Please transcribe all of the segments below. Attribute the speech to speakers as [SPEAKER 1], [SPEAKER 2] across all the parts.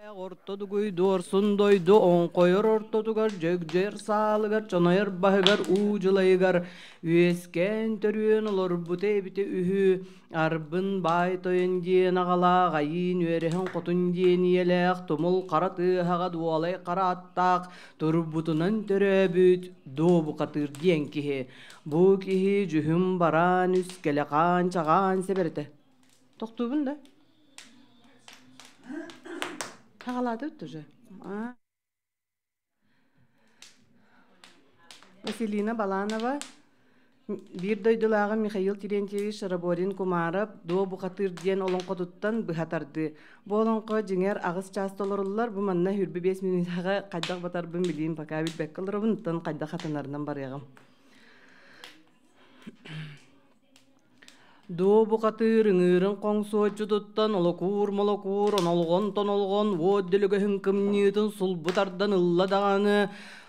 [SPEAKER 1] Орто дугуй дуорсун дойду оҥхойор ортотугар, дьөгдьөр саалыгар, чонойор баһыгар, уу дьылайыгар үөскээн төрүөн олорбута эбитэ үһү. Арбын баай тойон диэн аҕалаах, айыын үөрэһин хотун диэн ийэлээх, тумул хара тыаһаҕа дуолай хара аттаах, турбутунан төрөөбүт Дуобукатыыр диэн киһи. Бу киһи дьүһүн бараан үскэлэ хаан чаҕаан сэбэрэтэ. Тохтуубун да? Хаҕалаатыбыт уже. Василина Баланова биир дойдулааҕым Михаил Терентьевич Шараборин-Кумаров «Дуо бухатыыр» диэн олоҥхотуттан быһа тардыы. Бу олоҥхо дьиҥэр аҕыс чаас толоруллар. Бу манна 25 мүнүүтэҕэ хайдах батарбын билиим пока билбэккэ олоробун, оттон хайдах хатанарынан барыаҕым. Дуо бухатыыр ыҥыырын хоҥсуоччутуттан олокуур-молокуур, онолҕон-тонолҕон уот дэлэгэһин кымньыытын сулбу тардан ылла даҕаны,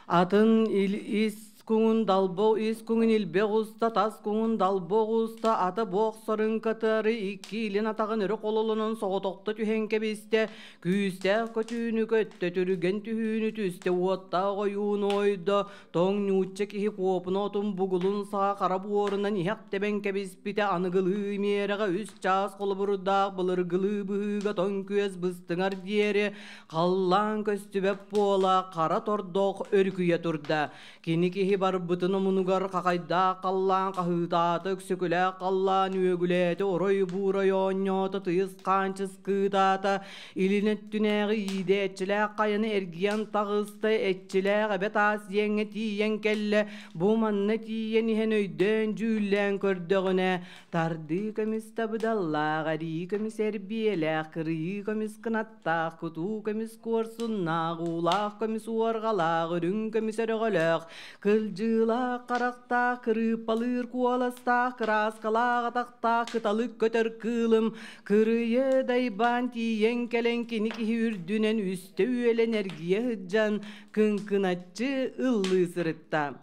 [SPEAKER 1] атын ис куҥун далбо ис куҥун илбэ оҕуста, тас куҥун далбо оҕуста, ата бу охсорун кытары икки илин атаҕын өрө хололонон соҕотохто түһэн кэбистэ, күүстээх көтүүнү көттө, түргэн түһүүнү түстэ, уоттаах ойууну ойдо, Тоҥ ньуучча киһи куопуна отун бугулун саҕа хара буорунан иһэх тэбэн кэбиспитэ аныгылыы миэрэҕэ үс чаас холобурдаах былыргылыы быһыыга тоҥ күөс быстыҥар диэри халлаан көстүбэт буола хара тордох өрүкүйэ турда. Кини киһи барбытын омунугар хахайдаах халлаан хаһыытаата, өксөкүлээх халлаан үөгүлээтэ, орой буурай оонньоото, тыйыс хаанчыс кыытаата, Илин өттүнээҕи иидээччилээх хайаны эргийэн таҕыста, эччилээх эбэ таас диэҥҥэ тиийэн кэллэ. Бу манна тиийэн иһэн өйдөөн-дьүүллээн көрдөҕүнэ, тардыы көмүс табыдаллаах, эрии көмүс эрбиэлээх, кырыйыы көмүс кынаттаах, кутуу көмүс куорсуннаах, уулаах көмүс уорҕалаах, үрүҥ көмүс өрөҕөлөөх, кылдьыылаах харахтаах, кырыыппалыыр куоластаах, кырааскалаах атахтаах кыталык көтөр кыылым Кырыйа дайбаан тиийэн кэлэн кини киһи үрдүнэн үстэ үөлэн эргийэ сылдьан кыҥкыначчы ыллыы сырытта.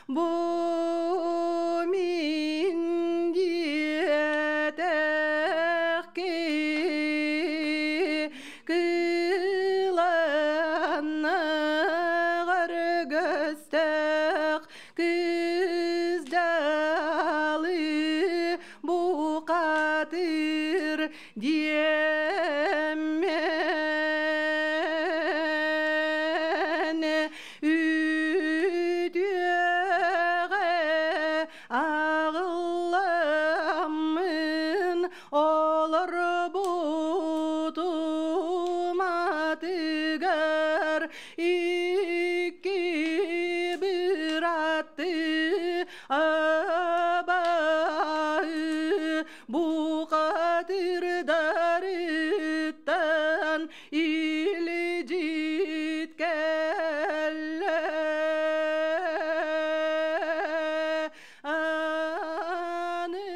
[SPEAKER 1] Бу мин диэтэх кыланныгар көстөх кыз дьалы бухатыр диэммен үтүөҕэ аҕылламмын олорбутум атыгар икки бырааттыы абаһы бухатырдарыттан илдьит кэллэ. Аны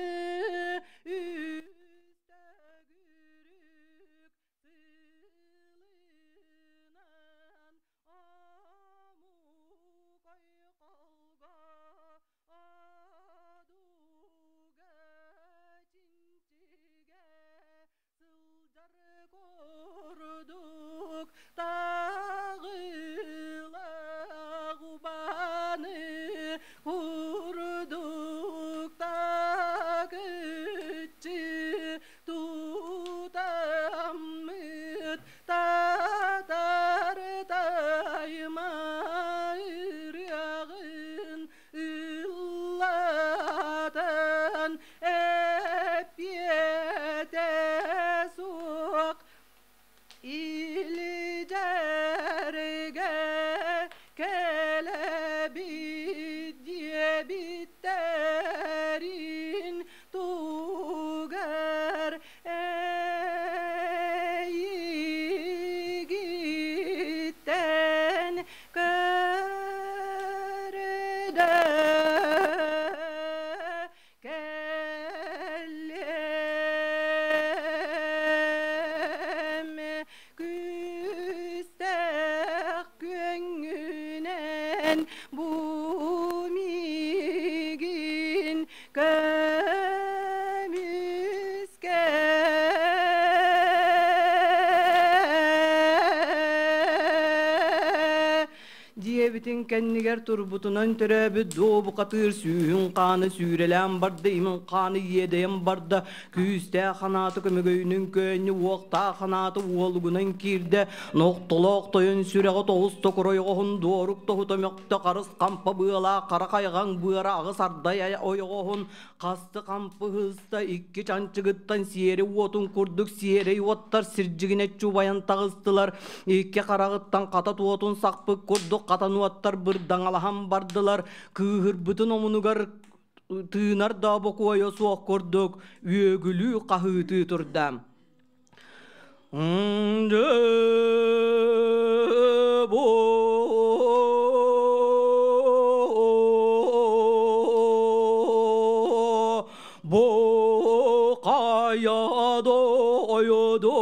[SPEAKER 1] Бу миигин көмүскэ. Диэбитин кэннигэр турбутунан төрөөбүт дуо бухатыыр сүүһүн хааны сүүрэлээн барда, имин хааны иэдэйэн барда, күүстээх ханааты көмөгөйүнүн көөнньү, уохтаах ханааты уолугунан киирдэ, нохтолоох тойон сүрэҕэ тоҕус токуройоҕоһун дуорук тоһута мөхтө, харыс хампа быалаах хара хайҕаҥ быара аҕыс ардай ойоҕоһун хасты хампы ыһыста, икки чанчыгыттан сиэри уотун курдук сиэрэй уоттар сирдьигинэччи убайан таҕыстылар, икки хараҕыттан хата туотун сахпыт курдук хатан уоттар бырдаҥалаһан бардылар, кыыһырбытын омунугар тыынар да бокуойа суох курдук үөгүлүү хаһыытыы турда. Бу хайа дойду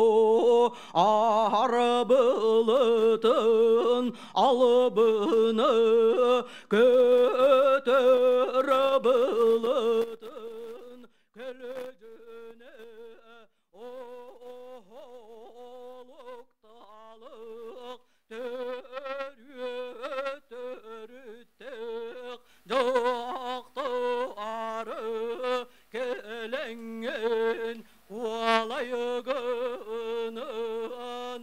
[SPEAKER 1] арбылытын алыбыны көтөр былытын көлөдьүнэ Оһолукталык төрүт-төрүттээх дьахтары кэлэҥҥин куолайгын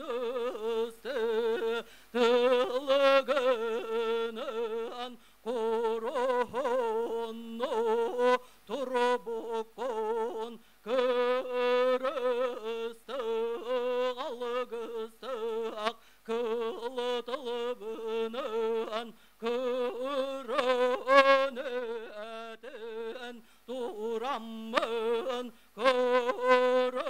[SPEAKER 1] ысты тылыгынан куруһунну турбуккун Кырыстык алгыстык кылытылыбынан кырын этин тураммын кырылык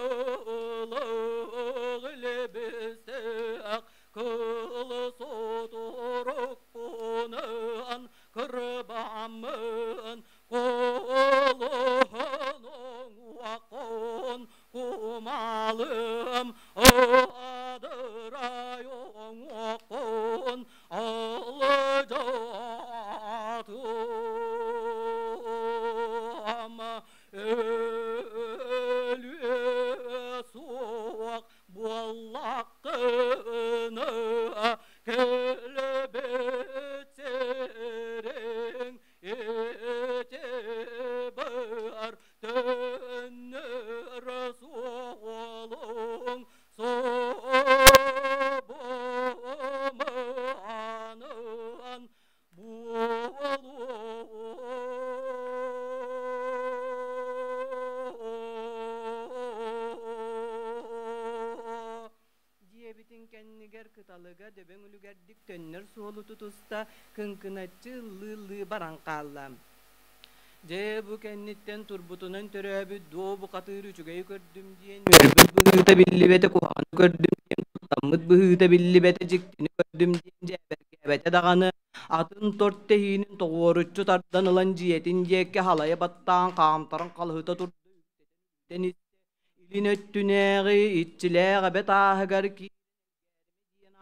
[SPEAKER 1] илбистик кыл сутурукпунан кырбаммын Кулуһунуҥ кумалым адырай уҥуоххун алдьатыам өлүө суох буоллаххына кэлбит сириҥ Ити төннөр суолуҥ собуманан буолуо. Диэбитин кэннигэр кыталыга дөбөҥ үлүгэрдик төннөр суолу тутуста, кыҥкыначчы ыллыы-ыллыы баран хаалла. Дьэ, бу кэнниттэн турбутунан төрөөбүт дуо бухатыыр үчүгэйи көрдүм диэн үөрбүт быһыыта биллибэтэ, куһаҕаны көрдүм диэн куттаммыт быһыыта биллибэтэ, дьиктини көрдүм диэн дьээбэргээбэтэ даҕаны, атын торт тэһиинин тоҕуоруччу тардан ылан дьиэтин диэки халайа баттаан хаамтаран халыһыта турда, үктэтэн истэ, илин өттүнээҕи иччилээх эбэ тааһыгар киирэн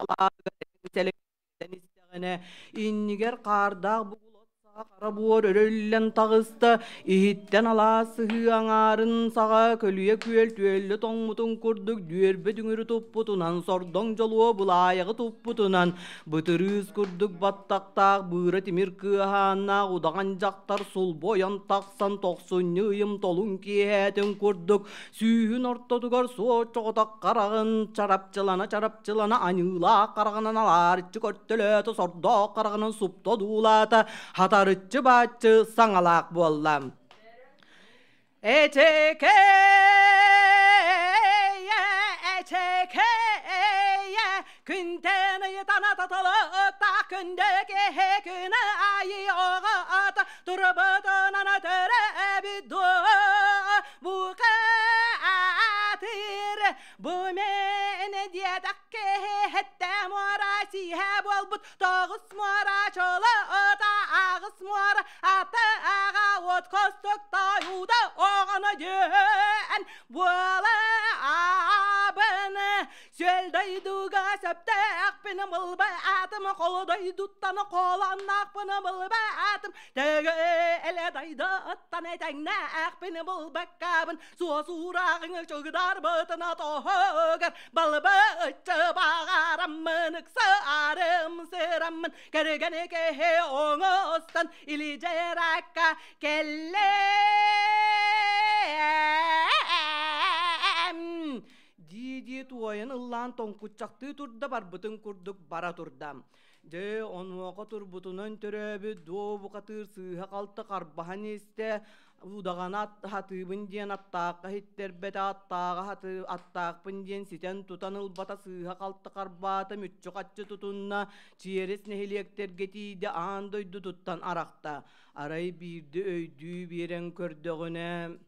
[SPEAKER 1] ааттаах истэҕинэ иннигэр хаардаах бугул от саҕа хара буор өрө үллэн таҕыста, иһиттэн алаас сыһыы аҥаарын саҕа көлүйэ күөл түөллэ тоҥмутун курдук дүөрбэ дүҥүрү туппутунан сордоҥ дьолуо былаайаҕы туппутунан бытырыыс курдук баттахтаах быыра тимир кыаһааннаах удаҕан дьахтар сулбу ойон тахсан тохсунньу ыйым толун киэһээтин курдук сүүһүн ортотугар суочоҕотох хараҕын чарапчылана-чарапчылана аньыылаах хараҕынан алаарыччы көртөлөөтө, сордоох хараҕынан супта одуулаата, хатарыччы бааччы саҥалаах буолла. Эчэкэйэ, эчэкэйэ, күнтэн ыйытана таталыта күндэ киһи күнэ айы оҕата турбутунан төрөөбүт дуо букатыр бу мен диэтэх киһи муора сиһэ буолбут тоҕус муора чолота аҕыс муора ата аҕа от костук тойуда оҕону дьүһэн буола абын. Сүөл дойдуга сөптөөхпүн булбатым, Хол дойдуттан холонноохпун булбатым, Төгө эле дойдуттан тэҥнээхпин булбаккабын, Суосуурааҕыҥ чугдарбытын тоһугар, Балбыччы баҕараммын, ыксаарым сыраммын, Кэргэн киһи оҥостон илидьэракка кэллэм. Дии-дии туойан ыллаан тоҥкуччахтыы турда барбытын курдук бара турда. Дьэ, онуоха турбутунан төрөөбүт дуо бухатыыр сыыһа-халты харбаһан истэ, удаҕана хатыыбын диэн аттаахха иһиттэрбэтэ, аттааҕа аттаахпын диэн ситэн тутан ылбата сыыһа-халты харбаата, мүччү-хаччы тутунна, чиэрэс нэһилиэктэргэ тиийдэ, аан дойдутуттан арахта. Арай биирдэ өйдүү биэрэн көрдөҕүнэ,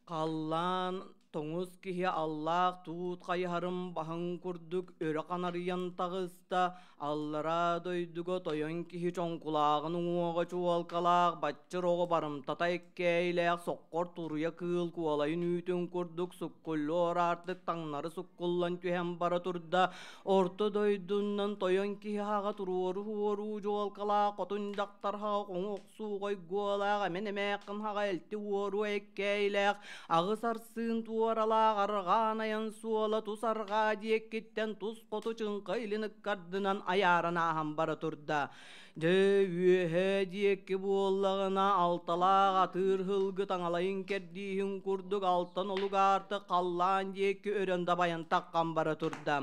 [SPEAKER 1] Халлаан тоҥус киһи аллаах туут хайыһарын баһын курдук өрө ханарыйан таҕыста, аллараа дойдуга тойон киһи чоҥкулааҕын уҥуоҕа чуолкалаах баччыр оҕо барымтата эккээйилээх соххор туруйа кыыл куолайын үүтүн курдук суккуллуор аартык таҥнары суккуллан түһэн бара турда. Орто дойдунан тойон киһи аҕа туруору уоруу дьуолкалаах хотун дьахтар аҕа хоҥу сууҕойгуолаах эмэн эмээххин хаҕа элти уоруо эккээйилээх аҕыс арсыын туоралаах арҕаан айан суола тус арҕаа диэккиттэн тус хоту чыҥха илин ыккардынан айааран ааһан бара турда. Дьэ үөһэ диэки буоллаҕына алталаах атыыр һылгы таҥалайын кэрдииһин курдук алтан олугаарты халлаан диэки өрөн дабайан таххан бара турда.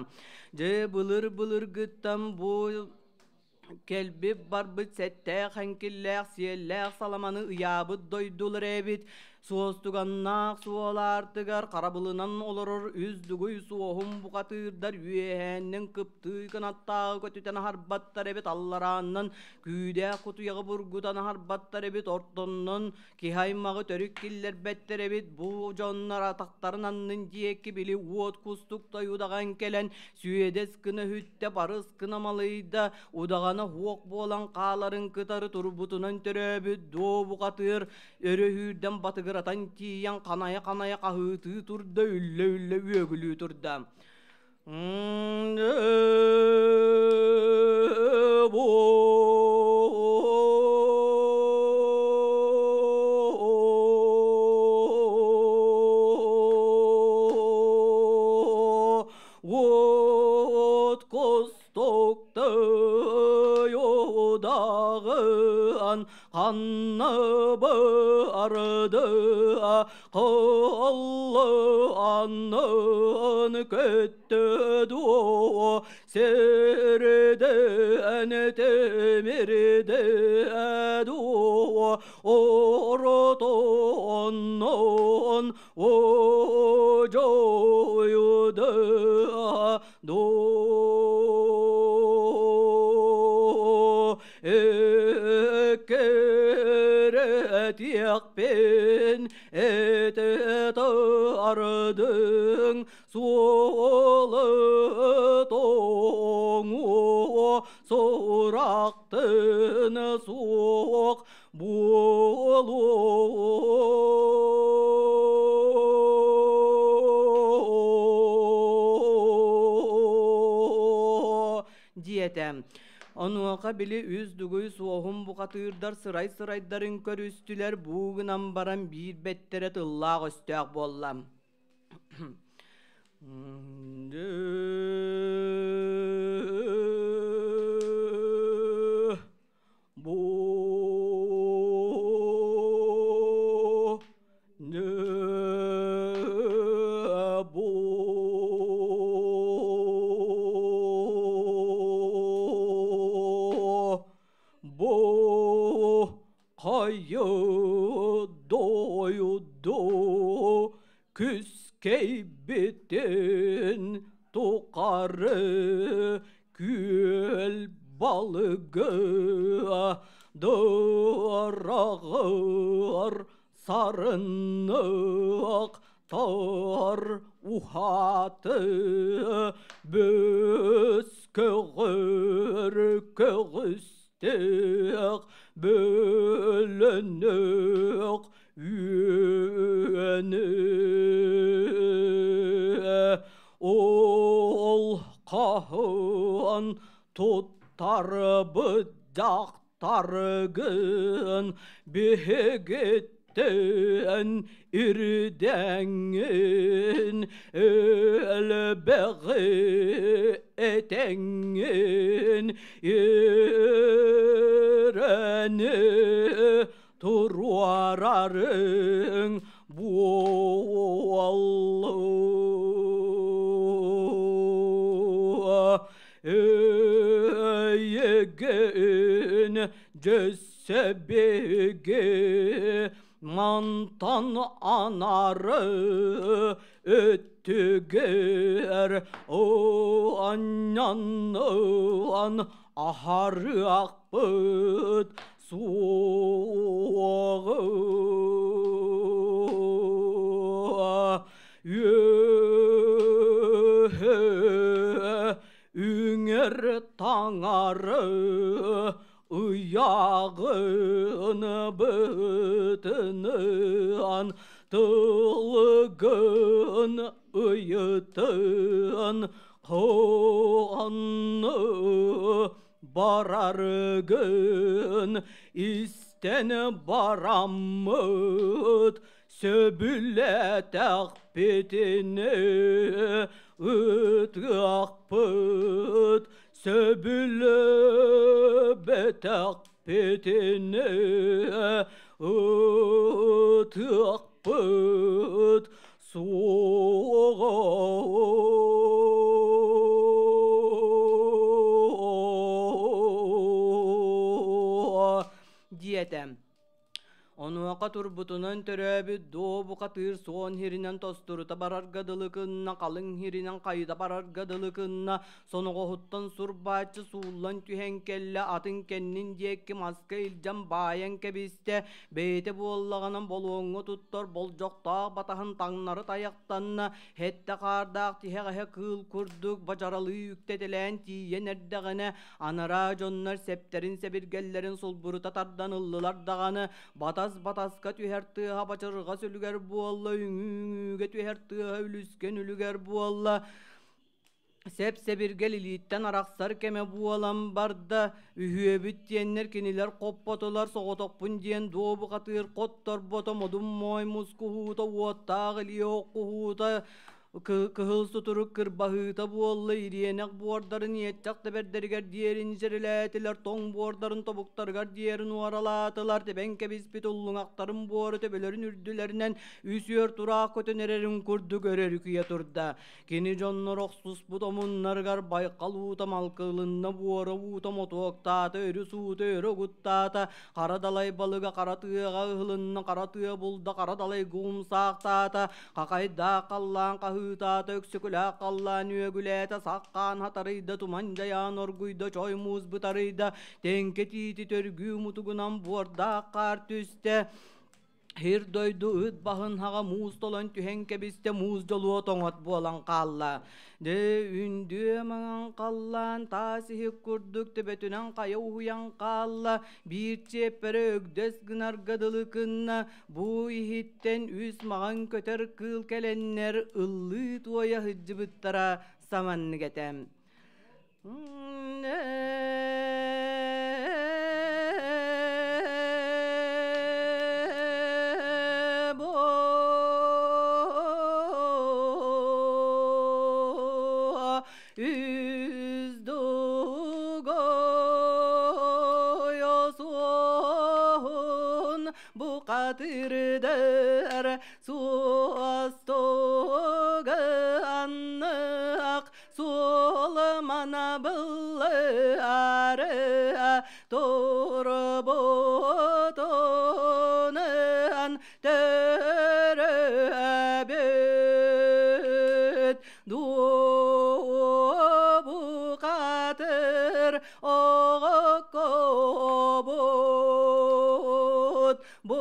[SPEAKER 1] Дьэ былыр-былыргыттан бу Кэлбит барбыт сэттээх эҥкиллээх сиэллээх саламаны ыйаабыт дойдулар эбит. Суостуганнаах суолаартыгар харабылынан олорор үс дугуй суоһум бухатыырдар үөһээннэн кыптыы кынаттааҕы көтүтэн аһарбаттар эбит, алларааннан күүдээх кутуйаҕы бургутан аһарбаттар эбит, ортоннон киһи аймаҕы төрүт киллэрбэттэр эбит. Бу дьоннор атахтарын аннын диэки били уот кустук тойудаҕан кэлэн сүөдэс гына үһүттэ, барыс гына малыйда, удаҕана уох буолан хааларын кытары турбутунан төрөөбүт дуо бухатыыр өрөһүүрдэн батыгыратан тиийэн ханайа-ханайа хаһыытыы турда, үллэ-үллэ үөгүлүү турда. Уот кустуктай удаҕан ханна барды Кыллы аннын көттө дуо сирден темирде дуо оротоннон ожоюда до эккирэтиэхпин эти тардың суолы тоҥуо сурахтын суох буолуо диэтэ. Онуоха били үс дугуй суоһум бухатыырдар сырай-сырайдарын көрүстүлэр, буу гынан баран биир бэттэрэ тыллаах өстөөх буолла. Бу бу бу хайы дойду күскэйбитин тухары күөл балыгы дыраҕыр сарыннык тар уһаты бөс көҕөр көҕүстэх бөлөнөх үөнү. Ааһан туттарбыт дьахтаргын биһигиттэн ирдэҥҥин элбэҕи этэҥҥин ирэни туруорарыҥ буоллу. Эйигин дьөссөбиги мантан анары өттүгэр анньанныан аһарыахпыт суоҕу. Үөһэ үҥэр таҥары ыйааҕын бытыныан тылгын ыйытын ханны бараргын истэн бараммыт сөбүлэтэхпитинэ ытыахпыт сөбүлэбэтэхпитинэ ытыахпыт суоҕа. Диэтэ. Онуоха турбутунан төрөөбүт доо бухатыыр суон иһиринэн тостурута барарга дылы гынна, халыҥ иһиринэн хайыта барарга дылы гынна, соноҕоһуттан сурбааччы сууллан түһэн кэллэ, атын кэннин диэки маска илдьэн баайан кэбистэ, бэйэтэ буоллаҕына болуоҥҥа туттар болдьохтоох батаһын таҥнары тайахтанна, һэттэ хаардаах тиһэҕэһэ кыыл курдук бадьаралыы үктэтэлээн тиийэн эрдэҕинэ, анараа дьоннор сэптэрин-сэбиргэллэрин сулбурута тардан ыллылар даҕаны, батас-батаска түһэр тыаһа бачырҕас үлүгэр буолла, үҥүү-үҥүүгэ түһэр тыаһа үлүскэн үлүгэр буолла. Сэп-сэбиргэл илииттэн арахсар кэмэ буолан барда, үһүөбүт диэннэр кинилэр хоппотулар, соҕотохпун диэн дуобу хатыыр хотторбото, модун моой мускуһуута, уоттаах илии оххуһуута, кыһыл сутурук кырбаһыыта буолла, ириэнэх буордарын иэччэх тэбэрдэригэр диэрин дьэрилээтилэр, тоҥ буордарын тобуктарыгар диэрин уоралаатылар, тэбэн кэбиспит уллуҥахтарын буору төбөлөрүн үрдүлэринэн үс үөр тураах көтөн эрэрин курдук өрөрүкүйэ турда. Кини дьоннор охсуспут омуннарыгар байқал уута малкылынна, буора уута мотуоктаата, өрүс уута өрө угуттаата, хара далай балыга хара тыаҕа ыһылынна, хара тыа булда, хара далай гуумсаахтаата, хахайдаах халлаан хаһыытаата, өксөкүлээх халлаан үөгүлээтэ, саххаан хатарыйда, туман дьайаан оргуйда, чой муус бытарыйда, тэҥкэ тиити төргүү мутугунан буордаах хаар түстэ, Сир дойду ыт баһын хаҕа муус толон түһэн кэбистэ, муус дьолуо тоҥот буолан хаалла. Дэ үндүө маҥан халлаан таас иһик курдук төбөтүнэн хайа уһуйан хаалла, биир чиэппэрэ өгдөс гынарга дылы гынна, бу иһиттэн үс маҕан көтөр кыыл кэлэннэр ыллыы туойа сылдьыбыттара саманнык этэ. Бухатырдар суостуганнык суолмана быллары турбутунан төрөбүт дуобукатыр оҕоккобут бу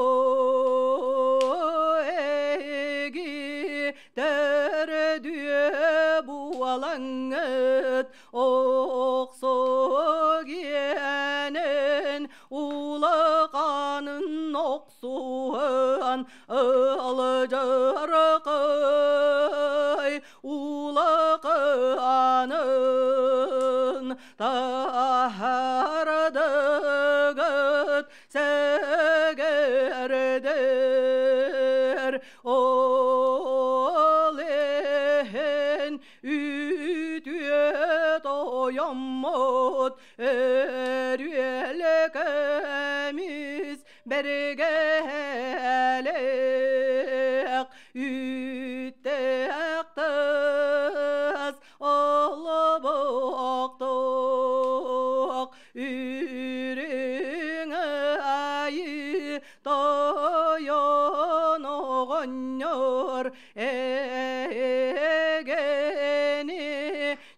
[SPEAKER 1] эги төрдүө буолаҥҥыт охсугиэнин улаханын охсуһан ылдьыркый улаханын. Эгэрдэр ол иһин үтүө тойоммут өрүөлэ көмүс бэргэлээх үүттээх тыс олобохтоох үрүҥ айыы тойон оҕонньор эгэни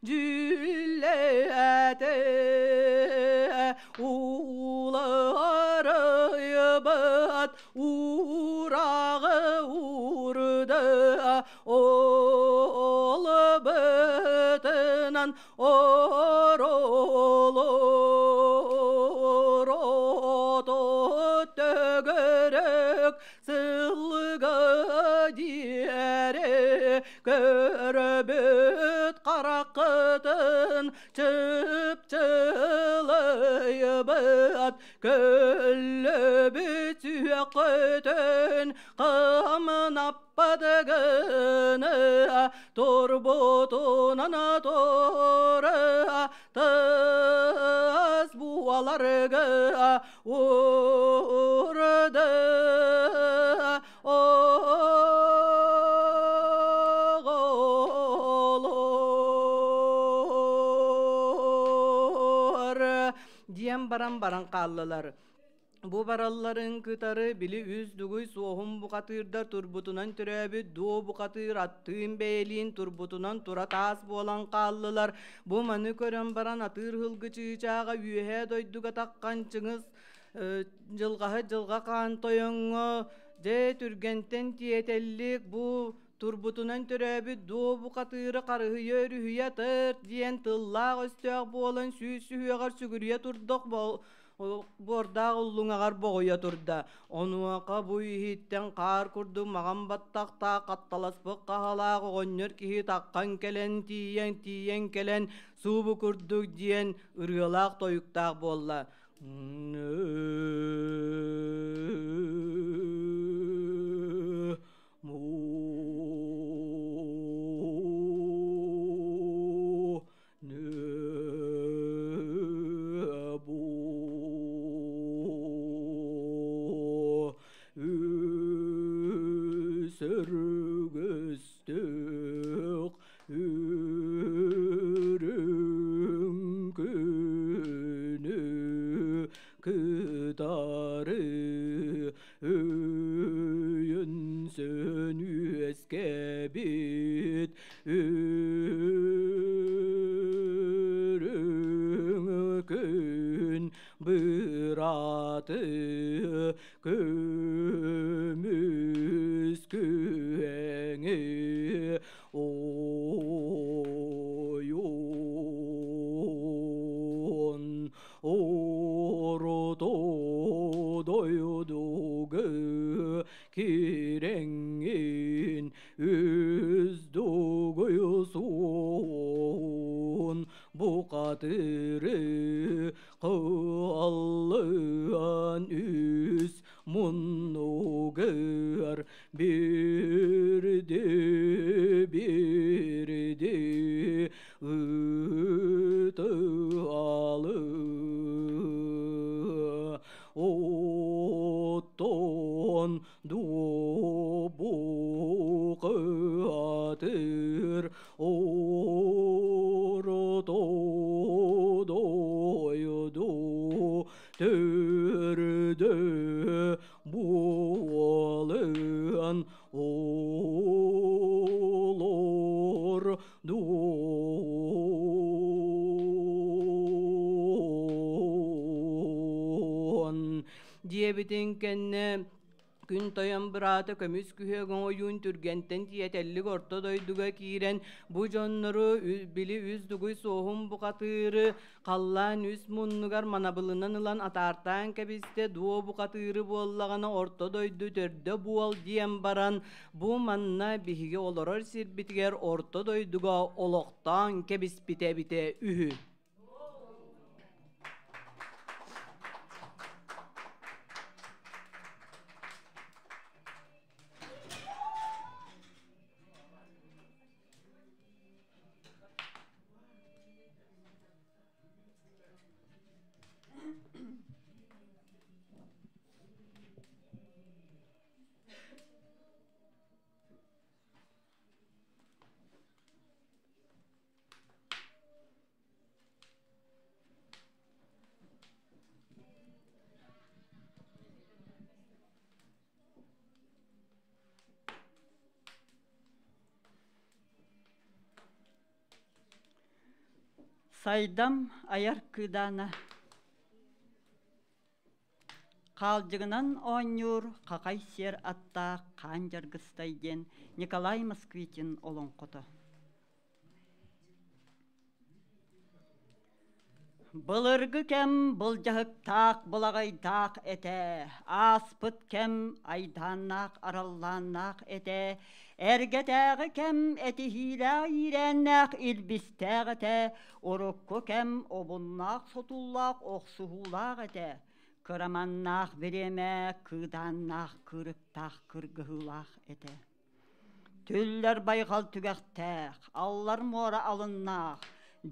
[SPEAKER 1] дьүллээтэ уларыйбат уураҕы уурда ол бытынан оролорото төгөрөк сылга диэри көрбүт хараххытын чыпчылыйбыт көллөбүт сүөххүтүн кымнаппадыгыны турбутунан тура тыс буоларга урды оҕолор диэн баран баран хааллылар. Бу баралларын кытары били үс дугуй суоһун бухатыырдар турбутунан төрөөбүт дуо бухатыыр аттыын бэйэлиин турбутунан тура таас буолан хааллылар. Бу маны көрөн баран атыыр һылгы чыычааҕа үөһээ дойдуга таххан Чыҥыс дьылҕаһы дьылҕа хаан тойоҥҥо дьэ түргэнтэн тиэтэллик бу турбутунан төрөөбүт дуо бухатыыры харыһыйа өрүһүйэ тырт диэн тыллаах өстөөх буолан сүүс сүһүөҕэр сүгүрүйэ турдах буордаах уллуҥаҕар боҕуйа турда. Онуоха бу иһиттэн хаар курдук маҕан баттахтаах хатталаспыт хаһалаах оҕонньор киһи таххан кэлэн тиийэн тиийэн кэлэн суубу курдук диэн ырыалаах тойуктаах буолла. Сөргөстөх үрүҥ күнү кытары өйөнсөн үөскэбит үрүҥ күн бырааты көмүс күөҥү ойон орто дойдуга кирэҥҥин үс дугуйсуон бухатыры кыллыан үс муннугар бирди бирди ытыалы оттон дуобукатыр орто дойду төрдө буолан олор дуон диэбитин кэннэ күн тойон быраата көмүс күһүөгүн ойуун түргэнтэн тиэтэллик орто дойдуга киирэн бу дьоннору били үс дугуй суоһун бухатыыры халлаан үс муннугар манабылынан ылан атаартаан кэбистэ дуо бухатыыры буоллаҕына орто дойду төрдө буол диэн баран бу манна биһиги олорор сирбитигэр орто дойдуга олохтоон кэбиспитэ эбитэ үһү.
[SPEAKER 2] Сайдам айар кыыдаана Хаалдьыгынан оонньуур хахай сиэр аттаах Хаан Дьаргыстай диэн Николай Москвитин олоҥхото. Былыргы кэм былдьаһыктаах былаҕайдаах этэ, ааспыт кэм айдааннаах араллааннаах этэ, эргэтээҕи кэм этиһиилээх иирээннээх илбистээх этэ, урукку кэм обуннаах-сотуллаах охсуһуулаах этэ, кыраманнаах бириэмэ кыыдааннаах кыырыктаах кыргыһыылаах этэ. Түллэр байҕал түгэхтээх, аллар муора алыннаах,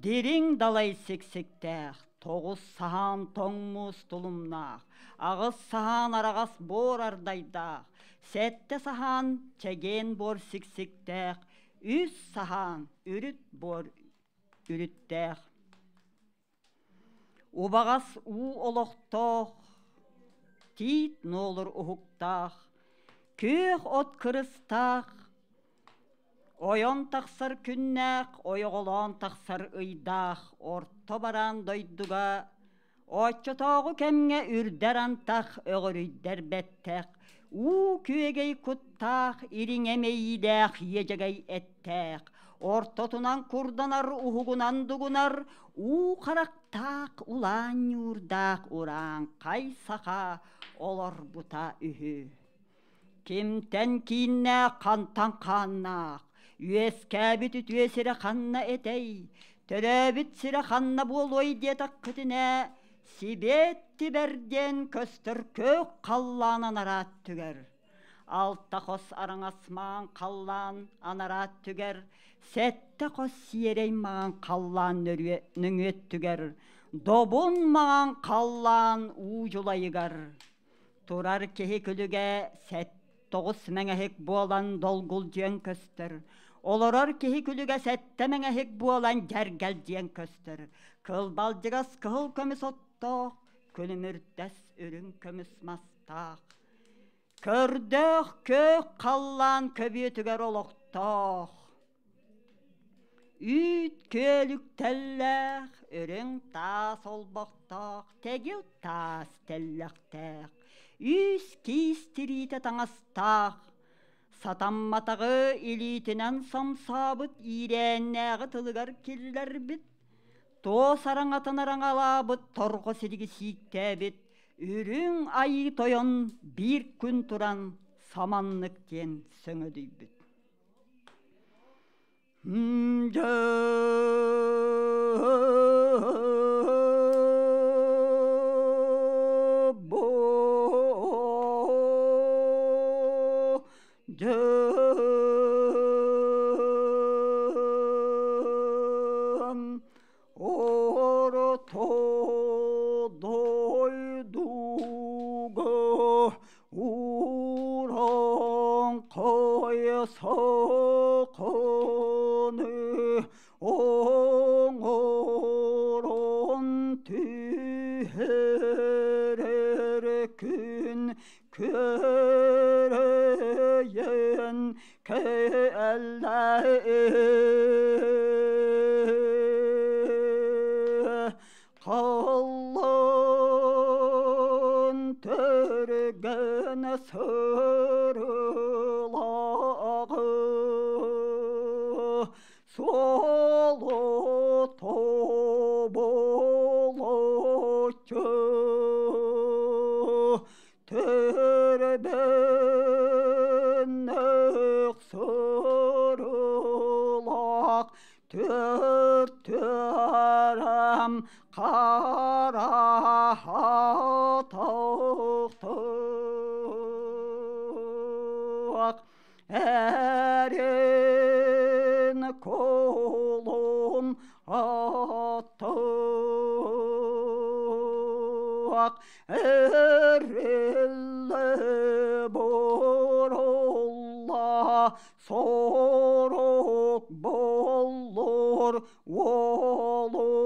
[SPEAKER 2] дириҥ далай сиксиктээх, тоҕус саһаан тоҥ муус тулумнаах, аҕыс саһаан араҕас буор ардайдаах, сэттэ саһаан чэгиэн буор сиксиктээх, үс саһаан үрүт буор үрүттээх. Убаҕас уу олохтоох, тиит нуолур уһуктаах, күөх от кырыстаах, ойон тахсар күннээх, ойоҕолоон тахсар ыйдаах орто бараан дойдуга оччотооҕу кэмҥэ үрдэр антах, өҕүрүйдэр бэттэх, уу күөгэй куттаах, ириҥэ мэйиилээх иэдьэгэй эттээх, ортотунан курданар, уһугунан дугунар, уу харахтаах, улаан ньуурдаах урааҥхай саха олорбута үһү. Кимтэн кииннээх, хантан хааннаах, үөскээбит үтүө сирэ ханна этэй, төрөөбүт сирэ ханна буолуой диэтэххитинэ, Сибиэт тибэр диэн көстөр күөх халлаан анараат түгэр. Алта хос араҥас маҥан халлаан анараат түгэр, сэттэ хос сиэрэй маҥан халлаан нөҥүөттүгэр, добун маҥан халлаан уу дьулайыгар. Турар киһи күлүгэ тоҕус мэҥэһик буолан долгулдьуйан көстөр. Олорор киһи күлүгэ сэттэ мэҥэһик буолан дьэргэлдьийэн көстөр. Кылбалдьыгас кыһыл көмүс оттоох, күлүмүрдэс үрүҥ көмүс мастаах. Көрдөөх күөх халлаан көбүөтүгэр олохтоох. Үүт күөл үктэллээх, үрүҥ таас олбохтоох, тэгил таас тэллэхтээх, үс киис тириитэ таҥастаах, сатамматаҕы илиитинэн сомсообут иирээннээҕи тылыгар киллэрбит, туос араҥатын араҥалаабыт торҕо силиги сииктээбит үрүҥ айыы тойон биир күн туран саманнык диэн сөҥөдүйбүт. Орто дойдуга Урааҥхай саханы оҥорон түһэрэр күн күөрэйэн кэллэ. Халлаан тэргэн сырылаҕы суолу тобулуччу Төрбөннөх сырылаах Төртөрөм қара тоқтық Әрін колым аттық Эриллі бұрулла Сорок боллур уолум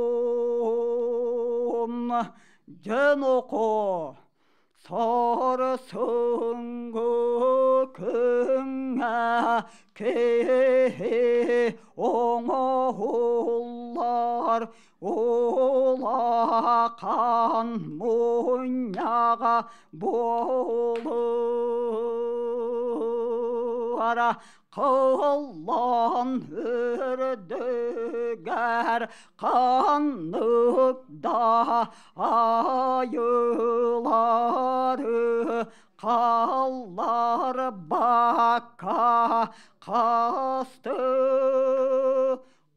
[SPEAKER 2] Дьэн око сарсыҥҥы күҥҥэ киһи оҥоһуллар. Улахан мунньаҕа буолара Кыллан үрдүгэр ханнык да айылары халларбакка хасты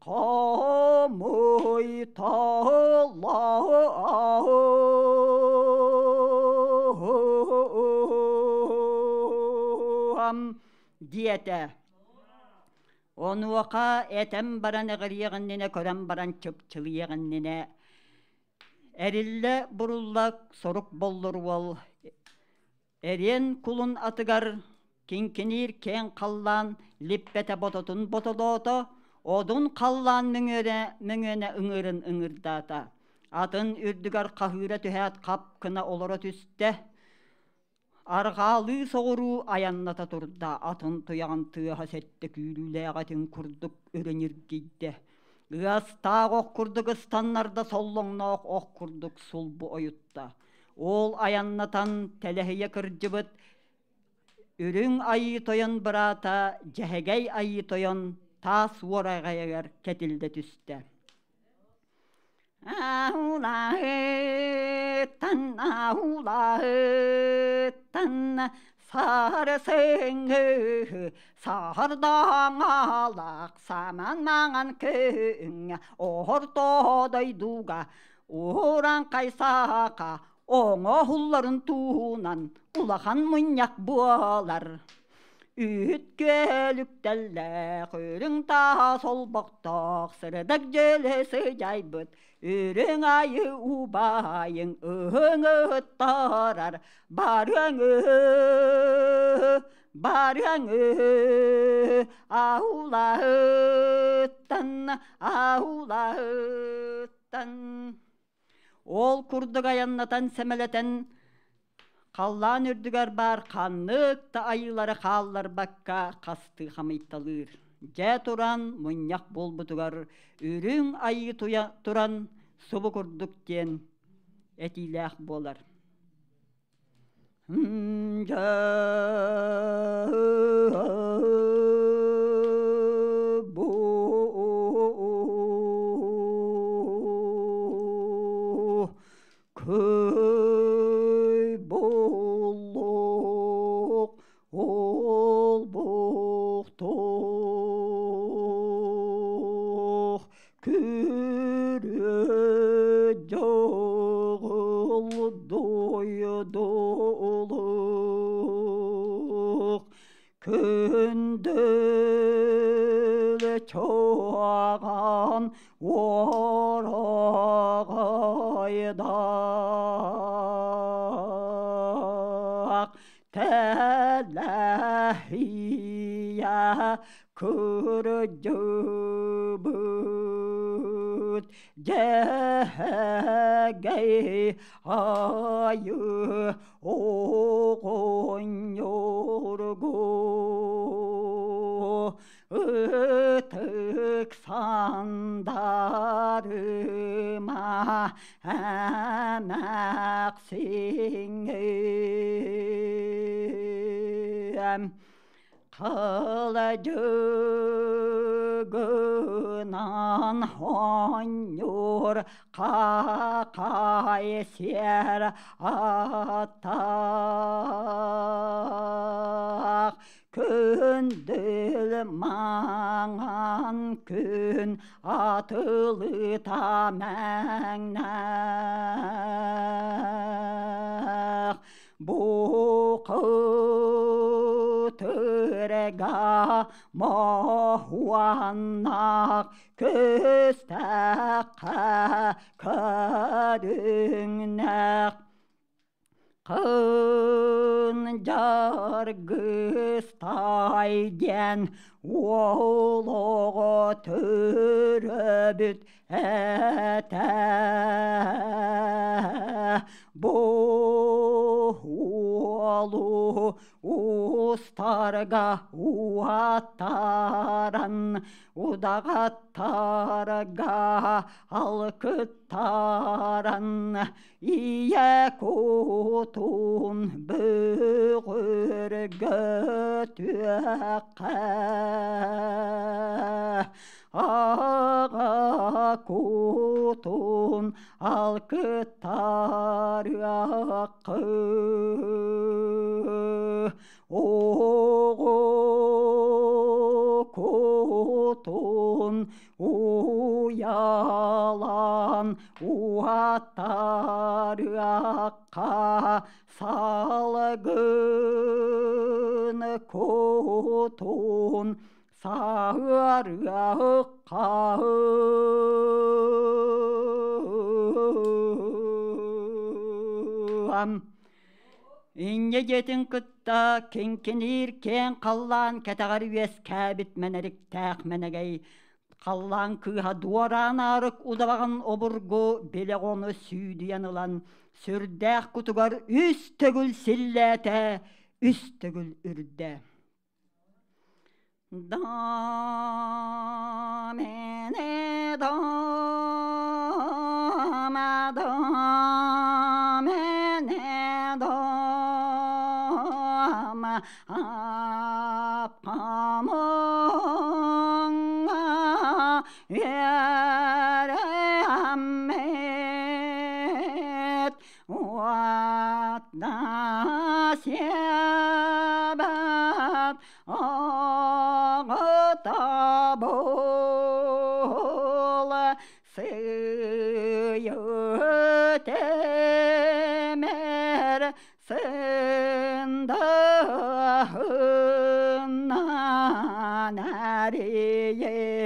[SPEAKER 2] Хомуйталаам диэтэ. Онуоха этэн баран эҕириэх иннинэ көрөн баран чыпчылыйыах иннинэ эриллэ-бурулла сорук боллур уол Эриэн кулун атыгар киҥкиниир киэҥ халлаан липпэтэ бототун ботолоото, одун халлаан мөҥүөнэ мөҥүөнэ ыҥыырын ыҥырдаата. Атын үрдүгэр хаһыыра түһээт хап гына олоро түстэ. Арҕаалыы соҕуруу айанната турда, атын туйаҕын тыаһа сэттэ күүрүүлээх этин курдук өрө ньиргийдэ. Ыастаах ох курдук ыстаннарда, соллоҥноох ох курдук сулбу ойутта. Ол айаннатан тэлэһийэ кырдьыбыт Үрүҥ Айыы Тойон быраата Дьэһэгэй Айыы Тойон таас уораҕайыгар кэтиллэ түстэ. Аулаһыттан, аулаһыттан сарсыҥҥы саһардаҥалаах саман маҥан күҥҥэ орто дойдуга Урааҥхай саха оҥоһулларын туһунан улахан мунньах буолар. Үүт күөлүктэллээх, үрүҥ таас олбохтоох, сырдык дьөлө сыдьайбыт, үрүҥ айы убайыҥ ыһыҥыттарар, барыаҥы, барыаҥы, аулаһыттан, аулаһыттан. Ол курдук айаннатан сэмэлэтэн халлаан үрдүгэр баар ханнык да айыылары хаалларбакка хастыы хамыйталыыр. Дьэ туран мунньах буолбутугар үрүҥ айыы туран субу курдук диэн этиилээх буолар. Бу көй боллук олбохтох күрө дьоҕул дойдулук күндүл чуоҕан уораҕайдаах Тэлэһийэ кырдьыбыт дьэһэгэй айыы оҕонньорго ытык сандарыма эмээхсиҥҥин Кыладьыгынан оонньуур хахай сиэр аттаах Күндүл маҥан күн атылыта мэҥнээх Бу кытырга моһуоннаах көстөххө көрүҥнээх Кын дьаргыстай диэн уол оҕо төрөөбүт этэ. Бу уолу устарга уаттаран удаҕаттарга алкыттаран ийэ кутун бөҕөргөтүөххэ аҕа кутун алкыттарыаххы оҕо кутун уйалан уаттарыахха салгын кутун саһыарыахха Инньэ дьиэтин кытта киҥкиниир киэҥ халлаан кэтэҕэр үөскээбит мэнэриктээх мэнэгэй халлаан кыыһа дуораан аарык удабаҕын обургу билэх ону сүүдүйэн ылан сүрдээх кутугар үс төгүл силлээтэ, үс төгүл үрдэ. Domine doma domine doma аппамоҥҥа үөрэммит уотна сиэбэт Аҕата буола сыйы темер сындаһынан эрийэтемер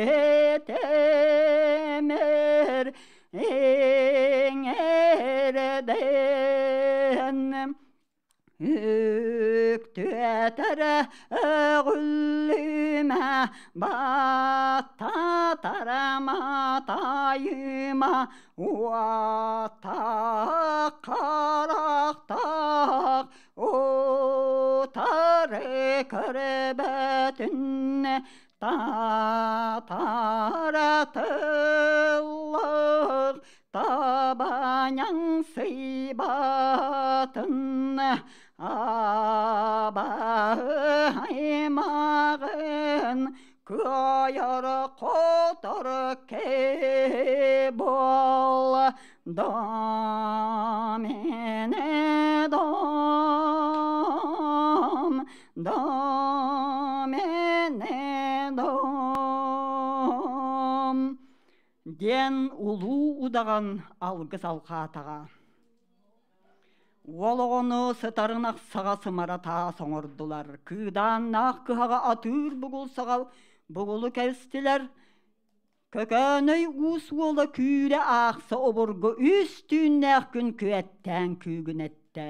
[SPEAKER 2] иҥэрдэн Үктүөтэрэ өҕүллүмэ, баттатара матайыма, уоттаах харахтаах утары көрбөтүн татара тыллык Табаняҥ сыйбатын абаһаймаҕын кыайар хотор киһи буол домине дом домине дом диэн улуу удаҕан алгыс алҕаатаҕа. Уол оҕону сытарын ахсаҕа сымара таас оҥордулар, кыыдааннаах кыһаҕа атыыр бугул саҕа бугулу кэстилэр, Көкөөнөй уус уола күүрэ аахса обургу үс түүннээх күн күөттээн күүгүнэттэ.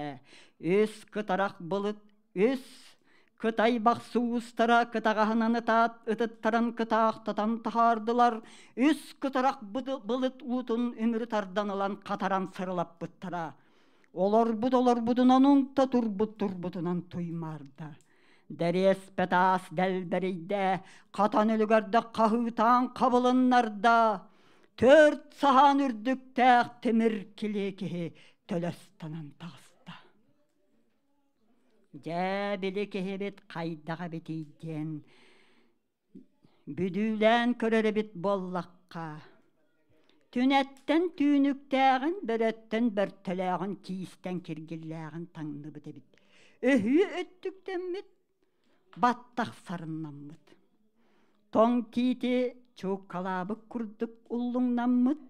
[SPEAKER 2] Үс кытарах былыт үс Кытай бахсы уустара кытаҕаһынан ытаат ытыттаран кытаахтатан таһаардылар, үс кытарах былыт уутун үмүрү тардан ылан хатаран сырылаппыттара. Олорбут олорбутунан унта турбут турбутунан туймаарда. Дэриэспэ таас дэлбэрийдэ, хатан үлүгэрдэ хаһыытаан хабылыннарда. Төрт саһаан үрдүктээх тимир килиэкиһи төлөстанан таҕыста. Дьэ, били киһибит хайдах эбитий диэн бүдүүлээн көрөр эбит буоллахха, түнэттэн түүнүктээҕин, бөрөттөн бөртөлөөҕүн, киистэн киргиллээҕин таҥныбыт эбит. Өһүө өттүктэммит, баттах сарыннаммыт. Тоҥ тиити чууккалаабыт курдук уллуҥнаммыт,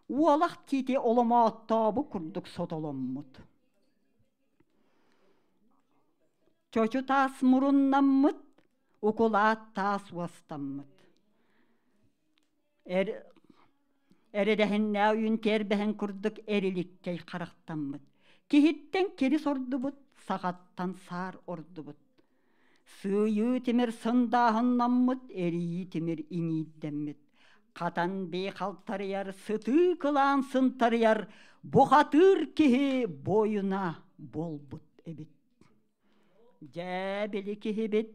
[SPEAKER 2] уолах тиити оломооттообут курдук сотоломмут. Чочу таас муруннаммыт, укулаат таас уостаммыт. Эр, эрэдэһиннээ үйүн тиэрбэһин курдук эриликкэй харахтаммыт. Киһиттэн кирис ордубут, саҕаттан саар ордубут. Сыыйыы тимир сындааһыннаммыт, эрийии тимир иҥиирдэммит. Хатан бии халтарыйар, сытыы кылаан сынтарыйар, бухатыыр киһи буойуна буолбут эбит. Дьэ, били киһибит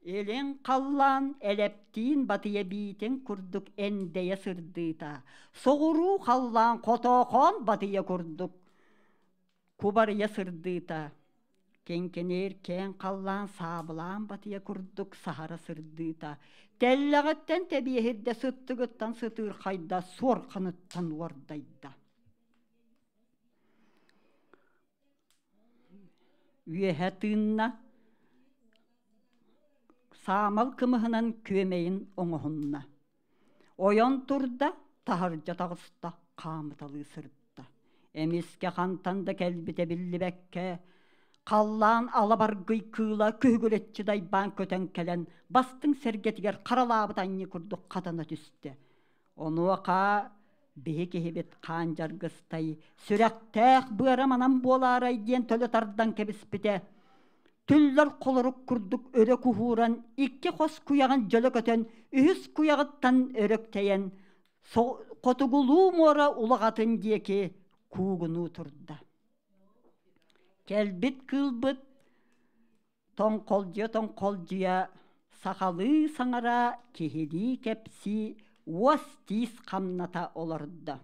[SPEAKER 2] Илин халлаан элэптиин батыйа биитин курдук эндэйэ сырдыыта, соҕуруу халлаан хотоохоон батыйа курдук кубарыйа сырдыыта, киҥкиниир киэҥ халлаан саабылаан батыйа курдук саһара сырдыыта, тэллэҕиттэн тэбиэһирдэ сыттыгыттан сытыырхайда, суорҕаныттан уордайда. Үөһэ тыынна, саамал кымыһынан күөмэйин оҥоһунна. Ойон турда, таһырдьа таҕыста, хаамыталыы сырытта. Эмискэ хантан да кэлбитэ биллибэккэ, халлаан алабаргый кыыла күһүгүрэччи дайбаан көтөн кэлэн, бастыҥ сэргэтигэр харалаабыт анньыы курдук хатана түстэ. Онуоха биһи киһибит хаан дьаргыстай, сүрэхтээх быара манан буолаарай диэн төлө тардан кэбиспитэ. Түллэр холорук курдук өрө куһууран, икки хос куйаҕын дьөлө көтөн, үһүс куйаҕыттан өрөктөйөн, хотугулуу муора улаҕатын диэки куугунуу турда. Кэлбит кыылбыт тоҥхолдьуйа-тоҥхолдьуйа сахалыы саҥара, киһилии кэпсии, уос-тиис хамната олордо.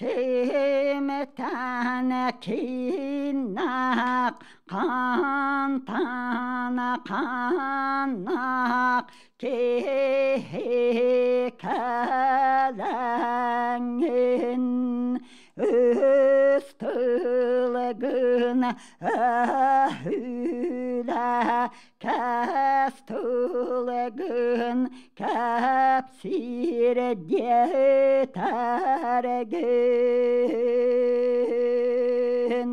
[SPEAKER 2] Кимтэн кииннээх, хантан ханнаах киһи кэлэҥҥин үс тылгын өһүлэ кэс тылгын кэпсиир диэтэргин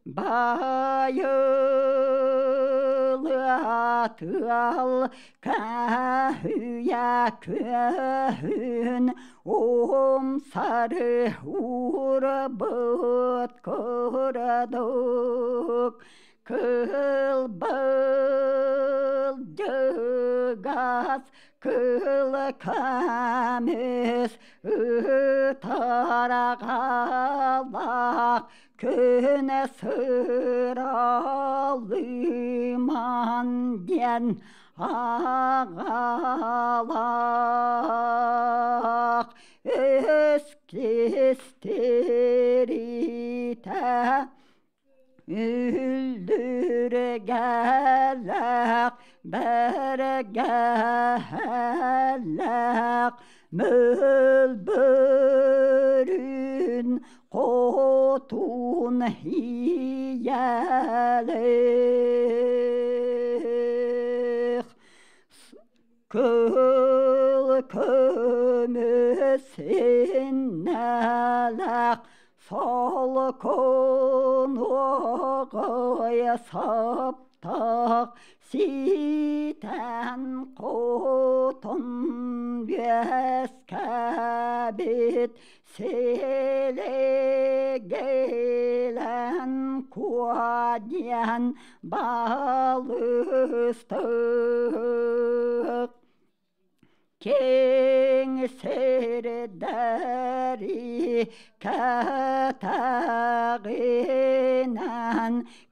[SPEAKER 2] Байылыатыал каһүйа күһүн умсары уурбут курдук Кыл былдьыгас, кыл көмүс ытарҕалаах күн сыралыыман диэн аҕалаах өс кистириитэ Үллүргэлээх, бэргэһэлээх, мөлбөрүн хотун ийэлээх. Кыл көмүс иннэлээх Солкунуоҕой саптах ситэн хотун үөскэбит силигилэн куо диэн балыстык Киэҥ сирдэри кэтэҕинэн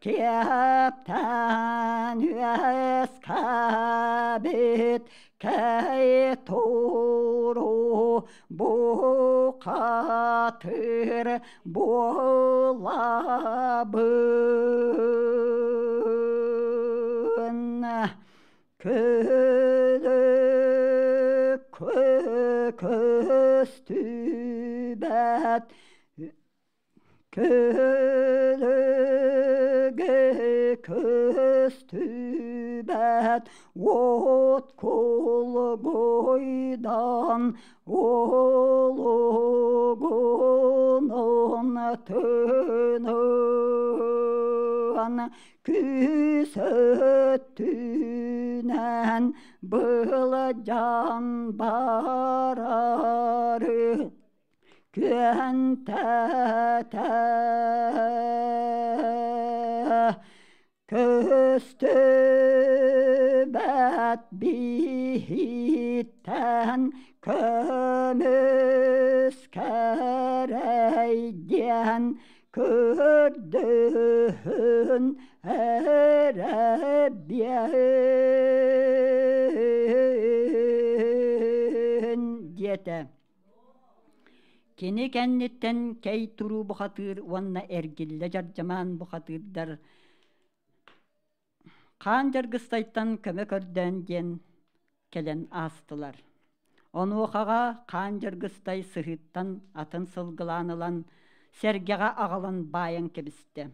[SPEAKER 2] киэптэн үөскээбит кэй туруу бухатыр буолабын. Көлө көстүбэт Көлөгэ көстүбэт уот кулгуйдан улугунун тынын күүс өттүнэн Сиринэн былдьаан барары күөнтэтэ көстүбэт биһиттэн көмүс кэрэйдиэн көрдөһөн эрэ биэн диэтэ. Кини кэнниттэн кэй туруу бухатыыр уонна эргиллэ дьардьамаан бухатыырдар Хаан Дьаргыстайтан көмө көрдөөн диэн кэлэн аастылар. Онуохаҕа Хаан Дьаргыстай сыһыыттан атын сылгылаан ылан, сэргэҕэ аҕалан баайан кэбистэ.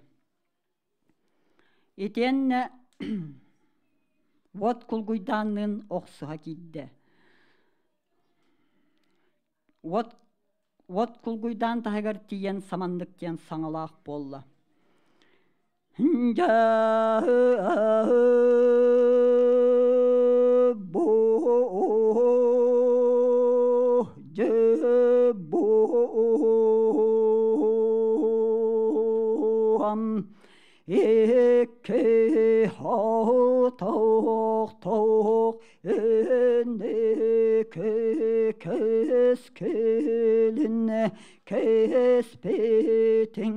[SPEAKER 2] Итиэннэ уот кулгуйдаанныын охсуһа киирдэ. Уот уот кулгуйдаан таһыгар тиийэн саманнык диэн саҥалаах буолла. Икки хотох инники кэскилин кэспитиҥ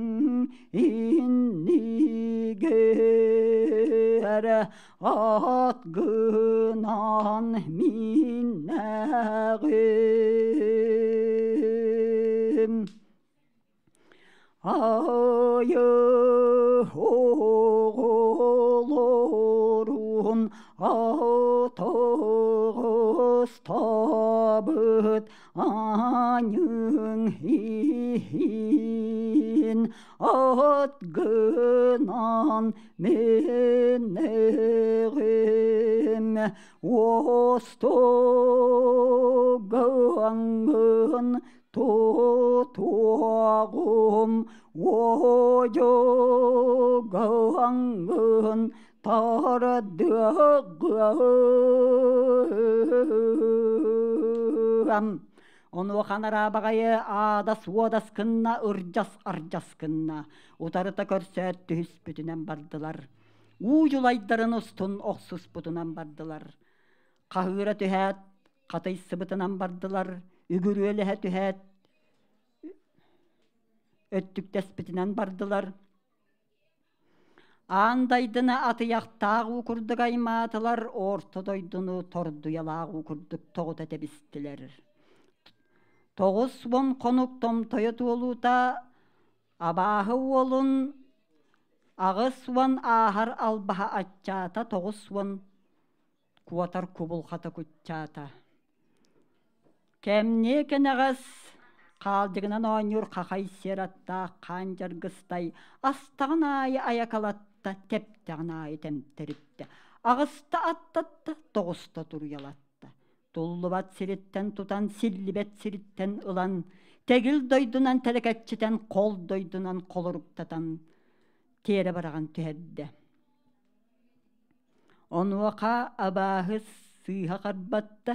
[SPEAKER 2] иннигэр ат гынан миннэҕим. Айы оҕолорун атаҕастаабыт аньыҥ иһин ат гынан миннэҕим уостугаҥҥын Тутуоҕум уодьугаҥҥын тардыаҕым. Онуоха анараа баҕайы аадас-уодас гынна, ырдьас-ардьас гынна, утарыта көрсөөт түһүспүтүнэн бардылар. Уу дьулайдарын устун охсуспутунан бардылар. Хаһыыра түһээт, хатыйсыбытынан бардылар, үгүрүөлэһэ түһээт, өттүктэспитинэн бардылар. Аан дайдыны атыйахтаах уу курдук аймаатылар, орто дойдуну тордуйалаах уу курдук тоҕута тэбистилэр. 90 хонук томтойо туолуута абааһы уолун 80 ааһар албаһа аччаата 90 куотар кубулҕата куччаата. Кэмниэ кэнэҕэс хаалдьыгынан оонньуур хахай сиэр аттаах хаан дьаргыстай астаҕын аайы айакалатта, тэптэҕин аайы тэмтэриттэ, аҕыста аттатта, тоҕуста туруйалатта. Туллубат сириттэн тутан, силлибэт сириттэн ылан, тэгил дойдунан тэлэкэччитэн, хол дойдунан холоруктатан, тиэрэ бараҕан түһэрдэ. Онуоха абааһы сыыһа харбатта,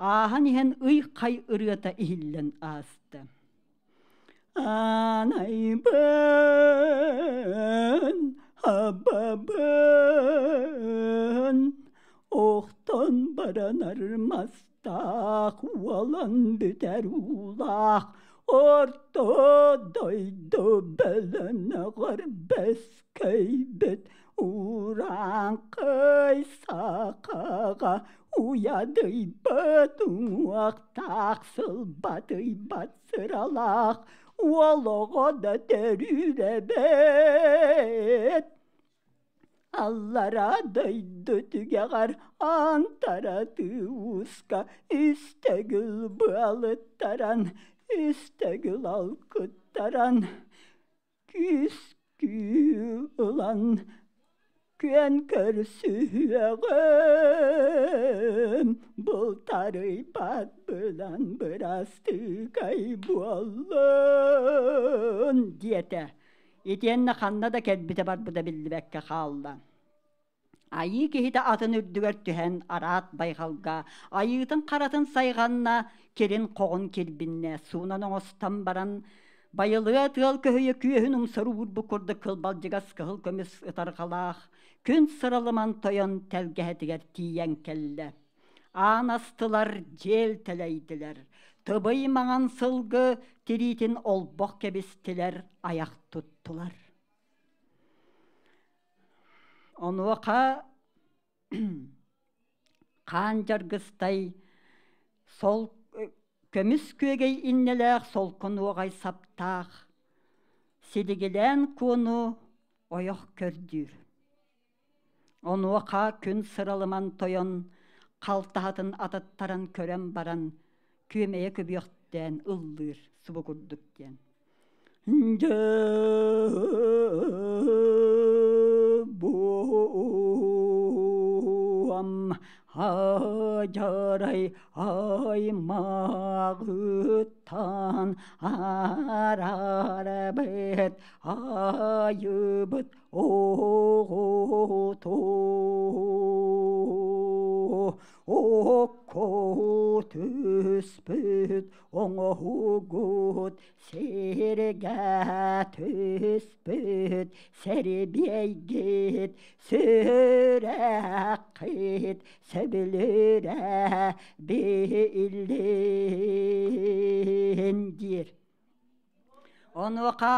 [SPEAKER 2] ааһан иһэн ый-хай ырыата иһиллэн ааста. Аанайбын, абабын, охтон баранар мастаах, уолан бүтэр уулаах, орто дойду бөлөнөҕөр бэс Көйбүт урааҥхай сахаҕа уйадыйбыт уҥуохтаах сылбатыйбат сыралаах уол оҕо да төрүүр эбит. Аллараа дойду түгэҕэр антаратыы ууска үс төгүл быалыттаран, үс төгүл алкыттаран Күүс ылан күөн көрсүһүөҕүм, бултарыйбат быдан бырастыыкай буоллун диэтэ. Итиэннэ ханна да кэлбитэ барбыта биллибэккэ хаалла. Айыы киһитэ атын үрдүгэр түһэн араат байҕалга айыытын харатын сайҕанна, кирин-хоҕун кирбиннэ, суунан оҥостон баран байылыа тыал көһүйэ күөһүн умсар уурбут курдук кылбалдьыгас кыһыл көмүс ытарҕалаах күн сыралыман тойон тэлгэһэтигэр тиийэн кэллэ. Аан астылар, дьиэл тэлэйдилэр, тыбый маҥан сылгы тириитин олбох кэбистилэр, айах туттулар. Онуоха хаан дьаргыстай сол көмүс күөгэй иннэлээх солкунуоҕай саптаах силигилээн куону ойох көрдүүр. Онуоха күн сыралыман тойон халтаһатын атыттаран көрөн баран күөмэйэ көбүөхтээн ыллыыр субу курдук диэн. Буам хадьарай аймаҕыттан арарабыт айыбыт оҕото окко түспүт оҥоһугут сиргэ түспүт сэрибиэйгит сүрэххит сөбүлүүрэ биллин диир. Онуоха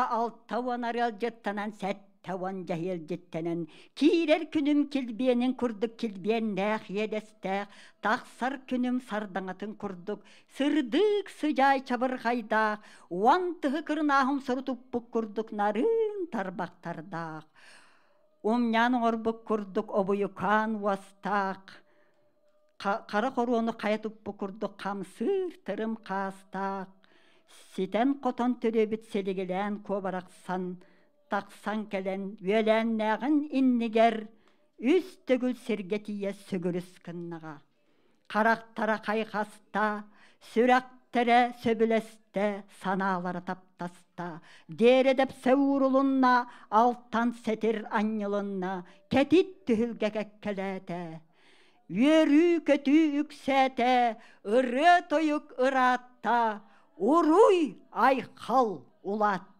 [SPEAKER 2] 60 арыалдьыттанан 70 дьэһиэлдьиттэнэн киирэр күнүм килбиэнин курдук килбиэннээх иэдэстээх, тахсар күнүм сардаҥатын курдук сырдык сыдьаай чабырҕайдаах, уон тыһы кырынааһым сорутуппут курдук нарын тарбахтардаах, умньаан оҥорбут курдук обуйукаан уостаах, хара хоруону хайа туппут курдук хамсыыр тырым хаастаах, ситэн-хотон төрүөбүт силигилээн куобарахсан тахсан кэлэн үөлээннээҕин иннигэр үс төгүл сиргэ тиийэ сүгүрүс гыннаҕа. Харахтара хайҕаста, сүрэхтэрэ сөбүлэстэ, санаалара таптаста. Дээрэдэпсэ уурулунна, алтан сэтир анньылынна, кэтит түһүлгэ кэккэлээтэ. Үөрүү-көтүү үксээтэ, ырыа-тойук ыраатта, уруй-айхал улаатта.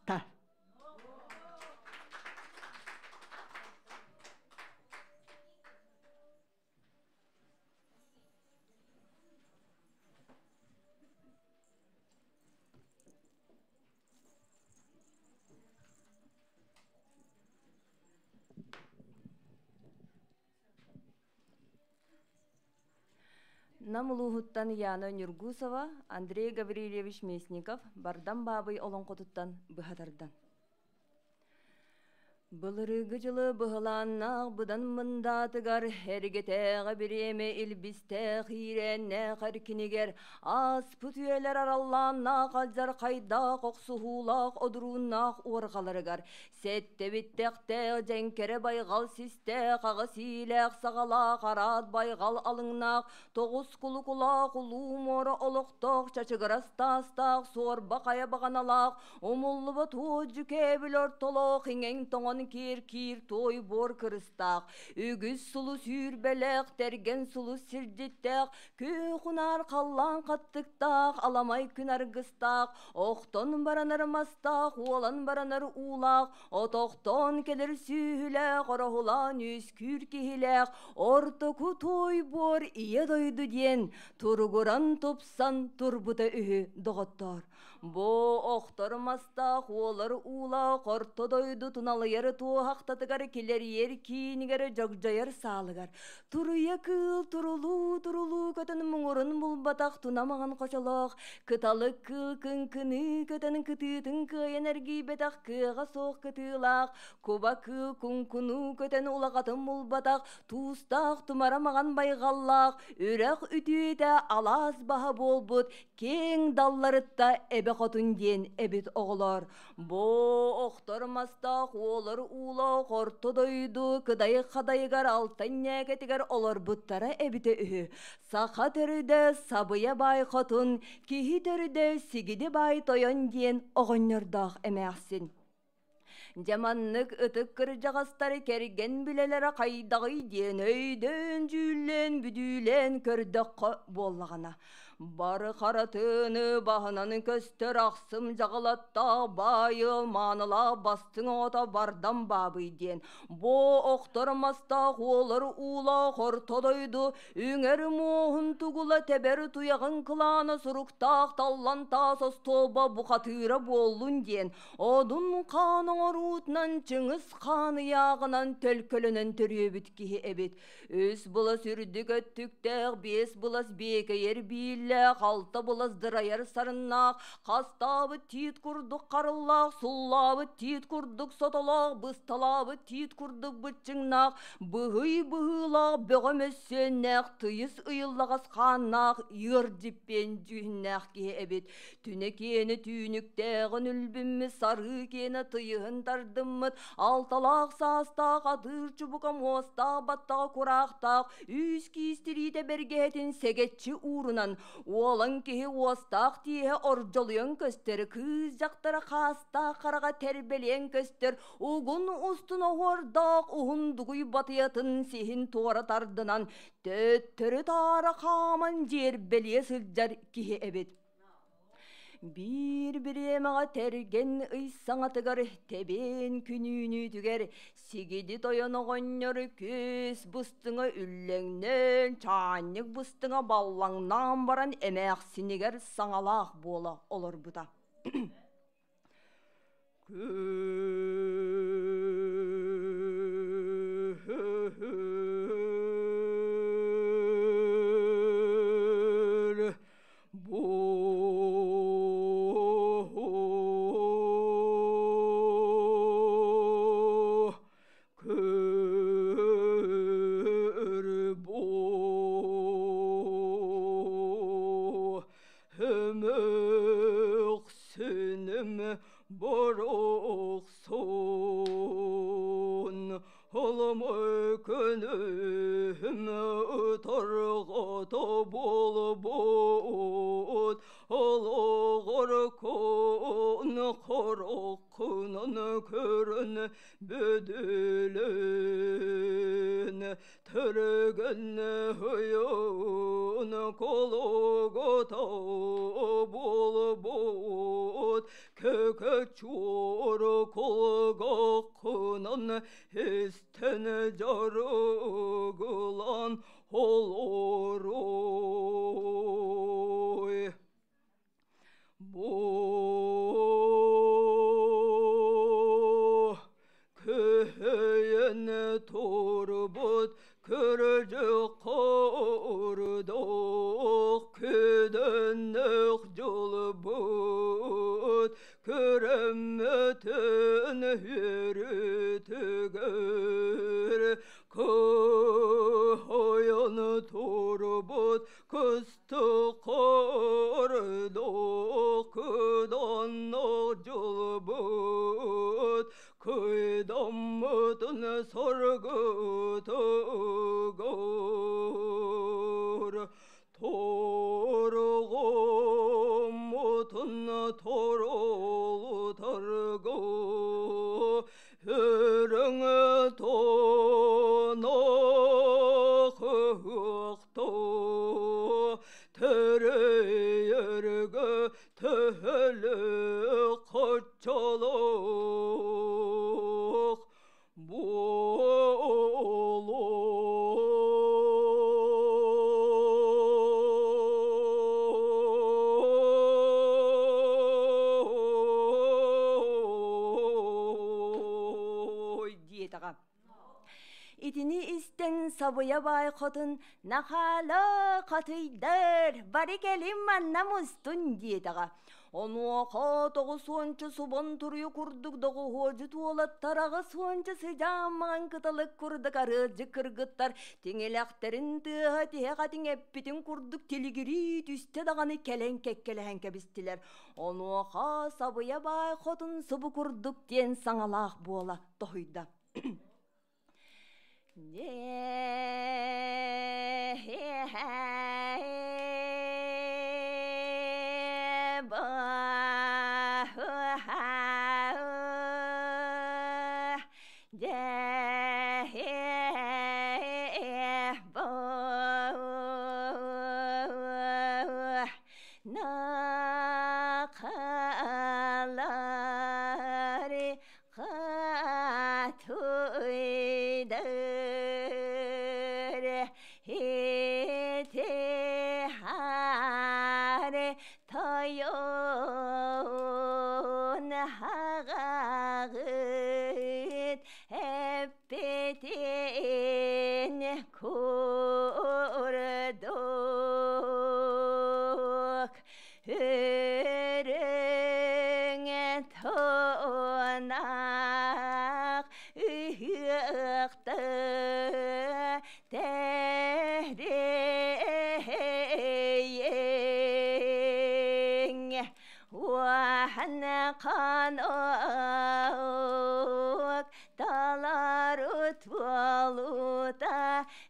[SPEAKER 3] Нам улууһуттан Яна Нюргусова, Андрей Гаврильевич Местников Бардам Баабый олоҥхотуттан быһа тардан. Былырыыгы дьылы быһылааннаах быдан мындаатыгар эргэтээҕи бириэмэ илбистээх иирээннээх эркинигэр ааспыт үйэлэр араллааннаах алдьархайдаах охсуһуулаах одурууннаах уорҕаларыгар Сэттэбиттэхтээх дьэҥкэрэ байҕал систээх, аҕыс иилээх саҕалаах, араат байҕал алыҥнаах, тоҕус кулукулаах, улуу муора олохтоох, чачыгырас таастаах, суорба хайа баҕаналаах, умуллубат уот дьүкээбил ортолоох, иҥэҥ тоҥон киэр-киир туой буор кырыстаах, үгүс сулус үүрбэлээх, тэргэн сулус сирдьиттээх, күөх унаар халлаан хаттыктаах, аламай күн аргыстаах, Охтон баранар мастаах, уолан баранар уулаах, отохтон кэлэр сүүһүлээх, ороһулаан үөскүүр киһилээх, ортоку туой буор ийэ дойду диэн туругуран тупсан турбута үһү доҕоттоор. Бу охтор мастаах, уолар уулаах орто дойду туналыйар туоһахтатыгар килэрийэр киинигэр дьогдьойор саалыгар Туруйа кыыл турулуу-турулуу көтөн муҥурун булбатах туна маҥан хочолоох, кыталык кыыл кыҥкыныы көтөн кытыытын кыайан эргийбэтэх кыаҕа суох кытыылаах, куба кыыл куҥкунуу көтөн улаҕатын булбатах туустаах тумара маҥан байҕаллаах, үрэх үтүөтэ алаас баһа буолбут киэҥ далларытта эбэ хотун диэн эбит оҕолоор. Бу охтор мастаах уолар уулаах орто дойду кыдайык хадайыгар алтан ньээкэтигэр олорбуттара эбитэ үһү. Саха төрүдэ Сабыйа баай хотун, киһи төрүдэ Сигиди баай тойон диэн оҕонньордоох эмээхсин. Дьэ маннык ытык кырдьаҕастары кэргэн билэлэрэ хайдаҕый диэн өйдөөн-дьүүллээн бүдүүлээн көрдөххө буоллаҕына, бары харатыыны баһынан көстөр ахсым дьаҕылаттаах баай ыал маанылаах бастыҥ оҕото бардам баабый диэн бу охтор мастаах уолар уулаах орто дойду үҥэр муоһун тугула тэбэр туйаҕын кылаана суруктаах таллан таас остуолба бухатыыра буоллун диэн Одун хаан оҥоруутунан Чыҥыс хаан ыйааҕынан төлкөлөнөн төрүөбүт киһи эбит. Үс былас үрдүк өттүктээх, биэс былас биэкэйэр бииллээх, алта былас дырайар сарыннаах, хастаабыт тиит курдук харыллаах, суллаабыт тиит курдук сотолоох, бысталаабыт тиит курдук быччыҥнаах, быһый быһыылаах бөҕө мөссүөннээх, тыйыс ыйыллаҕас хааннаах, ыар дьиппиэн дьүһүннээх киһи эбит. Түнэ киэнэ түүнүктээҕин үлбүммүт, сарыы киэнэ тыйыһын тардыммыт, алталаах саастаах атыыр чубука муостаах баттаҕа кураахтаах, үүс киис тириитэ бэргэһэтин сэгэччи уурунан, уолан киһи уостаах тииһэ ордьолуйан көстөр, кыыс дьахтара хаастаах хараҕа тэрбэлиэн көстөр, угун устун оһуордаах уһун дугуй батыйатын сиһин туора тардынан, төттөрү-таары хааман дьиэрбэлиэ сылдьар киһи эбит. Биир бириэмэҕэ тэргэн ый саҥатыгар тэбиэн күнүүнүүтүгэр сигиди тойон оҕонньор күс быстыҥа үллэҥнээн, чаанньык быстыҥа баллаҥнаан баран эмээхсинигэр саҥалаах буола олорбута. Күөл бу Көр бу Өмөхсүнүм борохсун Олом күнүм торҕото буолбут Олоҕор кун хороххунан көрөн бөдөлөн Төрөгөн ойон кологото буолбут Көкө чуор кулгаххынан истэн дьарыгылан олоруй. Бу күһүйэн турбут көрдьүк курдук күдөннөх дьулбут көрөммөтүн үөрүтүгэр кыһойон турбут Кыстыкордокудонно дьулбут кыйдаммытын соргутугар торгоммутун торолутарго өрөҥ тонохуохто төрөйөргө төһөлө хоччолох буолуой. Диэтэҕэ. Итини истэн сабыйа баай хотун «Нахаала, хатыйдар, бары кэлин манна мустун» диэтэҕэ. Онуоха тоҕус уонча субан туруйу курдук доҕуһуодьут уолаттар аҕыс уонча сыдьаан маҥан кыталык курдук арыалдьык кыргыттар тиҥилэхтэрин тыаһа тиһэх этиҥ эппитин курдук тилигирии түстэ даҕаны кэлэн кэккэлэһэн кэбистилэр. Онуоха сабыйа баай хотун субу курдук диэн саҥалаах буола тоһуйда. Дьэ Нахалари хатуйдыр хитихаре тойон хаҕаҕыт эппитин курдук үрүҥ тунах ыһыахты тэрийиҥ уоһан ханок таларут буолута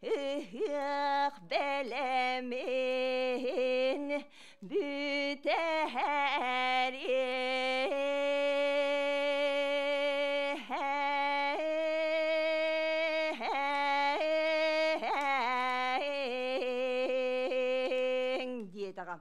[SPEAKER 3] ыһыах бэлэмин бүтэһэриҥ диэтэҕэ.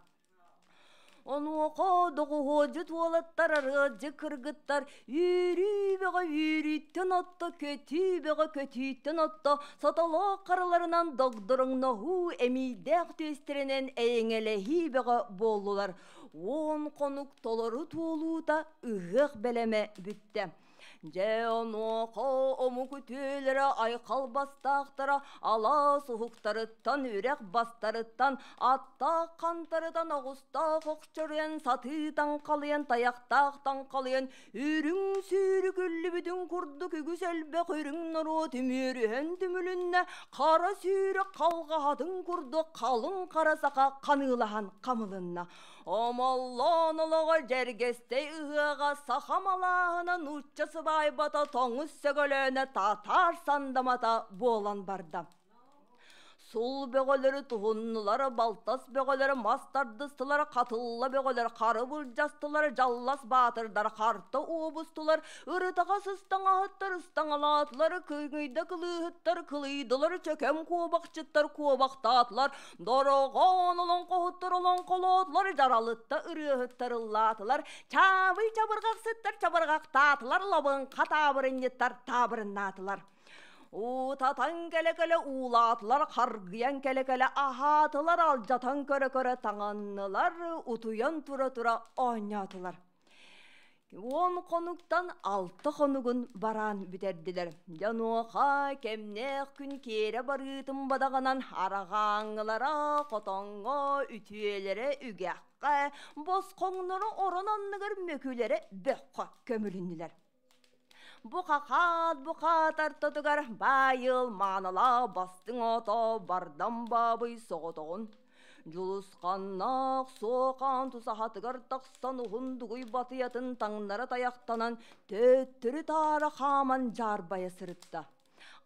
[SPEAKER 3] Онуоха доҕуһуодьут уолаттар, арыалдьы кыргыттар үүрүү бөҕө үүрүүттэн отто, көтүү бөҕө көтүүттэн отто, сотолоох хараларынан догдороҥноһуу, эмиийдээх түөстэринэн эйэҥэлэһии бөҕө буоллулар. 10 хонук толору туолуута ыһыах бэлэмэ бүттэ. Дьэ онуоха омук үтүөлэрэ айхал бастаахтара алаас уһуктарыттан, үрэх бастарыттан, аттаах хантарытан, оҕустаах охчоруйан, сатыы таҥхалыйан, тайахтаах таҥхалыйан, үрүҥ сүүрүк үллүбүтүн курдук үгүс элбэх үрүҥ норуот үмүөрүһэн түмүлүннэ, хара сүүрүк халҕаһатын курдук халыҥ хара саха ханыылаһан хамылынна. Омоллоон олоҕо дьэргэстэй ыһыаҕа саха малааһына нуучча сыбаайбата тоҥус сөгөлөөнө татаар сандамата буолан барда. Сул бөҕөлөрү туһуннулар, балтас бөҕөлөрү мас тардыстылар, хатылла бөҕөлөр хары былдьастылар, дьаллас баатырдар харта уобустулар, ырытаҕа сыстаҥаһыттар ыстаҥалаатылар, кыҥыйда кылыыһыттар кылыйдылар, чөкөм куобахчыттар куобахтаатылар, Дороҕоон олоҥхоһуттар олоҥхолоотулар, дьаралытта ырыаһыттар ыллаатылар, чаабый чабырҕахсыттар чабырҕахтаатылар, лабыҥха таабырынньыттар таабырыннаатылар. Уутатан кэлэ-кэлэ уулаатылар, харгыйан кэлэ-кэлэ аһаатылар, алдьатан көрө-көрө таҥаннылар, утуйан тура-тура оонньоотулар. 10 хонуктан 6 хонугун бараан бүтэрдилэр. Дьонуоха кэмнээх күн киэрэ барыытын бадаҕынан араҕааҥҥылара хотоҥҥо, үтүөлэрэ үгэххэ, босхоҥноро орон анныгар мөкүлэрэ бөххө көмүлүннүлэр. Бу хахаат бу хаат ортотугар баайыл маанылаах бастыҥ ото бардам баабый соҕотоҕун Дьулусханнаах суохаан тусаһатыгар тахсан уһун дугуй батыйатын таҥнара тайахтанан төттөрү-таары хааман дьаарбайа сырытта.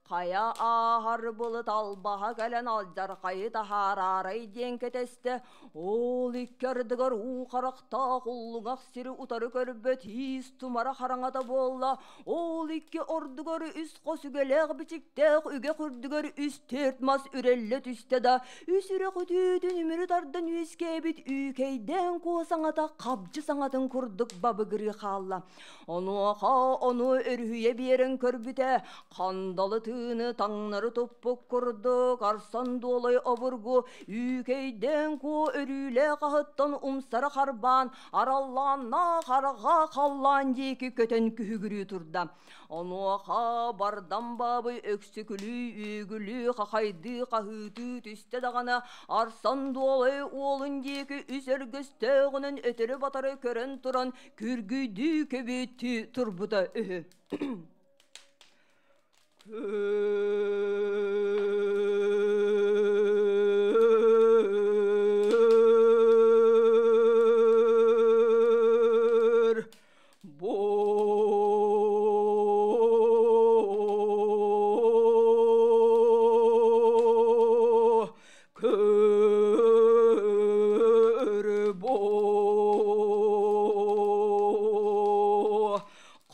[SPEAKER 3] Хайа ааһар былыт албаһа кэлэн алдьархайы таһаараарай диэн кэтэстэ. Ол икки ардыгар уу харахтаах уллуҥах сири утары көрбөт иис тумара хараҥата буолла. Ол икки ордугар үс хос үгэлээх бичиктээх үгэх үрдүгэр үс түөрт мас үрэллэ түстэ да, үс үрэх үтүүтүн үмүрү тардан үөскээбит үүкэйдээн куо саҥата хабдьы саҥатын курдук бабыгырыы хаалла. Онуоха ону өрүһүйэ биэрэн көрбүтэ, хандалы тыыны таҥнары туппут курдук арсан дуолай обургу үүкэйдээн куо өрүүлээх аһыттан умсара харбаан, араллааннаах арҕаа халлаан диэки көтөн күһүгүрүү турда. Онуоха бардам баабый өксүкүлүү, үүгүлүү, хахайдыы, хаһыытыы түстэ даҕаны, арсан дуолай уолун диэки үс өргөстөөҕүнэн өтөрү-батары көрөн туран күргүйдүү көбүөттүү турбута үһү. Бу көр бу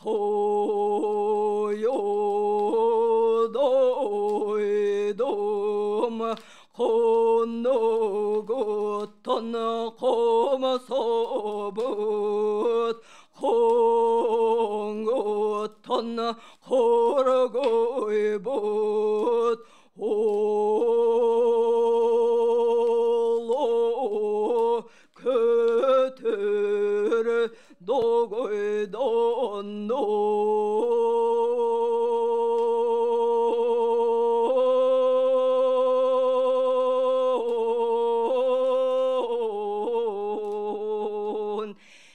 [SPEAKER 3] қойон.
[SPEAKER 1] Хоннугуттан хомсобут, Хоҥуттан хоргуйбут, Оло көтөр догойдонно.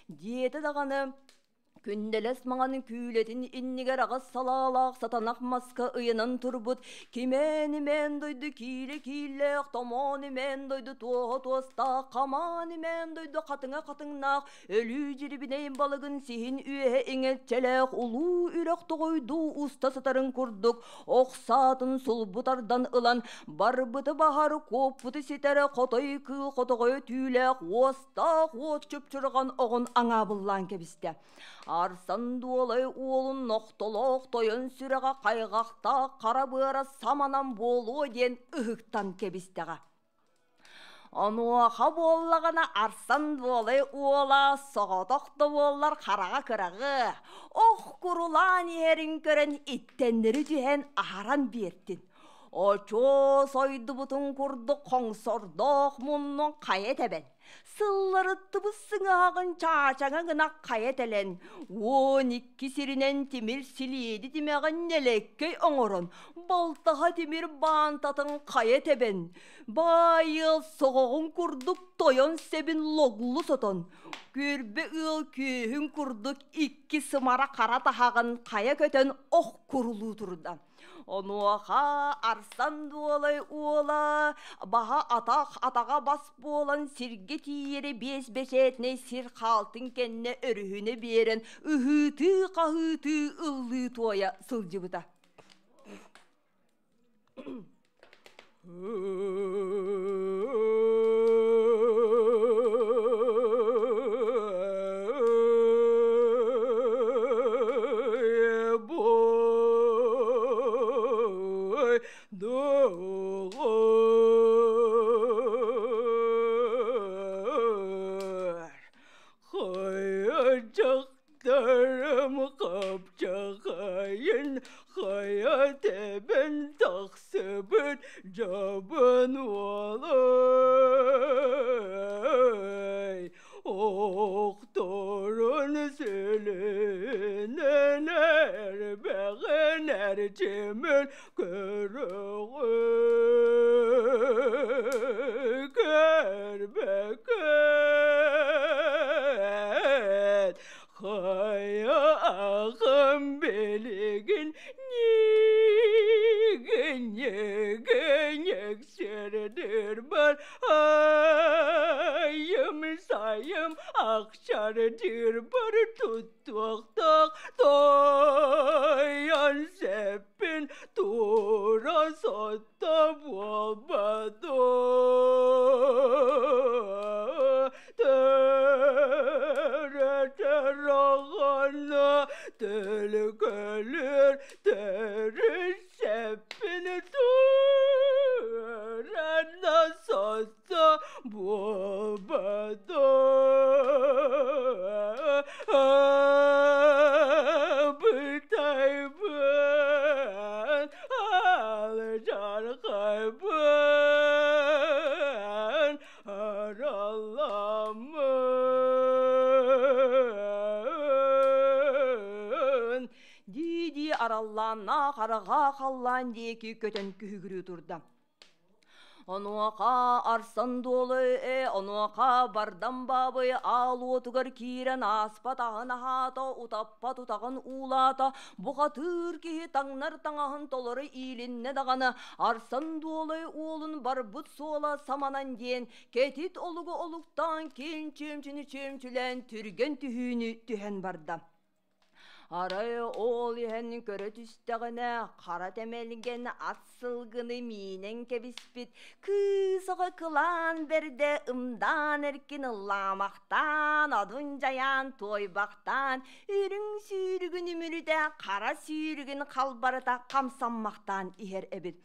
[SPEAKER 1] Диэтэ даҕаны Күндэлэс маҥан күүлэтин иннигэр аҕыс салаалаах сатанах маска ыйанан турбут кимээн-имээн дойду киилэ-кииллээх, томоон-имээн дойду туоһа туостаах, хамаан-имээн дойду хатыҥа хатыҥнаах, өлүү дьирибинэй балыгын сиһин үөһэ иҥэлчэлээх улуу үрэх тоҕойдуу уста сытарын курдук ох саатын сулбу тардан ылан барбыты баһар, куоппуту ситэрэ хотой кыыл хотоҕойо түүлээх уос Таах уот чупчурҕан оҕун аҥаабыллаан кэбистэ. Арсан Дуолай уолун нохтолоох тойон сүрэҕэ хайҕахтаах хара быара саманан буолуо диэн ыһыктан кэбистэҕэ. Онуоха буоллаҕына Арсан Дуолай уола соҕотох да буоллар хараҕа кыраҕы, ох курулаан иһэрин көрөн иттэннэри түһэн аһаран биэртин. Очуос ойдубутун курдук хоҥсордоох муннун хайа тэбэн, сылларыттыбыт сыҥааҕын чаачаҥа гына хайа тэлэн, 12 сиринэн тимир силиэди тимэҕин нэлэккэй оҥорон, балтаһа тимир баантатын хайа тэбэн, баай ыал соҕоҕун курдук тойон сэбин логлу сотон, көрбө ыал күөһүн курдук икки сымара хара таһаҕын хайа көтөн ох курулуу турда. Онуоха Арсан Дуолай уола баһа атах, атаҕа бас буолан сиргэ тиийэрэ биэс бэчээтинэй сир хаалтын кэннэ өрүһүнэ биэрэн ыһыытыы-хаһыытыы ыллыы туойа сылдьыбыта. Дьахтарым хапчахайын хайа тэбэн тахсыбыт дьабын уолай, охторун сүлүнэн эрбэҕин эрчимин көрөҕүн көрбөккүн. Хайа аҕам билигин ньигин сирдирбэр айым сайым ахсардырбар туттуохтаах тойон сэппин тура сотто буолбатым. Төрөтөр төлкөлөр төрүссэппин туранна сотто буолбатым. Бытайбын, алжархайбын, аралламмын. Дии-дии араллааннаах хараҕа халлаан диэки көтөн күһүгүрүү турда. Онуоха Арсан Дуолай ээ, онуоха Бардам Баабый аал уотугар киирэн ааспат аһын аһаата, утаппат утаҕын уулаата, бухатыыр киһи таҥнар таҥаһын толору иилиннэ даҕаны, Арсан Дуолай уолун барбыт суола саманан диэн, кэтит олугу олуктаан киэҥ чүөмчүнү чүөмчүлээн түргэн түһүүнү түһэн барда. Арай ол иһэн көрө түстэҕинэ, хара тэмэлгэн ат сылгыны миинэн кэбиспит, кыыс оҕо кылаан бэрдэ ымдаан эркин ыллаамахтаан, одун дьайаан туойбахтаан, үрүҥ сүүрүгүн үмүрүтэ, хара сүүрүгүн халбарыта хамсаммахтаан иһэр эбит.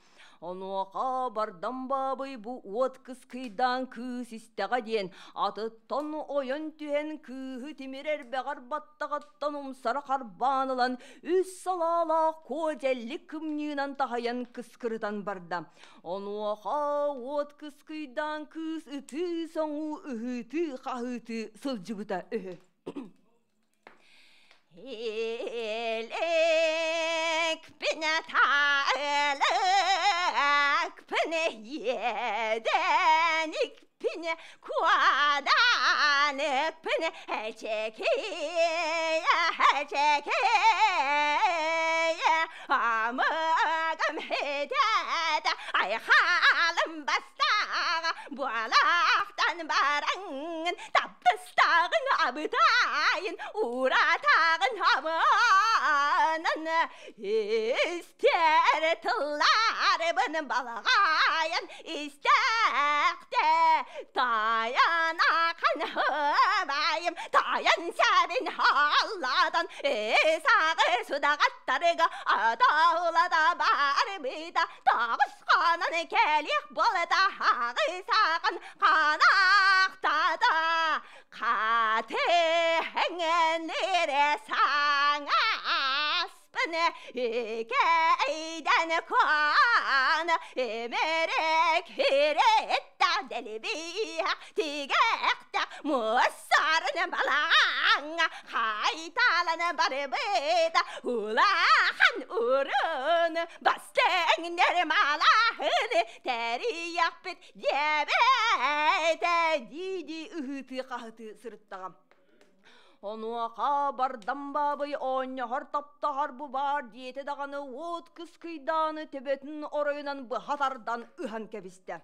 [SPEAKER 3] Онуоха бардам баабый бу уот кыскыйдаан кыыс истэҕэ диэн, атыттан ойон түһэн кыыһы тимир эрбэҕэр баттаҕыттан умсара харбаан ылан, үс салаалаах куо дьэллик кымньыынан таһыйан кыскырытан барда. Онуоха уот кыскыйдаан кыыс ытыы-соҥуу ыһыытыы-хаһыытыы сылдьыбыта үһү.
[SPEAKER 2] Иликпине таалыкпыне иэдэникпине куаданыкпыне эчекие эчекие амыгым хитете айхалым бастаға буалақтан бараңын таптыстағын абытайын уратағын аманын истер тылларыбын балағайын истәқте таян ақан хыбайым таян сәбин алладан исағы судағаттарыға атаулада барбыда тағысқанын келек болда ағысағын қанақтада қатыһыңнере саңаспын икейден куан эмерек хиретта делибиha тигекта муссарын балаңа хайталан барбыта улахан урун бастеңнер малахыны тэрияхпит диэбэтэ
[SPEAKER 3] дии-дии ыһыытыы-хаһытыы сырыттаҕа. Онуоха бардам баабый оонньоһор таптаһар бу баар диэтэ даҕаны уот кыскыйдааны төбөтүн оройунан быһа тардан ыһан кэбистэ.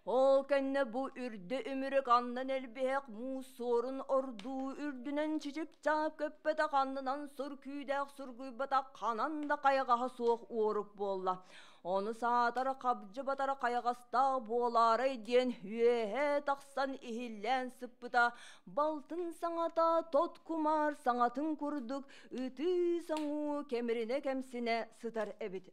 [SPEAKER 3] Ол кэннэ бу үрдэ үмүрүк аннан элбиһэх муус суорун ордуу үрдүнэн чичип-чаап көппөтөх аннынан сур күүдээх сургуйбатах ханан да хайаҕаһа суох уорук буолла. Ону саатар хабдьы батар хайаҕастаах буолаарай диэн үөһэ тахсан иһиллээн сыппыта, балтын саҥата тот кумаар саҥатын курдук ытыы-соҥуу кэмиринэ-кэмсинэ сытар эбит.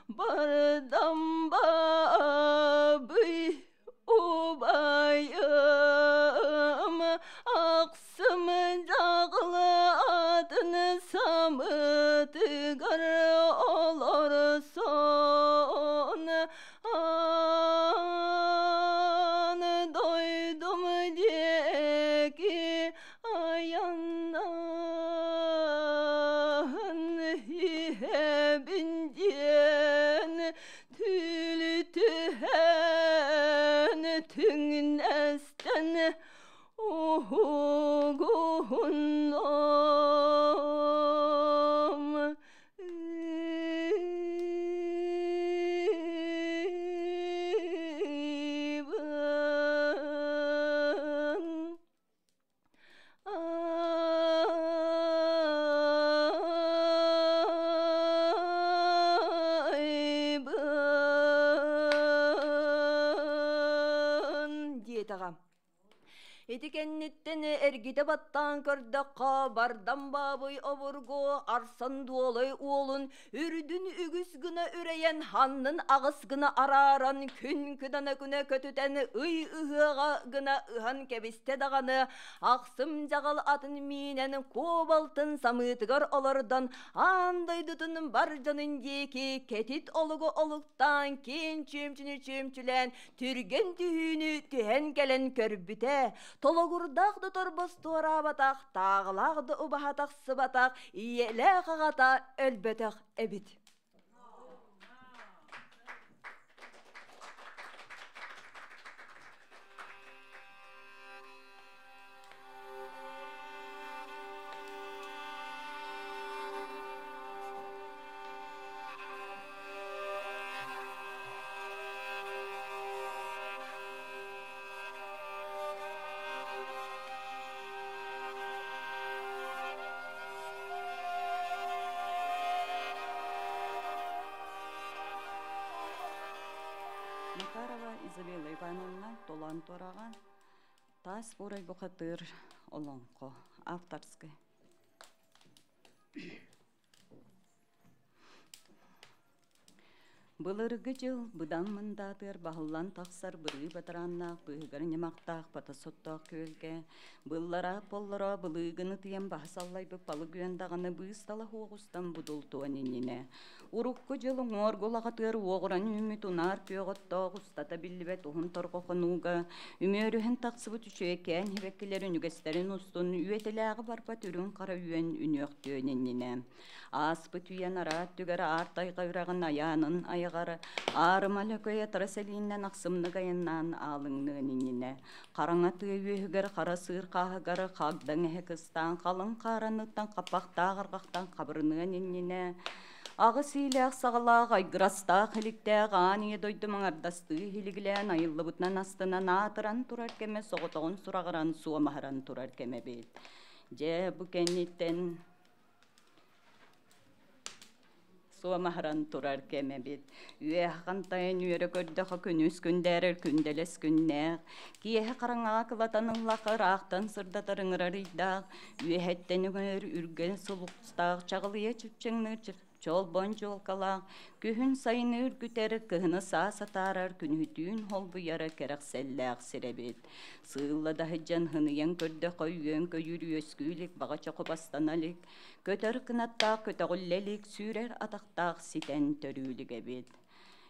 [SPEAKER 3] Бардам бабый убайым Ахсым дьаҕылы атын самытыгар олорсон Аан дойдум диэки айаннаан иһэбин диэн түүл түһэн түҥнэстэн уһугуннум. Иван. Айбын диэтэҕэ. Ити кэнниттэн эргитэ баттаан көрдөххө, бардам баабый обургу Арсан Дуолай уолун үрдүн үгүс гына үрэйэн, ханнын аҕыс гына арааран, күн кыдана күнэ көтүтэн, ый ыһыаҕа гына ыһан кэбистэ даҕаны, ахсым дьаҕал атын миинэн куобалтын самыытыгар олордон, аан дойдутун бар дьонун диэки кэтит олугу олуктаан, киэн чүөмчүнү чүөмчүлээн, түргэн түһүүнү түһэн кэлэн көрбүтэ, тологурдаах да торбос туораабатах, тааҕылаах да убаһа тахсыбатах, ийэлээх аҕата өлбөтөх эбит.
[SPEAKER 4] Макарова Изабелла Ивановна Толоон туораҕа Таас Буурай бухатыыр олоҥхо авторскай. Былыргы дьыл быдан мындаатыгар баһыллан тахсар бырыы бадарааннаах быыһыгар ньамахтаах бата соттоох күөлгэ быллара поллоро былыыгын ытыйан баһа саллайбыт балык үөн даҕаны быыстала уоҕустан будултуон иннинэ урукку дьыл уҥуоргу улаҕатыгар уоҕуран үүммүт унаар күөх оттоох устата биллибэт уһун торҕо хонууга үмүөрүһэн тахсыбыт үчүгэйкээн сибэккилэр үнүгэстэрин устун үөтэлээҕи барбат үрүҥ хара үөн үнүөхтүөн иннинэ Ааспыт үйэн араат түгэр аар тайҕа үрэҕин айаанын айаҕар аарыма лөкөйө тара сэлииннэн ахсымнык айаннаан аалыҥныан иннинэ хараҥа тыа үөһүгэр хара сыыр хааһыгар хагдаҥ эһэ кыстаан халыҥ хаараныттан хаппахтаах арҕахтан хабырыныан иннинэ аҕыс иилээх саҕалаах айгырастаах иликтээх аан ийэ дойду маҥардастыы иһилигилээн айыллыбытынан астынан аатыран турар кэмэ соҕотоҕун сураҕыран суомаһыран турар кэмэ эбит. Дьэ бу кэнниттэн Суомаһыран турар кэм эбит. Үөһэ хантайан үөрэ көрдөхө күнүс күндээрэр күндэлэс күннээх, киэһэ хараҥаҕа кылатан ыллахха ыраахтан сырдатар ыҥырар ыйдаах, үөһэттэн өҥөр үргэн сулустаах чаҕылыйа чыпчыҥныыр чолбон дьуолкалаах, күһүн сайыны үргүтэр, кыһыны саас атаарар, күнүһүтүүн холбуйара кэрэхсэллээх сир эбит. Сыылла да сылдьан һыныйан көрдөххө үөн-көйүүр үөскүү илик, баҕа чоху бастана илик, көтөр кынаттаах көтөҕүллэ илик, сүүрэр атахтаах ситэн төрүү илик эбит.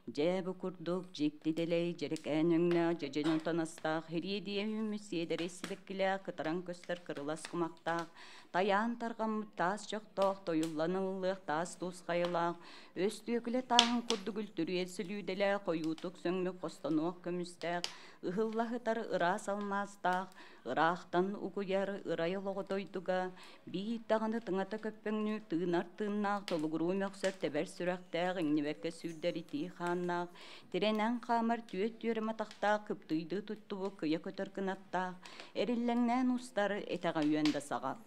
[SPEAKER 4] Дьэ, бу курдук дьикти дэлэй, дьэрэкээн өҥнөөх, дьэдьэн отон астаах, ириэдийэ үүммүт сиэдэрэй сибэккилээх, кытаран көстөр кырылас кумахтаах, тайаан тарҕаммыт таас чохтоох, тойуллан ыллыах таас туус хайалаах, өстүөкүлэ тааһын курдук үлтүрүйэр сүлүүдэлээх, хойуутук сөҥмүт хостонуох көмүстээх, ыһылла сытар ыраас алмаастаах, ыраахтан угуйар ырай олоҕо дойдуга биир даҕаны тыҥата көппөҥнүүр тыынар тыыннаах толугуруу мөхсөр тэбэр сүрэхтээх иҥнибэккэ сүүрдэр итии хааннаах тирэнэн хаамар түөт түөрэ матахтаах кыптыйдыы туттубут кыйа көтөр кынаттаах эриллэҥнээн устар этэҕэ үөн да саҕа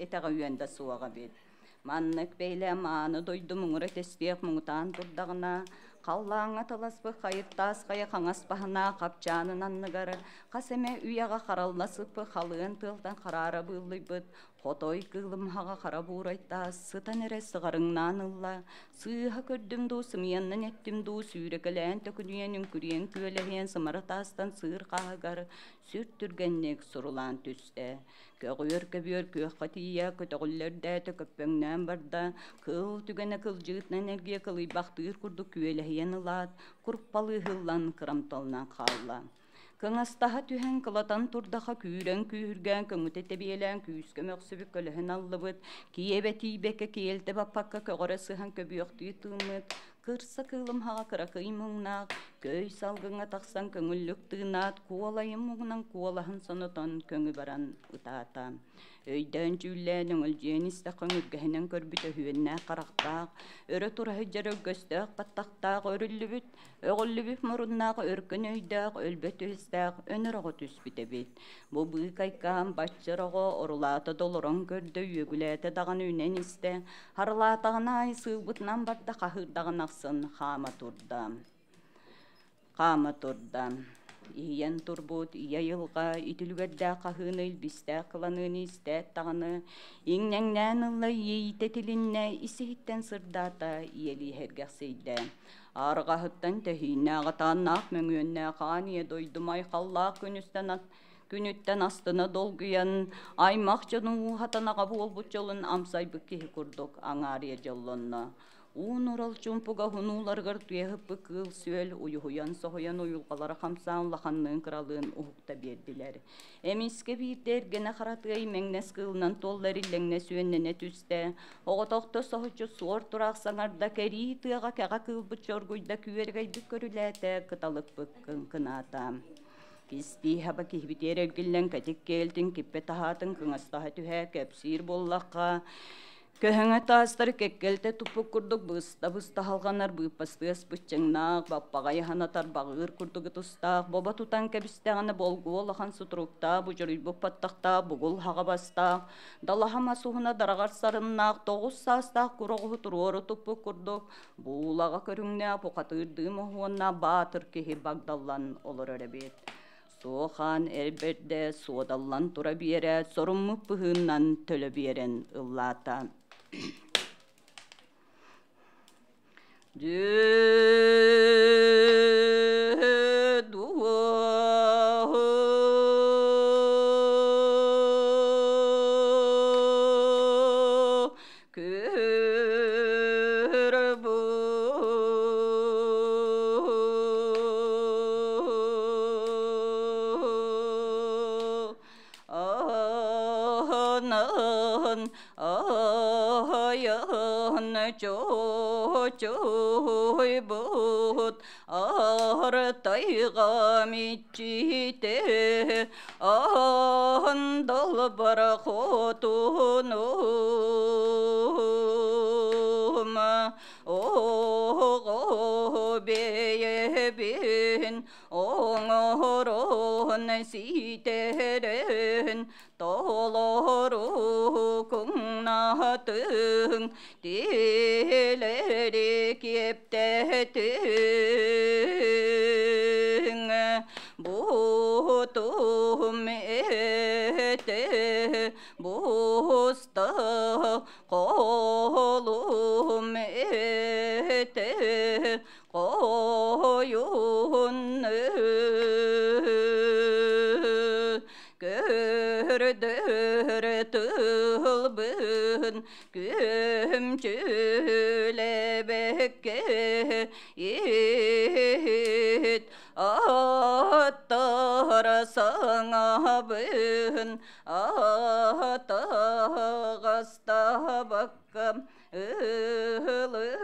[SPEAKER 4] этэҕэ үөн да суоҕа эбит. Маннык бэйлэ мааны дойду муҥура тэстиэх муҥутаан турдаҕына, халлааҥҥа таласпыт хайыттаас хайа хаҥас баһына хапчаанын анныгар хас эмэ үйэҕэ харалла сыппыт халыан тыалтан хараара быыллыйбыт. Хотой кыылымһаҕа хара буурайтаас сытан эрэ сыҕарыҥнаан ылла, сыыһа көрдүм дуу, сымыйаннан эттим дуу, сүүрэкэлээн төкүнүйэн, үҥкүрүйэн күөлэһийэн сымара таастан сыыр хааһыгар сүр түргэнник сурулаан түстэ. Көҕүөр көбүөр күөххэ тиийэ көтөҕүллэрдээтэ көппөҥнөөн барда, кыл түгэнэ кылдьыытынан эргийэ кылыйбахтыыр курдук күөлэһийэн ылаат, курпалыыһыллан кырамталынан хаалла. Кыҥастаһа түһэн кылатан турдаха күүрэн күүһүргээн көҥүтэ тэбиэлээн күүскэ мөхсүбүт көлөһүн аллыбыт, киэбэ тиийбэккэ киэлтэ баппакка көҕөрө сыһан көбүөхтүү тыыммыт, кырса кыылымһаҕа кыракый муҥнаах, көй салгыҥҥа тахсан көҥүллүк тыынаат, куолайын муҥунан куолаһын сонотон көҥү баран ытаата. Өйдөөн дьүүллээн өҥөлдьүйэн истэххэ өҥүргэһинэн көрбүт өһүөннээх харахтаах, өрө тура сылдьар өргөстөөх баттахтаах өрүллүбүт, өҕүллүбүт муруннаах өркөн өйдөөх өлбөт түһүстээх өнөр оҕо түспүт эбит. Бу быыкайкаан баччар оҕо орулаата да олорон көрдө, үөгүлээтэ даҕаны үнэн истэ, харылаатаҕына аайы сыылбытынан барда, хаһыырдаҕын ахсын хаама турда. Хаама турда. Иһийэн турбут ийэ айылҕа итилүгэрдээх хаһыыны илбистээх кыланыыны истээт даҕаны, иҥнэҥнээн ылла иэйиитэ тилиннэ, ис-иһиттэн сырдаата, ийэлии сэргэхсийдэ. Арҕаһыттан тэһииннээх атааннаах мөҥүөннээх аан ийэ дойдум айхаллаах күнүстэн күнүттэн астына долгуйан, аймах дьону ууһатан аҕа буолбут дьолун амсайбыт киһи курдук аҥаарыйа дьоллонно. Уун урал чуумпуга уһунууларыгар туйаһыппыт кыыл-сүөл уйуһуйан-соһуйан уйулҕалара хамсаан улаханныын-кыралыын уһукта биэрдилэр. Эмискэ биирдэ эргэнэ харатыай мэҥнэс кыылынан туолла эриллэҥнэс үөннэнэ түстэ. Оҕотохто соһуччу суор тураах саҥарда, кэрии тыаҕа кэҕэ кыылбыт чоргуйда, күөрэгэйбит көрүлээтэ, кыталыкпыт кыҥкынаата. Кистии хаба киһибитигэр эргиллэн кэтик кээлтин киппэ таһаатын кыҥастаһа түһэ кэпсиир буоллахха, Көһөҥө таастары кэккэлитэ туппут курдук быста-быста халҕанар быыппастыас быччыҥнаах, баппаҕай аһанатар баҕыыр курдук ытыстаах, бобо тутан кэбистэҕинэ болгуо улахан сутуруктаах, будьуруйбут баттахтаах, бугул хаҕабастаах, далаһа мас уһуна дараҕар сарыннаах, 9 саастаах кур оҕуһу туруору туппут курдук, буулаҕа көрүҥнээх, бухатыырдыы моһуоннаах баатыр киһи багдаллан олорор эбит. Суохаан эр бэрдэ суодаллан тура биэрээт, соруммут быһыынан төлө биэрэн ыллаата. Айын чочуйбут артайга миччите андал бар хотунум оҕо бэйэбин оҥорон ситэрэн толору куҥнатын тилэри киэптэтиҥ бутум этэ буста колум этэ қойун көрдөр тылбын күмчүлэбэккэ иһит аттар саҥабын атаҕастабакка ылын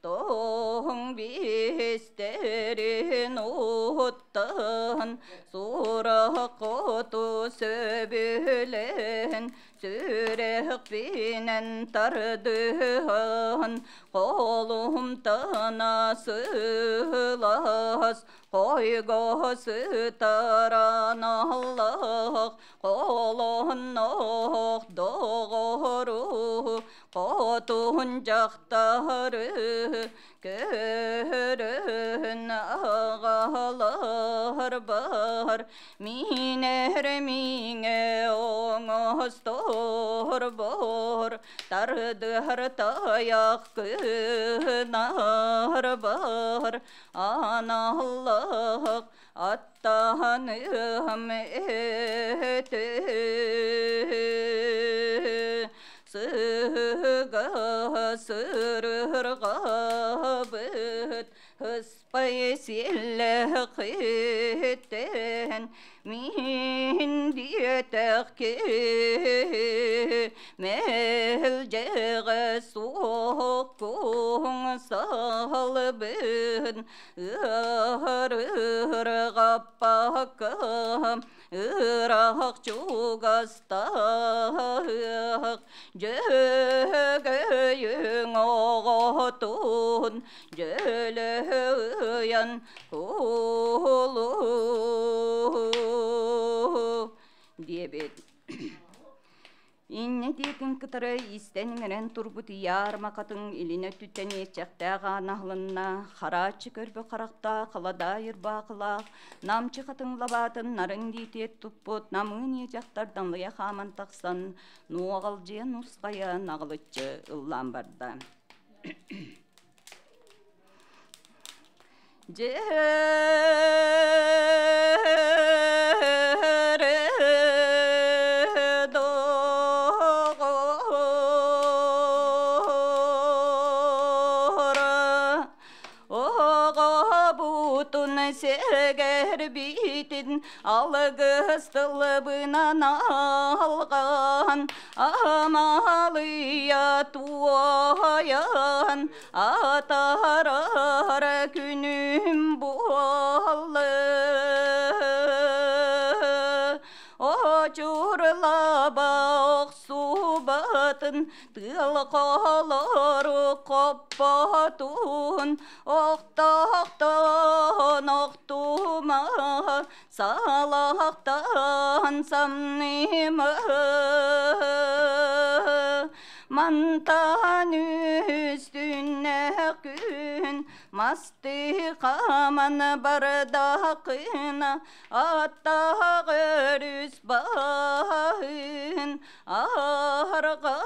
[SPEAKER 4] тоҥ биэстерин уоттан сурах хоту сөбүлэн сүрэхпинэн тардыһан холум тана сылаас хойго сытараналлах холоннох доҕору хотун дьахтары көрөн аҕалар. Бар минер миңе оңостор бор тардыһар таяк кынар бар аналлык аттаным эте сыга сырыргабыт ыспай силлэхиттен мин диэтэхки мэлдьэҕэ суоккуҥ салбын ыарырҕаппакка ыраах чугастаах дьөгөйүҥ оҕотун дьөлөйөн кулу диэбит. Иннэ диэтин кытары истэн иҥэрэн турбут ийаар макатын илин өттүттэн иэччэхтээх аанаһылынна, харааччы көрбө харахтаах, халадаай ырбаахылаах, намчы хатыҥ лабаатын нарын диитиэт туппут намыын иэчэхтэр дамлыйа хааман тахсан, нуоҕалдьыйан усхайа наҕылыччы ыллаан барда. Оҕобутун сэгэрбитин алгыстылбынан алган амалыя туойан атарар күнүм буолла. Очурлаба охсубатын тыл колору коппотун охтохтон охтума салахтан самныма мантан үстүнэ күн масты хаман бардакына аттаах өрүс баһын арга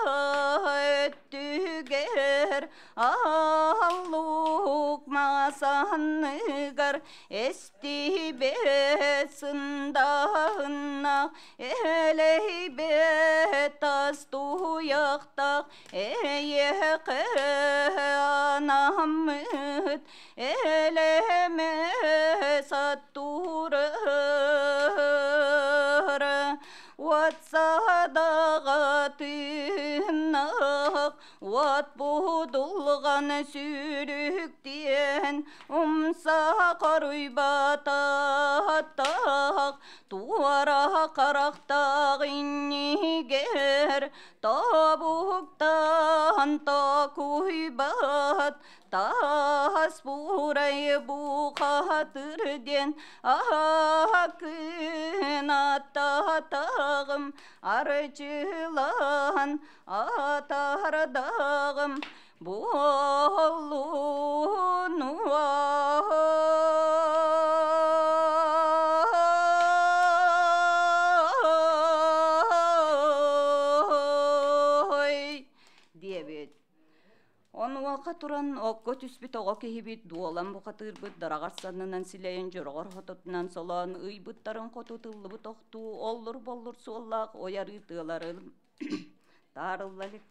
[SPEAKER 4] өттүгэр аллук масанныгар эстибет сындаһынна элейбет тастуяктак эйэхэ анаммыт элеме саттурар уотсадагатыннах уот будулган сүрүктиэн умса коруйбататтах туара карахтаах иннигэр тобуктан токуйбат тас бурай бухатыр диэн акын аттатагым арчылаан атардагым буоллунуа. Диэбит. Онуоха туран окко түспүт оҕо киһибит дуолан бухатыырбыт дараҕар саннынан силэйэн дьороҕор хототунан солоон ыйбыттарын хоту тыллыбыт охтуу оллур-боллур суоллаах ойарыы тыаларын таарылла илик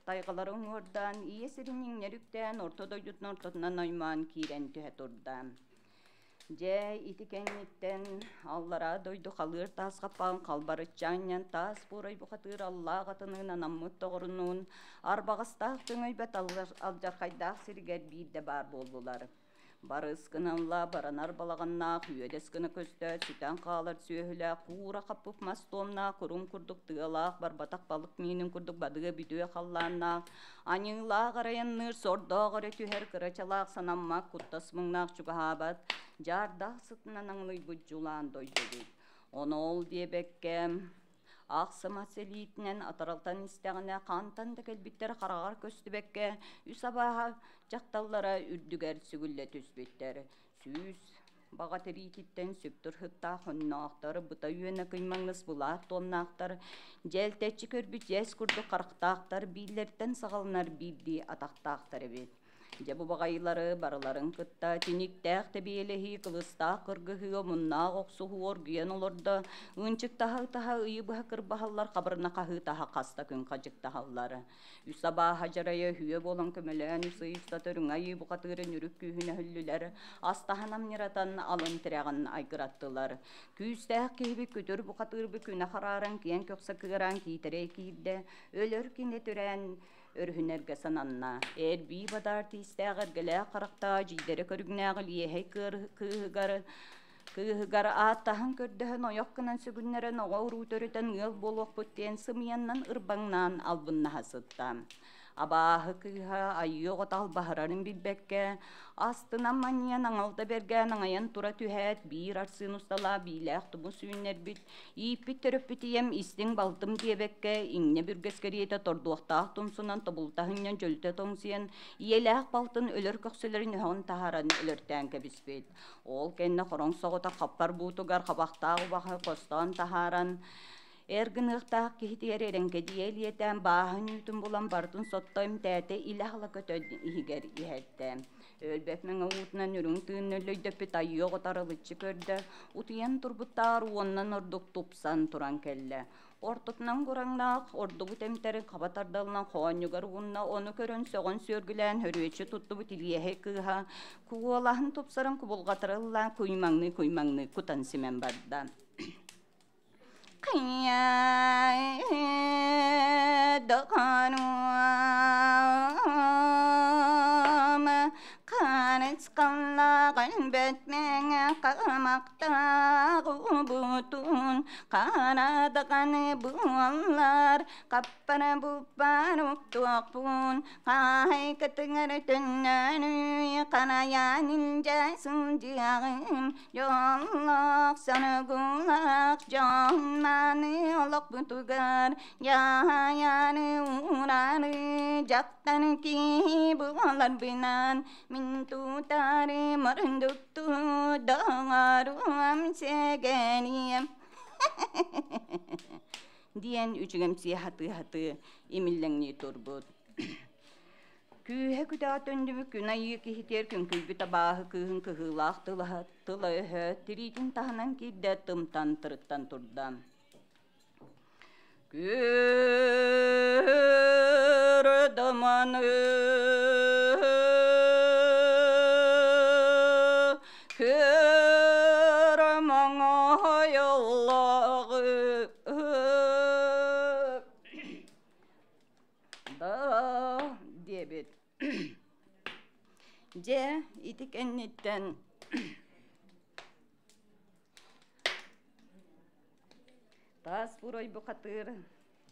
[SPEAKER 4] тайҕаларын уҥуордаан ийэ сирин иҥнэри үктээн орто дойдутун ортотунан оймоон киирэн түһэ турда. Дьэ, ити кэнниттэн аллараа дойду халыыр таас хаппаҕын халбарыччы анньан таас буорай бухатыыр аллаах атыныын анаммыт доҕорунуун арбаҕастаах төҥөйбөт алдьархайдаах сиригэр биирдэ баар буоллулар. Барыс гыналла баранар балаҕаннаах, үөдэс гына көстөөт, сүтэн хаалар сүөһүлээх, куура хаппыт мас туомнаах, курум курдук тыалаах, барбатах балык миинин курдук бадыа бүтүө халлааннаах, аньыылаах арайанныыр, сордоох эрэ түһэр, кырачалаах санаммат, куттас муҥнаах чугаһаабат, дьаардаах сытынан аҥылыйбыт дьулаан дойдубут. Ону ол диэбэккэ, ахсыма сэлиитинэн атаралтан истэҕинэ хантан да кэлбиттэр хараҕар көстүбэккэ үс абааһа дьахталлара үрдүгэр сүгүллэ түспүттэр. Сүүс Баҕа тириититтэн сүптүр сыттаах хонноохтор, быта үөнэ кыймаҥнас былаат туомнаахтар, дьээлтэччи көрбүт дьээс курдук харахтаахтар, бииллэртэн саҕаланар биирдии атахтаахтар эбит. Дьэ бу баҕайылары барыларын кытта тиниктээх тэбиэлэһии, кылыстаах кыргыһыы, омуннаах охсуһуу оргуйан олордо, ынчыктаһа-ытаһа ыйы быһа кырбаһаллар, хабырына хаһыытаһа хаста күн хадьыктаһаллар. Үс абааһа дьарайа үһүө буолан көмөлөөн үс ый устата үрүҥ айыы бухатыырын үрүк күүһүн өһүллүлэр, астаһан амньыратан алын тирэҕин айгыраттылар. Күүстээх киһибит күтүр бухатыырбыт күнэ харааран киэҥ көхсө кыараан киитэрэй киирдэ, өлөр кини түрээн өрүһүнэргэ сананна. Эрбии бадаар тиистээх эргэлээх харахтаах дьиидэрэ көрүҥнээх илиэһэй кыыһыгар Кыыһыгар ааттаһан көрдөһөн ойох гынан сүгүннэрэн оҕо уруу төрүтэн ыал буолуохпут диэн сымыйаннан ырбаҥнаан албыннаһа сытта. Абааһы кыыһа айыы оҕото албаһырарын билбэккэ, астынан манньыйан аҥалда бэргээн аҥайан тура түһээт, биир арсыын усталаах биилээх тумус үүннэрбит, ииппит төрөппүт ийэм истиҥ балтым диэбэккэ, иҥнэ бүргэс кэриэтэ тордуохтаах тумсунан тобултаһынньан дьөлүтэ тоҥсуйан, ийэлээх балтын өлөр көхсүлэрин өһөҕүн таһааран өлөртөөн кэбиспит. Ол кэннэ хороҥ соҕотох хаппар буутугар хабахтаах убаһы хостоон таһааран, эр гыныахтаах киһитигэр эрэҥкэдийэ илиэтээн бааһын үүтүн булан барытын сотто эмтээтэ илэ-ала көтөн иһигэр иһэртэ. Өлбөт мэҥэ уутунан үрүҥ тыын өллөйдөппүт айыы оҕото арылыччы көрдө, утуйан турбуттаар уоннан ордук тупсан туран кэллэ. Ортотунан кураҥнаах, ордубут эмтэрин хаба тардалынан хоонньугар уунна, ону көрөн сөҕөн сүөргүлээн хөрүөччү туттубут илиэһэй кыыһа куолаһын тупсаран кубулҕатара ыллаан куймаҥныы-куймаҥныы кутан симэн барда. Харадаҕаны буоллар, хаппара буппар уктуохпун, хаһайкытыгар төннөнүй, харайан илдьэ сылдьыаҕым, дьоллоох соргулаах дьон-мааны олохпутугар дьаһайары уурары дьахтар киһи буоларбынан мин тутары мордукту доҕоруом сэгэниэм диэн үчүгэмсийэ хатыы-хатыы имиллэҥнии турбут. Күүһэ күтэҕэ төннүбүт күн айыы киһитигэр күҥкүйбүт абааһы кыыһын кыһыылаах тылаһа тыла-өһө тириитин таһынан киирдэ тымтан тырыттан турда. Күрдаманы көр маҥайыллаҕы да диэбит. Дьэ, ити кэнниттэн Таас бурай бухатыыр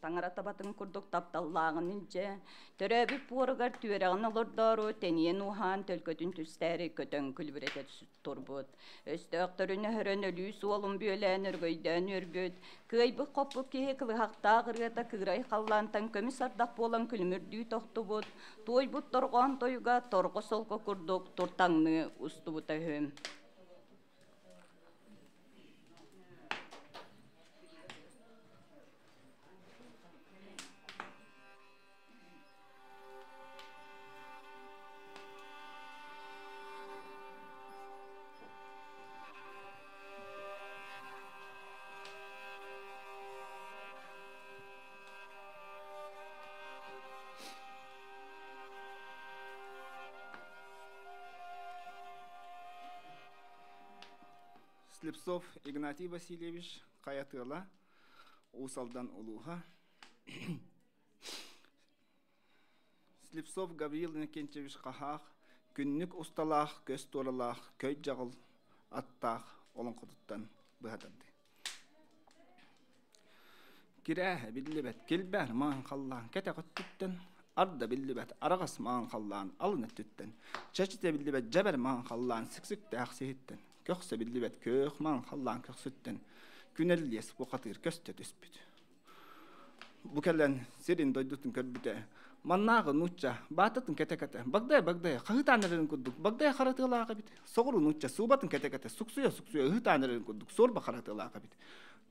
[SPEAKER 4] таҥара табатын курдук тапталлааҕын илдьэ, төрөөбүт буоругар түөрэҕин олордоору тэнийэн ууһаан төлкөтүн түстээри көтөн күлүбүрэтэ турбут. Өстөөхтөрүн өһөрөн өлүү суолун бүөлээн өргөйдөөн үөрбүт, кыайбыт-хоппут киһи кылыһахтаах ырыата кыырай халлаантан көмүс ардах буолан күлүмүрдүү тохтубут, туойбут торҕоон тойуга торҕо солко курдук туртаҥныы устубута үһү.
[SPEAKER 5] Слепцов Игнатий Васильевич Хайатыала, Уус Алдан улууһа. Слепцов Гавриил Иннокентьевич Хаһаах, күннүк усталаах, көс туоралаах, көй дьаҕыл аттаах олоҥхотуттан быһатарды. Кирээһэ биллибэт, килбээр маҥан халлаан кэтэх өттүттэн, арда биллибэт, араҕас маҥан халлаан алын өттүттэн, чэчитэ биллибэт дьэбэр маҥан халлаан сиксиктээх сиһиттэн, көхсө биллибэт күөх маҥан халлаан көхсүттэн күнэллиэс бухатыыр көстө түспүт. Бу кэлэн сирин дойдутун көрбүтэ, Маннааҕы нуучча баататын кэтэ-кэтэ, багдайа-багдайа хаһыытаан эрэрин курдук багдайа хара тыалаах эбит. Соҕуруу нуучча суубатын кэтэ-кэтэ, суксуйа-суксуйа ыһыытаан эрэрин курдук суорба хара тыалаах эбит.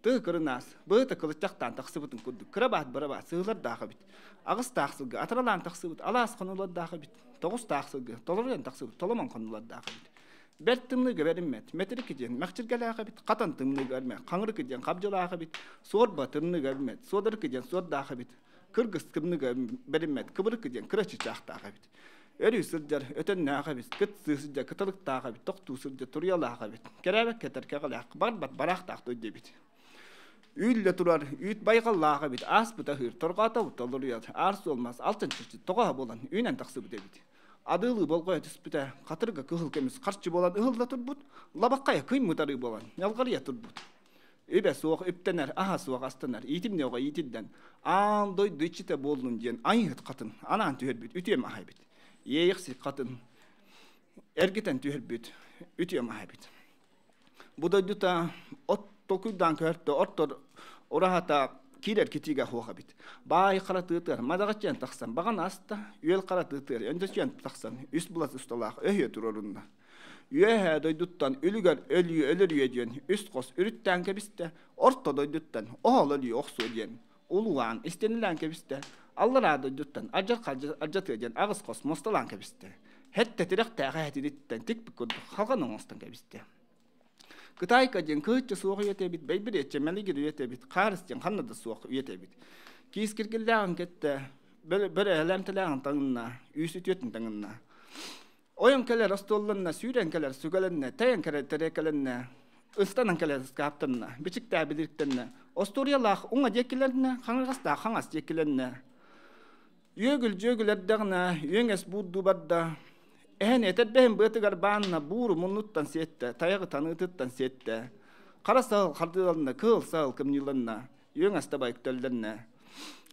[SPEAKER 5] Тыы кырынаас, быһыта кылыччахтаан тахсыбытын курдук кыра баат бырабаат сыһыылардаах эбит. Аҕыстаах сылгы атаралаан тахсыбыт алаас хонулардаах эбит. Тоҕустаах сылгы толоруйан тахсыбыт толомон хонулардаах эбит. Бэрт тымныыга бэриммэт, мэтирики диэн мэхчиргэлээх эбит, хатан тымныыга эрмэ, хаҥырыкы диэн хабдьылаах эбит, суорба тымныыга эрмэт, суодарыкы диэн суордаах эбит, кыргыс тымныыга бэриммэт, кыбырыкы диэн кыра чычаахтаах эбит. Өрүү сылдьар өтөннөөх эбит, кыт сылдьар кыталыктаах эбит, тохтуу сылдьар туруйалаах эбит, кэрээбэт кэтэр кэҕэлээх, барбат бараахтаах дойду эбит. Үүллэ турар үүт байҕаллаах эбит, ааспыт аһыыр, торҕоото толоруйар, аар суолмас, алтан чыччы тоҕоһо буолан үүнэн тахсыбыт эбит. Адыылыы болҕойо түспүтэ, хатырга кыһыл көмүс харчы буолан ыһылла турбут, лабаххайа кыймыт арыы буолан ньалҕарыйа турбут. Үбэ суох үптэнэр, аһа суох астанар, иитимньи оҕо иитиллэн, аан дойду иччитэ буоллун диэн айыһыт хатын анаан түһэрбит үтүөм аһа эбит. Иэйэхсит хатын эргитэн түһэрбит үтүөм аһа эбит. Бу дойдута от толкуйдаан көһөртө ортор ураһата киирэр китиигэ суох эбит. Баай хара тыытыар мадаҕаччыйан тахсан баҕана аста, үөл хара тыытыар өндөчүйэн тахсан үс булас усталаах өһүө туруорунна. Үөһээ дойдуттан үлүгэр өлүү өлөрүө диэн үс хос үрүттээн кэбистэ, орто дойдуттан оһол өлүү охсуо диэн улугаан истэнилээн кэбистэ, аллараа дойдуттан адьар алдьатыа диэн аҕыс хос муосталаан кэбистэ. Хэттэ тирэхтээх эһэтириттэн тикпит курдук халҕан оҥостон кэбистэ. Кытайка диэн кыһычча суох үйэтэбит, бэйбириэччэ мэлигир үйэтэбит, хаарыс диэн ханна да суох үйэтэбит. Киис киргиллээҕин кэттэ, бөрө элэмтэлээҕин таҥынна, үүс үтүөтүн таҥынна. Ойон кэлэр остуолланна, сүүрэн кэлэр сүгэлэннэ, тэйэн кэлэр тэриэкэлэннэ, ыстанан кэлэр ыскааптанна, бичиктээ билириктэннэ, остуоруйалаах уҥа диэкилэннэ, хаҥырҕастаах хаҥас диэкилэннэ. Үөгүл-дьүөгүл эрдэҕинэ, үөҥэс буурдуу барда, эһэни этэрбэһин быатыгар баанна бууру муннуттан сиэттэ, тайаҕы таныытыттан сиэттэ. Хара саһыл хардыыланна, кыыл саһыл кымньыыланна, үөҥэс таба үктэллэннэ,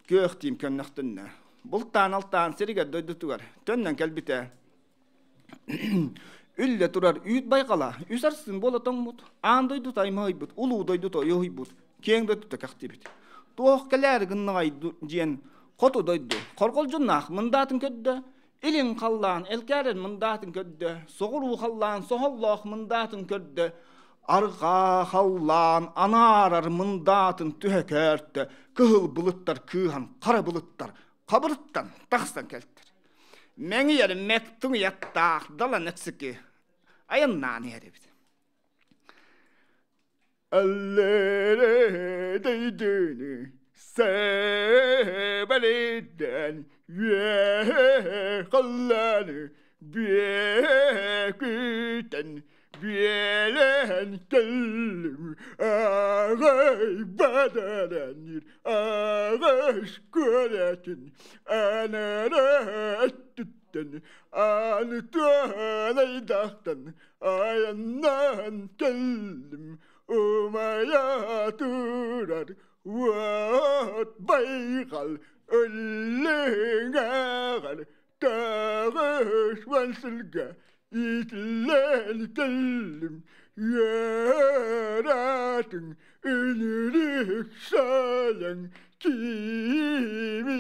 [SPEAKER 5] күөх тиим көннөхтөннө. Бултаан-алтаан сиригэр дойдутугар төннөн кэлбитэ. Үллэ турар үүт байҕала үс арсын буола тоҥмут, аан дойдута аймаһыйбыт, улуу дойдута ойуһуйбут, киэҥ дойдута кэхтибит. Туох кэлээри гыннаҕай диэн хоту дойду хорҕолдьуннаах мындаатын көрдө, илин халлаан элкээрэр мындаатын көрдө, соҕуруу халлаан соһоллоох мындаатын көрдө, арҕаа халлаан анаарар мындаатын түһэ көөртө, кыһыл былыттар кыыһан хара былыттар хабырыттан тахсан кэлтэр. Мэҥийэр мэктуҥ яттаах далан өксүкү айаннаан иһэр эбит. Аллere дэйдини сэбэлидэн үөһэ халлааны биэкүтэн биэлэн кэллим аҕай бадаранир аҕаш күөлэтин анара өттүттэн аны туолайдахтан айаннаан кэллим умайа турар уот байҕал өллүҥэҕэр таҕыс сылга иитиллэн кэллим үөрэтиҥ үнүрүк салаҥ киимийэн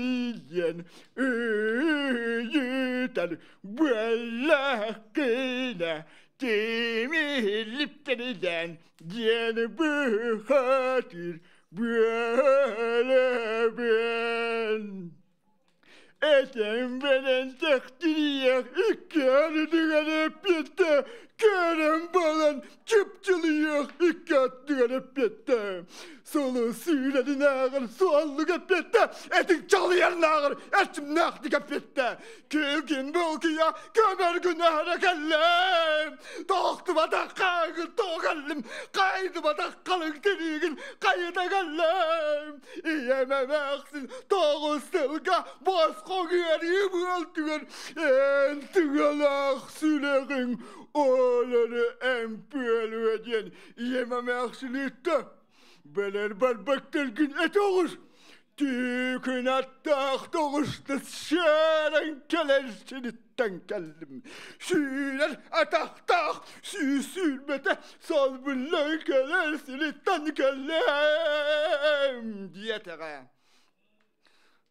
[SPEAKER 5] ыйытар буоллаххына тимиллиптэринэн диэн быхатыр буолабын. Этэн бэрэн тэхтириэх икки ардыгар эппиэттэ, көрөн балан чыпчылыйыах икки аттыгар эппиэттэ. Соло сүүрэринээҕэр суоллук эппиэттэ, этиҥ чалыйарынааҕар эрчимнээхтик эппиэттэ. Күүгүн булкуйа көмөр күнэһэрэ кэллим. Тохтубатах хаагын тоҕо кэллим, хайдыбатах халыҥ тириигин хайыта кэллим. Ийэм эмээхсин тоҕус сылга босхо үөрүү буолтугар эн тыгалаах сүрэҕиҥ ол эрэ эмпүөлүө диэн ийэм эмээхсин ыытта. Бэлэр барбаттаргын этэ оҕус. Түүкүн аттаах тоҕуста сээрэн кэлэр сириттэн кэллим. Сүүрэр атахтаах сүүс сүүрбэтэ солбуллан кэлэр сириттэн кэллим диэтэҕэ.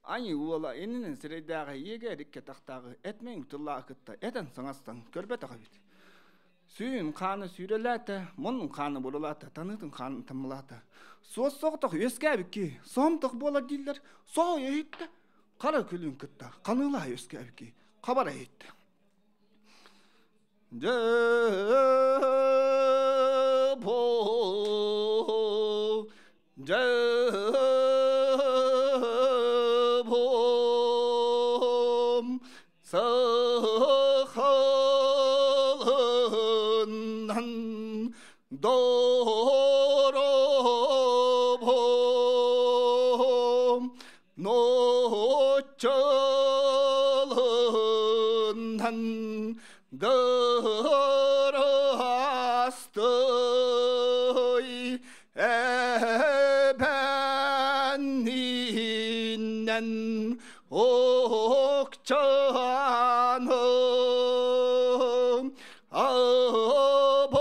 [SPEAKER 5] Айыы уола иннинэн сирэйдээҕи иэгэ эриккэ тахтааҕы этмэҥ тыллааҕы кытта этэн саҥастан көрбөтөх эбит. Сүүн хааны сүүрэлээтэ, муннун хааны бурулаата, таныытын хаанын таммалаата. Суос соҕотох үөскээбикки, соһумтах буолар дииллэр, соһуйа иһиттэ. Хара күлүн кытта ханыылаһа үөскээбикки, хабара иһиттэ. Дьэ, дьэ, сахалынан доробом ночалынан дырастой эбэннинэн окчаным абыл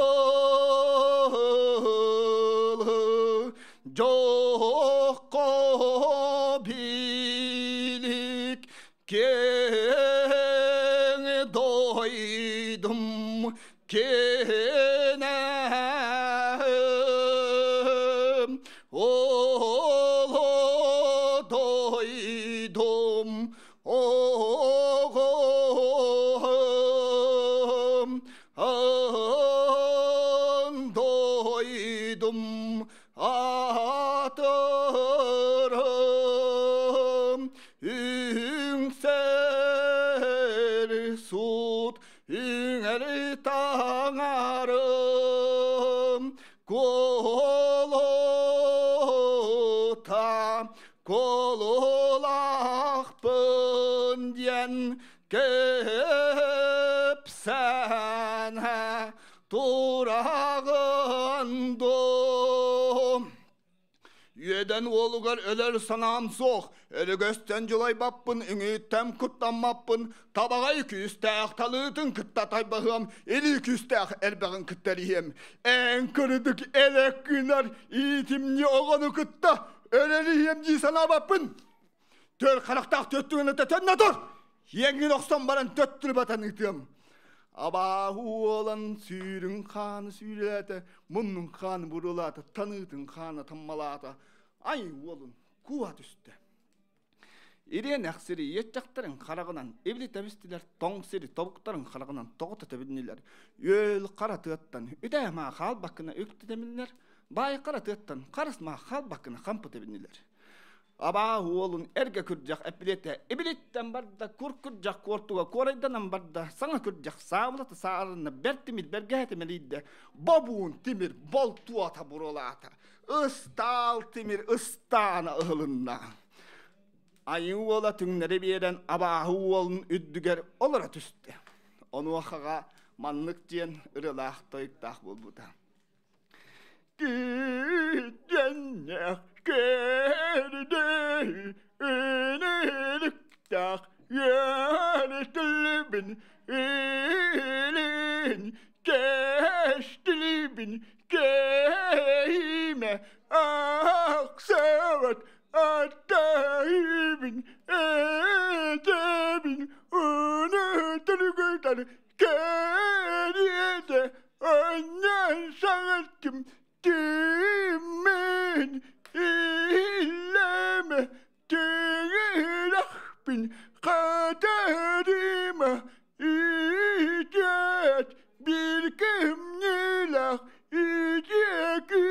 [SPEAKER 5] дьокко билик кең дойдум кенем оло дойдум оҕом дойдум атырым үҥсэр суут үҥэр таҥарым куолута куолулаахпын диэн кэпсээнэ тураҕын дуу. Үөдэн уолугар өлөр санаам суох, өрүгөстөн дьулайбаппын, үҥүүттэн куттаммаппын, табаҕай күүстээх талыытын кытта тайбаһыам, илии күүстээх эрбэҕин кытта иһиэм. Эн кырдык элэк гынар иитимньи оҕону кытта өлөр иһиэм дии санаабаппын. Төр харахтаах төттүгүн төннө тур! Иэҥҥин охсон баран төттүрү батан ыытыам. Абааһы уолан сүүрүн хааны сүүрэлээтэ, муннун хааны бурулаата, таныытын хаана таммалаата. Ай уолун куа түстэ. Ириэн сири иэччэхтэрин хараҕынан ибили тэбистилэр, тоҥ сири тобуктарын хараҕынан тоҕута тэбиннилэр. Үөл хара тыаттан үтээ маа хаалбаккына үктэтэминнэр, баай хара тыаттан харыс маа хаалбаккына хампы тэбиннилэр. Абаа уолун эргэ күрдьэх эпилиэтэ ибилиттэн барда, кур күрдьэх куортуга куорайданан барда, саҥа күрдьэх саабылата саарынна, бэрт тимир бэргэһэтэ мэлийдэ, бобуун тимир болтуота буруолаата, ыстаал тимир ыстаана ыһылынна. Айыы уола түҥнэри биэрэн абааһы уолун үрдүгэр олоро түстэ. Онуохаҕа маннык диэн ырылаах тойуктаах буолбута. Күүтэннэх кэрдэй ынырыктаах үөрэтилбин илин кэстилибин кэһиимэ ахсабат аттаһыбын этэбин ынырыгытар кэриэтэ анньан саҥаттым тиммин иллэме тиҥилэхпин хатарыма итиэт биир кэмньилэх итиэки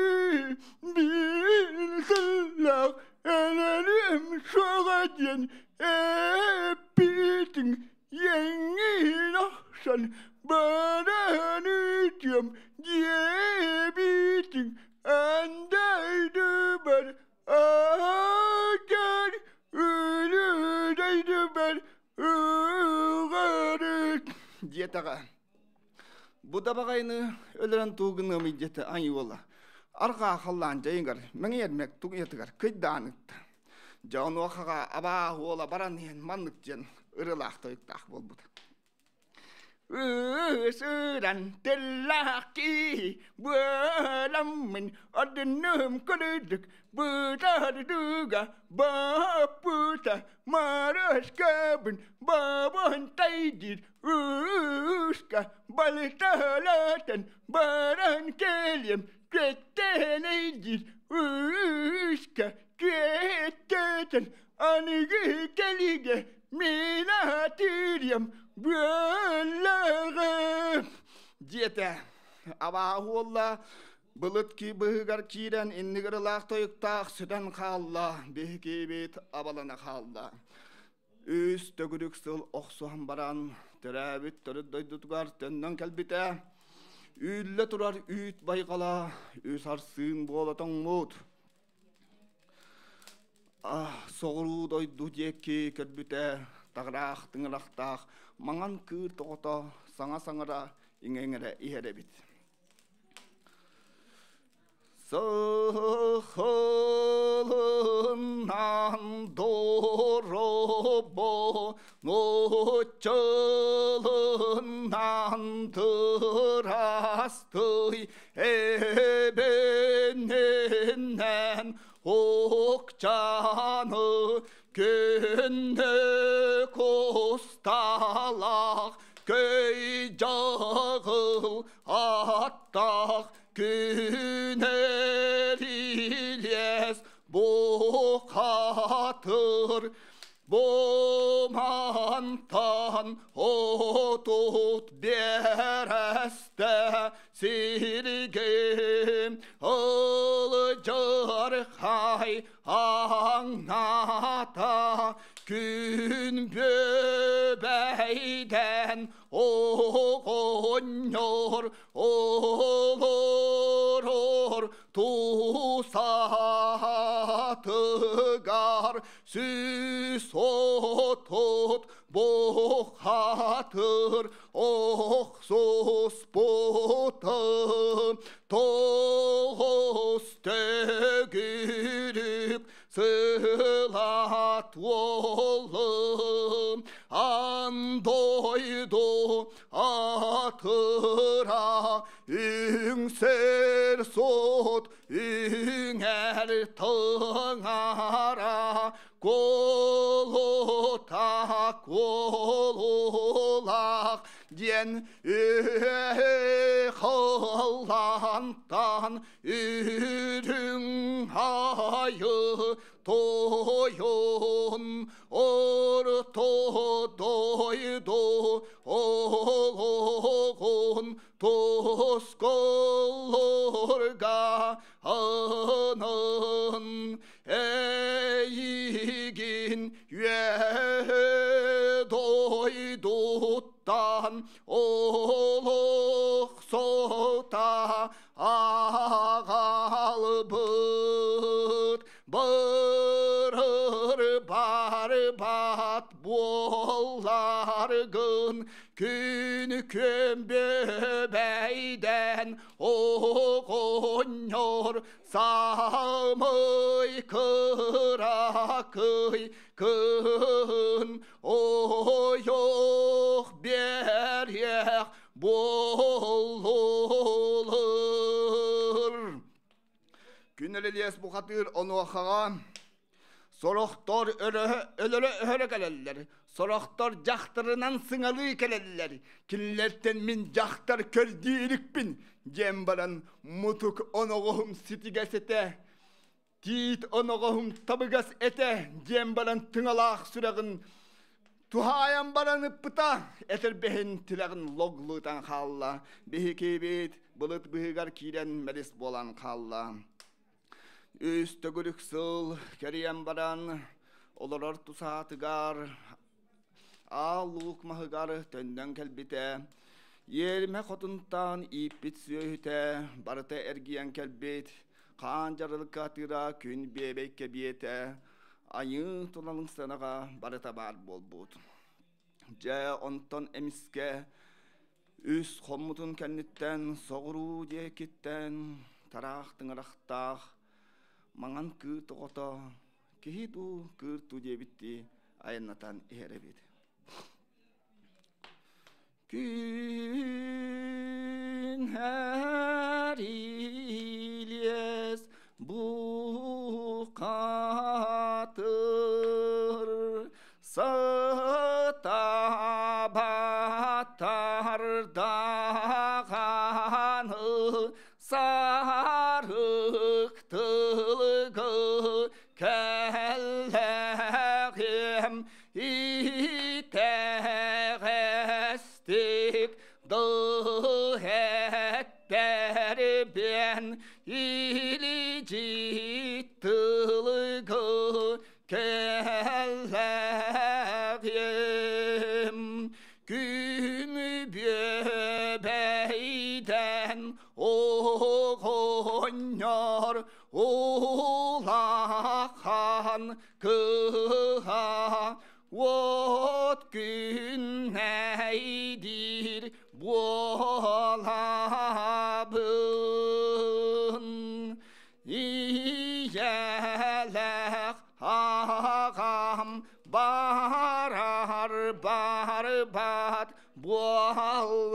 [SPEAKER 5] биир сыллаах элэрим суоҕа диэн эппитиҥ Иэҥҥин охсон баран үтүөм диэбитиҥ андайдыбар аатар үлүдэйдибэр ыҕарыт диэтэҕэ. Бу да баҕайыны өлөрөн туугыныамый диэтэ айыы уола. Арҕаа халлаан дьайыгар мэҥиэрмэк тугуйатыгар кыйдаан ытта. Дьэ онуохаҕа абааһы уола баран иһэн маннык диэн ырылаах тойуктаах буолбут. Кыысыран тыллаах киһи буоламмын одуннум курдук бытардыга баппыта Мараскабын бабан тайдир ууска балталатан баран кэлиэм күөттэнэйдир ууска күөттэтэн аныгы кэлигэ мин атыырыам буоллаҕым диэтэ. Абааһы уолла былыт быһыгар киирэн иннигэр тойуктаах сүтэн хаалла, биһикибит абалана хаалла. Үс төгүрүк сыл охсуһан баран, төрөөбүт төрүт дойдутугар төннөн кэлбитэ. Үллэ турар үүт байҕала үс арсыын буола тоҥмут. Соҕуруу дойду диэки көрбүтэ, таҕыраах тыҥырахтаах маҥан кыыр тоҕото саҥа саҥара иҥэ-иҥэрэ иһэр эбит. Сахалынан доробо нуччалынан дырастый эбэнинэн укчаны күннү кусталах көй жагыл аттах күнэрилес бухатыр Бумантан отут бересте сиргем ылдьархай аҥната күн бүбэйдэн оҕонньор олорор тусаатыгар сүүс отут бухатыр охсуспутум тоҕус төгүрүк сылат уолум ан дойду атыра үҥсэр сот үҥэр тыҥара куолута куолулаах диэн халлаантан үрүҥ айы тойон орто дойду олоҕун тускуллурга анын эйигин үөһэ дойдуттан олох сота аҕалбыт барыр барбат буолларгын күн күн бүбэйдэн оҕонньор саамай кыракый кын ойох биэриэх буоллулар. Күн Элиэс бухатыыр онуохаҕа сорохтор өлөрө өһөрө кэлэллэр, сорохтор дьахтарынан сыҥалыы кэлэллэр. Кинилэртэн мин дьахтар көрдүү иликпин диэн баран мутук оноҕоһум ситигэс этэ, тиит оноҕоһум табыгас этэ диэн баран тыҥалаах сүрэҕин туһаайан баран ыппыта, этэрбэһин тилэҕин логлутан хаалла. Биһикибит былыт быһыгар киирэн мэлис буолан хаалла. Үс төгүрүк сыл кэрийэн баран олорор тусаатыгар аал луук маһыгар төннөн кэлбитэ. Иэримэ хотунтан ииппит сүөһүтэ барыта эргийэн кэлбит. Хаан дьарылыкка атыыра күн биэбэй кэбиэтэ айыы тулалыҥ сыанаҕа барыта баар буолбут. Дьэ, онтон эмискэ үс хоммутун кэнниттэн соҕуруу диэкиттэн тараах тыҥырахтаах маҥан кыырт оҕото киһи дуу, кыырт дуу диэбиттии айаннатан иһэр эбит. Күн Түнһэр илиэс бухатыр Сытабаттар даҕаны сарык тылгы кэллэҕим итэҕэстик дыһэттэрбэн илдьит тылгы кэллэҕим күн бүөбэйдэн оҕонньор улахан кыһа от күннэйдиир буолабын ийэлээх аҕам барар барбат буолларгын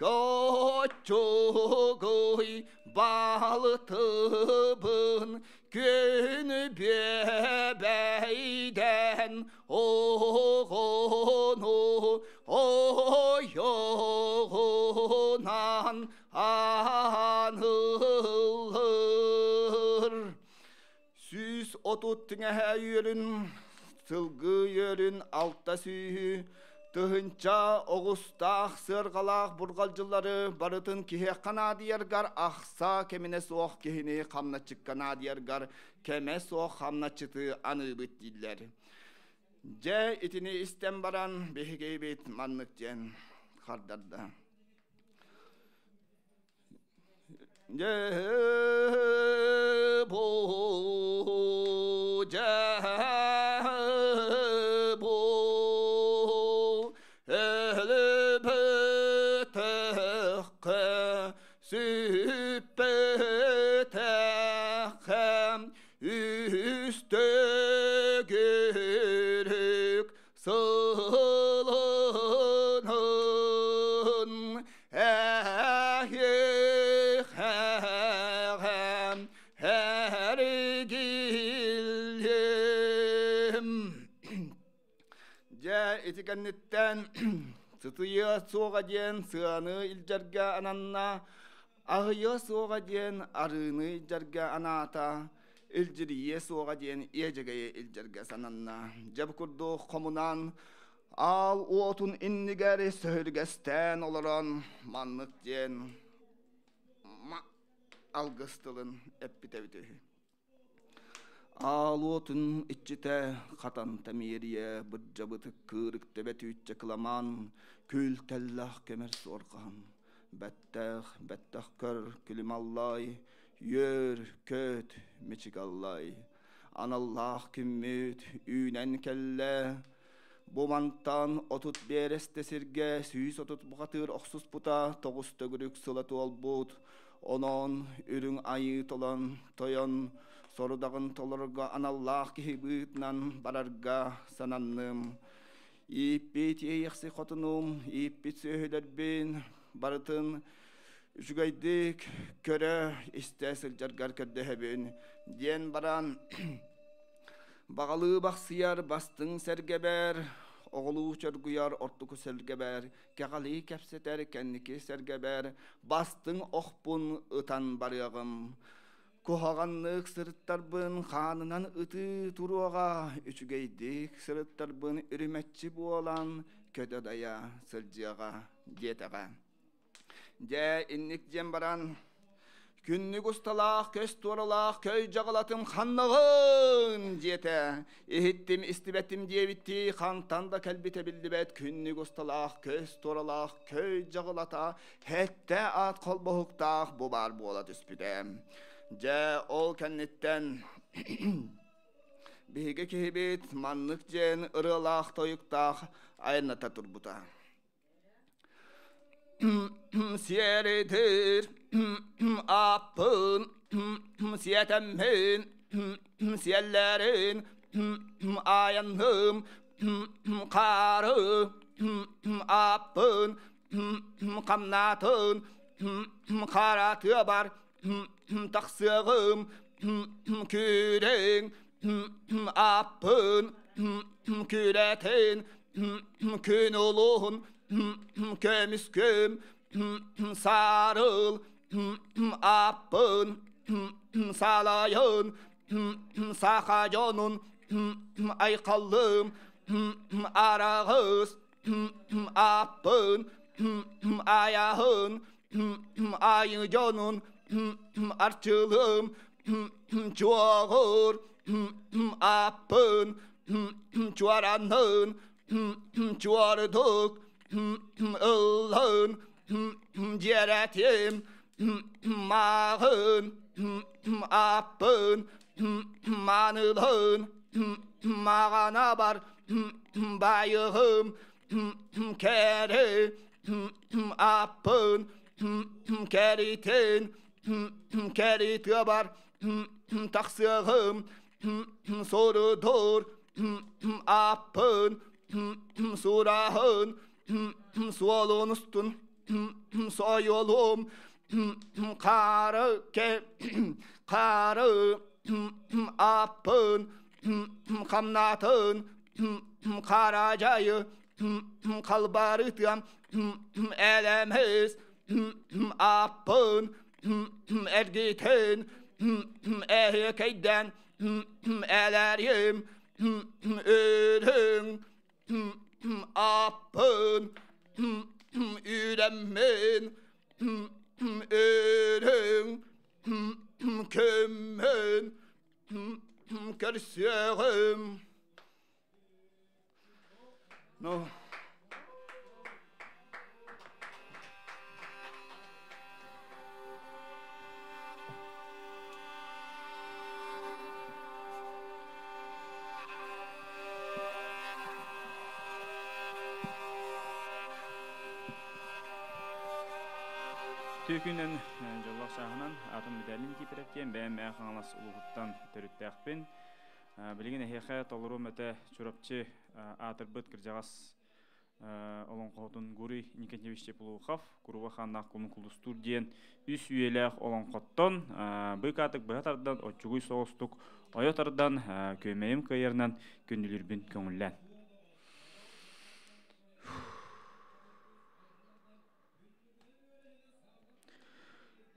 [SPEAKER 5] коччугуй балтыбын күн бүөбэйдэн оҕону ойоҕунан аһыллыр. 130 тиҥэһэ үөрүн, сылгы үөрүн 600 оҕустаах сыарҕалаах бурҕалдьылары барытын киһиэххэ наадыйаргар ахса кэминэ суох киһини хамначчыкка наадыйаргар кэмэ суох хамначчыты аныыбыт дииллэр. Дьэ итини истэн баран биһигибит маннык диэн хардарда. Дьэ бу дьэ бу өлбөтөххө сүппөтөххө үс төгүрүк сылынан эһиэхэҕэм эргиллиэм. Дьэ ити кэнниттэн сытыйыа суоҕа диэн сыаны илдьэргэ ананна, аһыйыа суоҕа диэн арыыны илдьэргэ анаата, илдьирийиэ суоҕа диэн иэдьэгэйи илдьэргэ сананна. Дьэ бу курдук хомунан аал уотун иннигэр сөһүргэстээн олорон маннык диэн алгыс тылын эппит эбит үһү. Аал уотун иччитэ хатан тэмиэрийэ бырдьабытык кыырык төбө түүччэ кыламаан күл тэллэх көмөр суорҕаһын бэттээх бэттэх көр күлүм аллай үөр көт мичик аллай аналлаах күммүт үүнэн кэллэ бу мантан 30 биэрэстэ сиргэ 130 бухатыыр охсуспута 9 төгүрүк сыла туолбут онон үрүҥ айыы толон тойон сорудаҕын толорорго аналлаах киһи быытынан барарга сананным ииппит иэйэхси хотунум ииппит сүөһүлэрбин барытын үчүгэйдик көрө истэ сылдьаргар көрдөһөбүн диэн баран баҕалыы бахсыйар бастыҥ сэргэбэр оҕолуу чоргуйар ортоку сэргэбэр кэҕэлии кэпсэтэр кэнники сэргэбэр бастыҥ охпун ытан барыаҕым куһаҕаннык сырыттарбын хаанынан ытыы туруоҕа үчүгэйдик сырыттарбын үрүмэччи буолан көтө дайа сылдьыаҕа диэтэҕэ дьэ инник диэн баран күннүк усталаах көс туоралаах көй дьаҕалатым ханнаҕын диэтэ иһиттим истибэтим диэбиттии хантан да кэлбитэ биллибэт күннүк усталаах көс туоралаах көй дьаҕалата хэттэ аат холбоһуктаах бу баар буола түспүтэ дьэ ол кэнниттэн биһиги киһибит маннык диэн ырыалаах тойуктаах айанната турбута сиэридир аппын сиэтэммин сиэллэрин айанным хары аппын. Хамнатын Хара бар Тахсыгым Күрең Аппын Күрәтен Күн улуһун Көмүскөм Сарыл Аппын Салайын Саха дьонун Айқаллым Арағыз Аппын Аяһын Айы дьонун Арчылым Чуоҕур Аппын Чуаранын Чуордук Ыллын Дьэрэтим Мағын Аппын Манылын Мағана бар Байығым Кәрі Аппын Кәритен Кәриті бар Тақсығым Сорудур Аппын Сураһын Суолун устун Сойолум Қары Қары Аппын Хамнатын Қаражайы Қалбарытым Әлеміз Аппын Эргитен Эхекейден Әләрим Өрің Аппын Үрәммен Өрің Көмін Көрсөғім. Ну,
[SPEAKER 6] Төкүнен жоллақ шағынан атым медалин кипіреттен бәм мә қаңалас улуғыттан төрүттәқпен. Білген әхеқе толыру мәті чурапчы атырбыт кіржағас олонқотун Гурий Никитевич Теплоухов, Куруба ханнақ кулун кулустур диен үс үйеләқ олонқоттон быкатык быһатардан отчугуй соғыстук ойотардан көмейім кайырынан көндүлүрбүн көңүллән.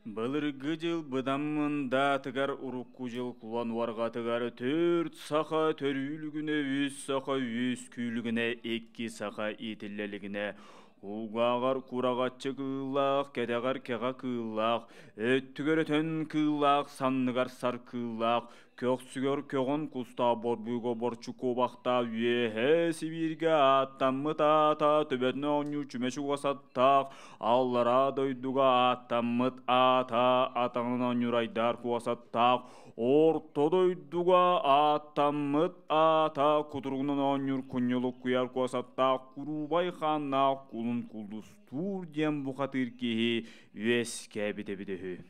[SPEAKER 6] Былыргы жыл быдаммында тыгар урукку жыл кулан уарга тыгар төрт саха төрүлүгүнө, үс саха үс күүлүгүнө, эки саха итиллелигине Угағар курагатчы кыыллаах, кэтэҕэр кэҕэ кыыллаах, өттүгэр өтөн кыыллаах, санныгар сар кыыллаах, көксүгөр көҕөн куста борбуйго борчу кубахта үөһэ сибииргэ ааттаммыт аата төбөтүнэ оонньуу чүмэчи уосаттаах, аллара дойдуга ааттаммыт аата атаҕынан оонньуурайдаар куосаттаах, орто дойдуга ааттаммыт аата кутуругунан оонньуур кунньулук куйар куосаттаах куруубай хааннаах кулун кулдустуур диэн бухатыыр киһи үөскээбит.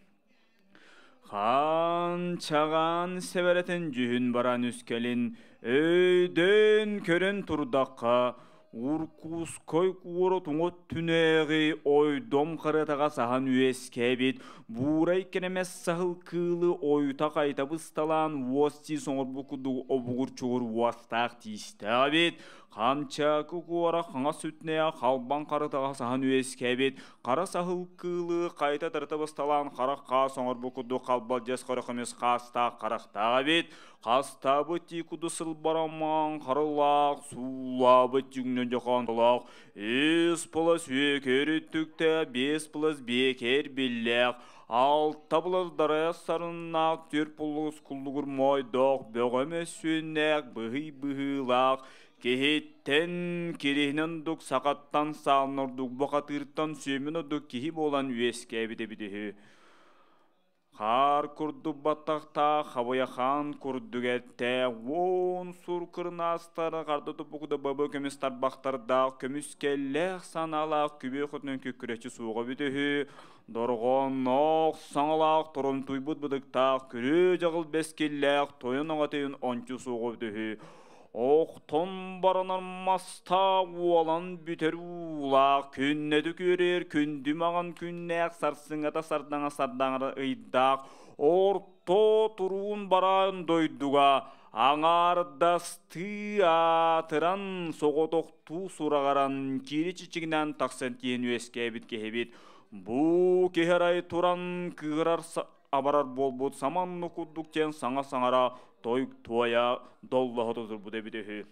[SPEAKER 6] Хан чаган себеретин жүһүн баран үскелин өйдөн көрөн турдакка уркуской куоро туңот түнээги ойдом карытага сахан үөскээбит буурай кенемес сахыл кыылы ойута кайта бысталаан уос тиис оҥорбут курдук обугур чугур уостаах тиистээбит Хамчакы куора хаҥа сүтнэя халбан карытаға сахан үөскээбит қара сахыл кыылы қайта тарта басталаан қара хаас оҥорбут курдук халбалдьас көрөхөмүс хаастаах харахтаабит хастаабыт тиикуду сылбарамаан харылаах суулаабыт жүҥнөн дьохоонтолоох үс пылас үөкөр үттүктэ бес пылас биэкэр биллээх алта пылас дарайа сарыннаах түөрт пуллугус куллугур моойдоох бөҕө мөссүөннээх быһый быһыылаах Киһиттен кириһинэн дук сақаттан саалнордук бохатыыртан сүөмүн ордук киһи буолан үөскээбит эбитиһи. Хаар курдук баттахтаах хабыйахан курдук эттээх уон сур кырнаастары харды туппукуда бабы көмүс тарбахтардаах көмүскэллээх санаалаах күбүө хотунан күккүрэччи сууга бүтүһү дорҕоонноох саҥалаах торомтуйбут быдыктаах күрүө дьаҕыл бэскиллээх тойон оҕотуйун ончу сууга бүтүһү. Охтон баранар маста уолан бүтэр уулаах, күннэти күөрээр күндү маҕан күннээх, сарсыҥата сардаҥа сардаҥара ыйдаах, орто туруун бараан дойдуга аҥаардастыы аатыран соҕотохтуу сураҕаран кири чичигинэн тахсан тиэн үөскээбит киһибит. Бу киһи арай туран кыырар абарар буолбут саманны курдук диэн саҥа саҥара той туойа доллоһо турбут эбит үһү.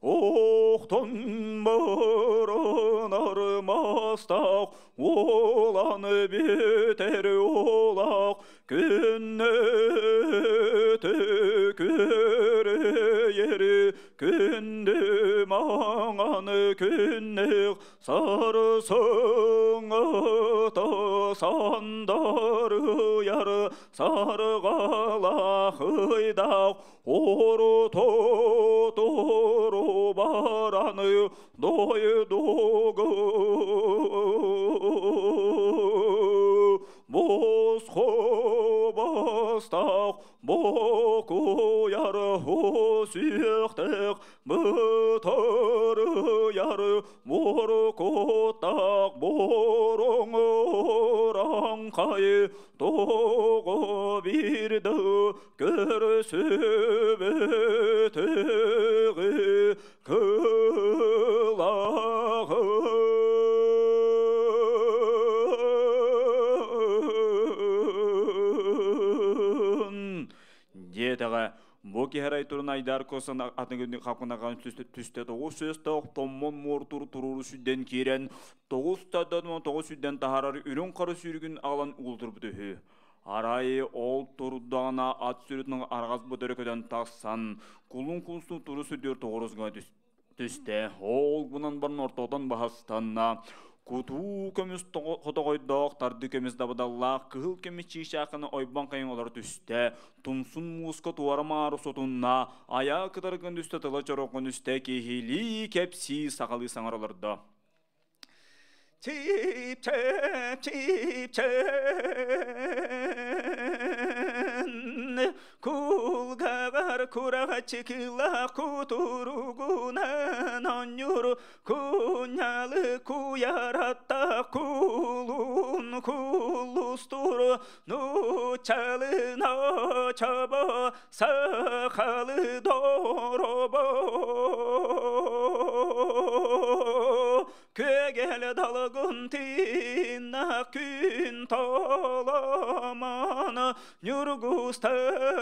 [SPEAKER 6] Охтон баранар мастах, Оланы битер олақ, Күннөтө көрейері, Күндү маңаны күннех, Сарысыңыта сандарыяр, Сарғалахыйдақ, Ору тотору бараны дойдугу. Босхо бастақ, боку яры сүйектек, бұтары яры моркотақ, борың ораңқай, тоғы бірді көрсөбетігі кылағын. Диэтэҕэ бу киһэрай турун айдар косан атыгын хапкынаган түсте тоғыз сөз тоқ томмон муортур туруру сүдден киирен тоғыз тадан тоғыз сүдден тахарар үрүн қары сүүрүгүн алан уултурбут үһү. Арай ол турдаана ат сүрүтүнүн аргас бөтөрөкөдөн тахсан кулун кулсу туру сүдүр тоғырызга түсте. Ол бунан барын ортотон баһастанна. Кутуу көмүс хотоҕойдоох, тарды көмүс дабыдаллаах, кыһыл көмүс чиишаахыны ойбон кайын олар түсте, тумсун мууска туара маару сотунна, аяа кытаргын түсте тыла чорокун үсте киһили кепси сахалы саҥар олордо. Чип чеп чип чен Кулгагар курага чыкыла кутуругунан оннюру кунялы куяратта кулун кулустуру нучалы ночобо сахалы доробо Көгел далгын тинна күн толаман Нюргуста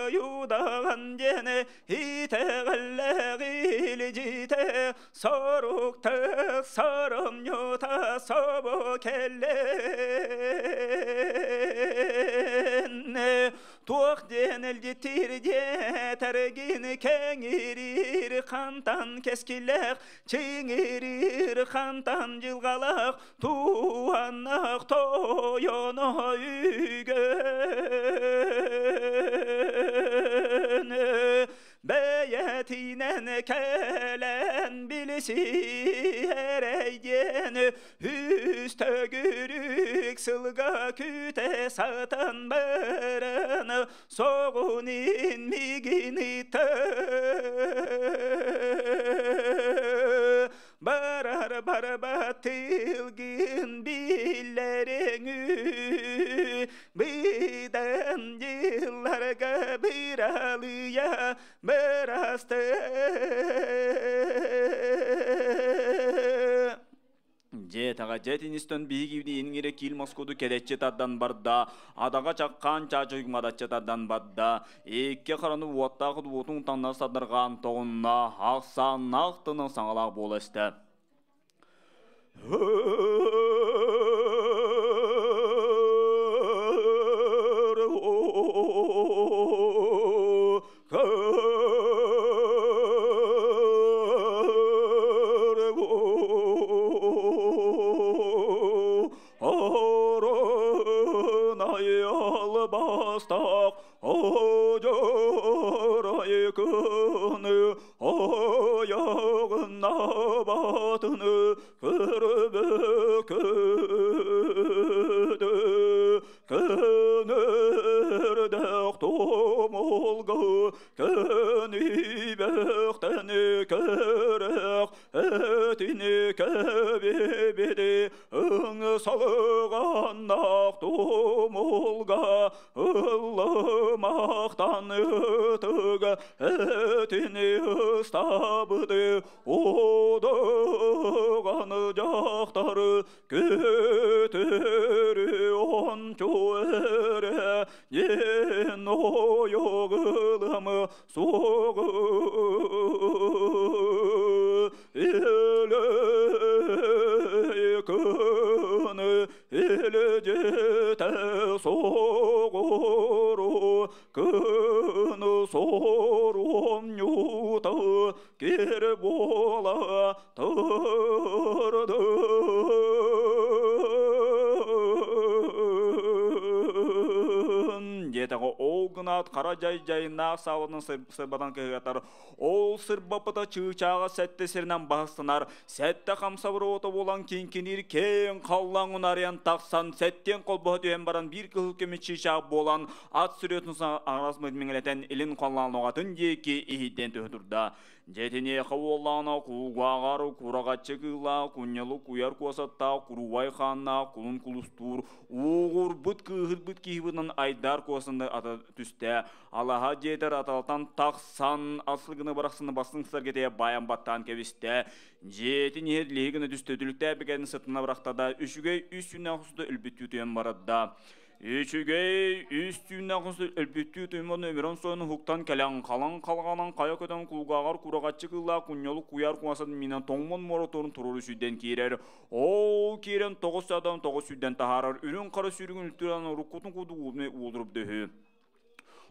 [SPEAKER 6] юдаган дене итегаллегил жите Соруктык сором юта собо келен Туох денелди тирде тәргин кеңирир хантан кескилек чиңирир хантан жылгалак туаннак тойоно үйгөн Бәйәтинен кәлән билси әрәйген Үстөгүрүк сылга күтә сатан баран Соғунин мигини Барар барба тылгын биллереңү Быдан жылларга биралыя бирасты. Же таға жетинистен биги ингире кил Москваду келечче тадан барда, адага чаккан чачуйгмадачча тадан бадда, экке караны уаттагы уотун танна садарган тоғунна, акса нактының саңалак боласты. Астақ Ажарайкыны аяғына батыны көрбөкөдө Көнөрдөх томолго көнүбөхтөн көрөх өтүнү көбүбүдү ыңсалыганнах томолга ыллымактан ытыга өтүнү ыстабыды одоган жактары көтөрү ончу өрө ен ойогылымы соғы эле эле жете соғору күні сорум нюта кер бола тұрды. Диэтэҕэ ол гынаат хара дьай-дьайыннаах саалатын сырбатан кыһыгатар, ол сырбаппыта чыычааҕа сэттэ сиринэн баһыстанар, сэттэ хамсабыр уота буолан киҥкиниир киэҥ халлаан унаарыйан тахсан, сэттиэн холбоһо түһэн баран биир кыһыл көмүс чыычаах буолан ат сүрүөтүн аҥарас миҥэлэтэн илин халлаан оҕатын диэки иһийдэн түһэ турда. Дьэтиниэхэ уоллаана кулгааҕар кураҕаччы кыыллаах, кунньалы куйар куосаттаах, куруубай хааннаах, кулун кулустуур, уугурбут кыыһырбыт киһибытынан айдаар куосанны ата түстэ. Алаһа дьиэтэр аталтан тахсан, асылгыны барахсыны бастыҥ саргетее баайан баттаан кэбистэ. Дьиэтин иһэр лиһи гына түстэ, түлүктээх бигэрин сытына бырахта да, үчүгэй үс түүннээх устута өлбүттүү туйан барда. Үчүгэй үс түүннээх өлбүттүү туймон өмөрөн сойон уһуктан кэлэн халаҥ халҕанан хайа көтөн кулгааҕар кураҕаччы кыыллаах кунньолу куйаар куҥасын минэн тоҥмон муораторун туруору сүүрдэн киирэр. Ол киирэн тоҕус адам тоҕус сүүрдэн таһаарар үрүҥ хара сүүрүгүн үлтүрэн уруккутун курдук уулуруп дөһү.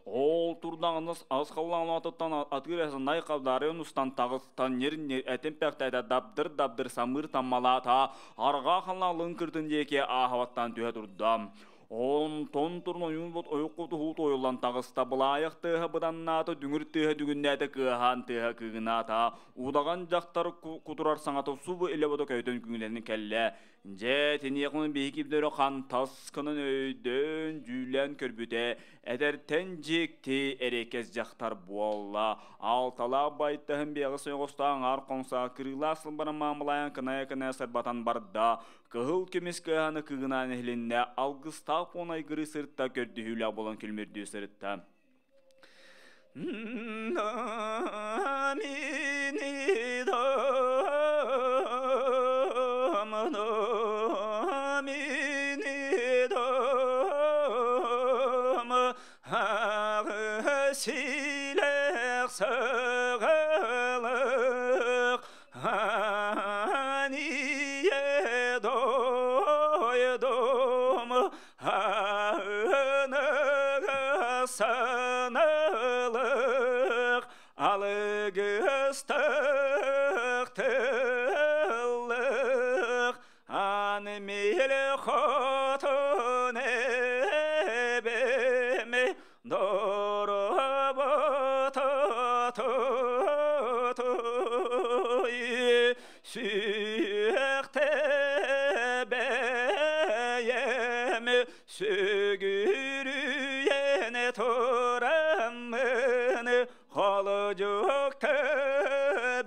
[SPEAKER 6] Ол турдаҕына ас халлаан атыыр эһэ най хабдаарыйан устан таҕыстан ньир-ньир этин пэхтээтэ дабдыр-дабдыр самыыр таммалаата арҕаа халлаан лыҥкыртын диэки ааһабаттаан түһэ турда. Онтон турун ойуун бот ойукку туһуу тойуллан таҕыста былаайах тыаһа быданнаата дүҥүр тыаһа дүгүннээтэ кыаһаан тыаһа кыыгынаата удаҕан дьахтар кутурар саҥата субу илэ бото көйтөн күҥүлэнин кэллэ. Дьэ, тиниэхун биһикибдөрө хантаскынан өйдөөн дьүүллээн көрбүтэ, эдэртэн дьикти эрэкэс дьахтар буолла. Алталаах байтаһын биэҕи сойоҕостаан аар хоҥсаа кырыылаах сылбаран маамылайан кыная-кыная сырбатан барда. Кыһыл көмүс кыаһаны кыгынаан иһилиннэ, алгыстаах пуон айгырыы сырытта көрдүһүүлээх буолан күлмүрдүү сырытта. Алыгыстык тыллык аны мел хотун эбеми доробототуй сүйэхте бэйэм сүгүрүйэне тураммын холодьукты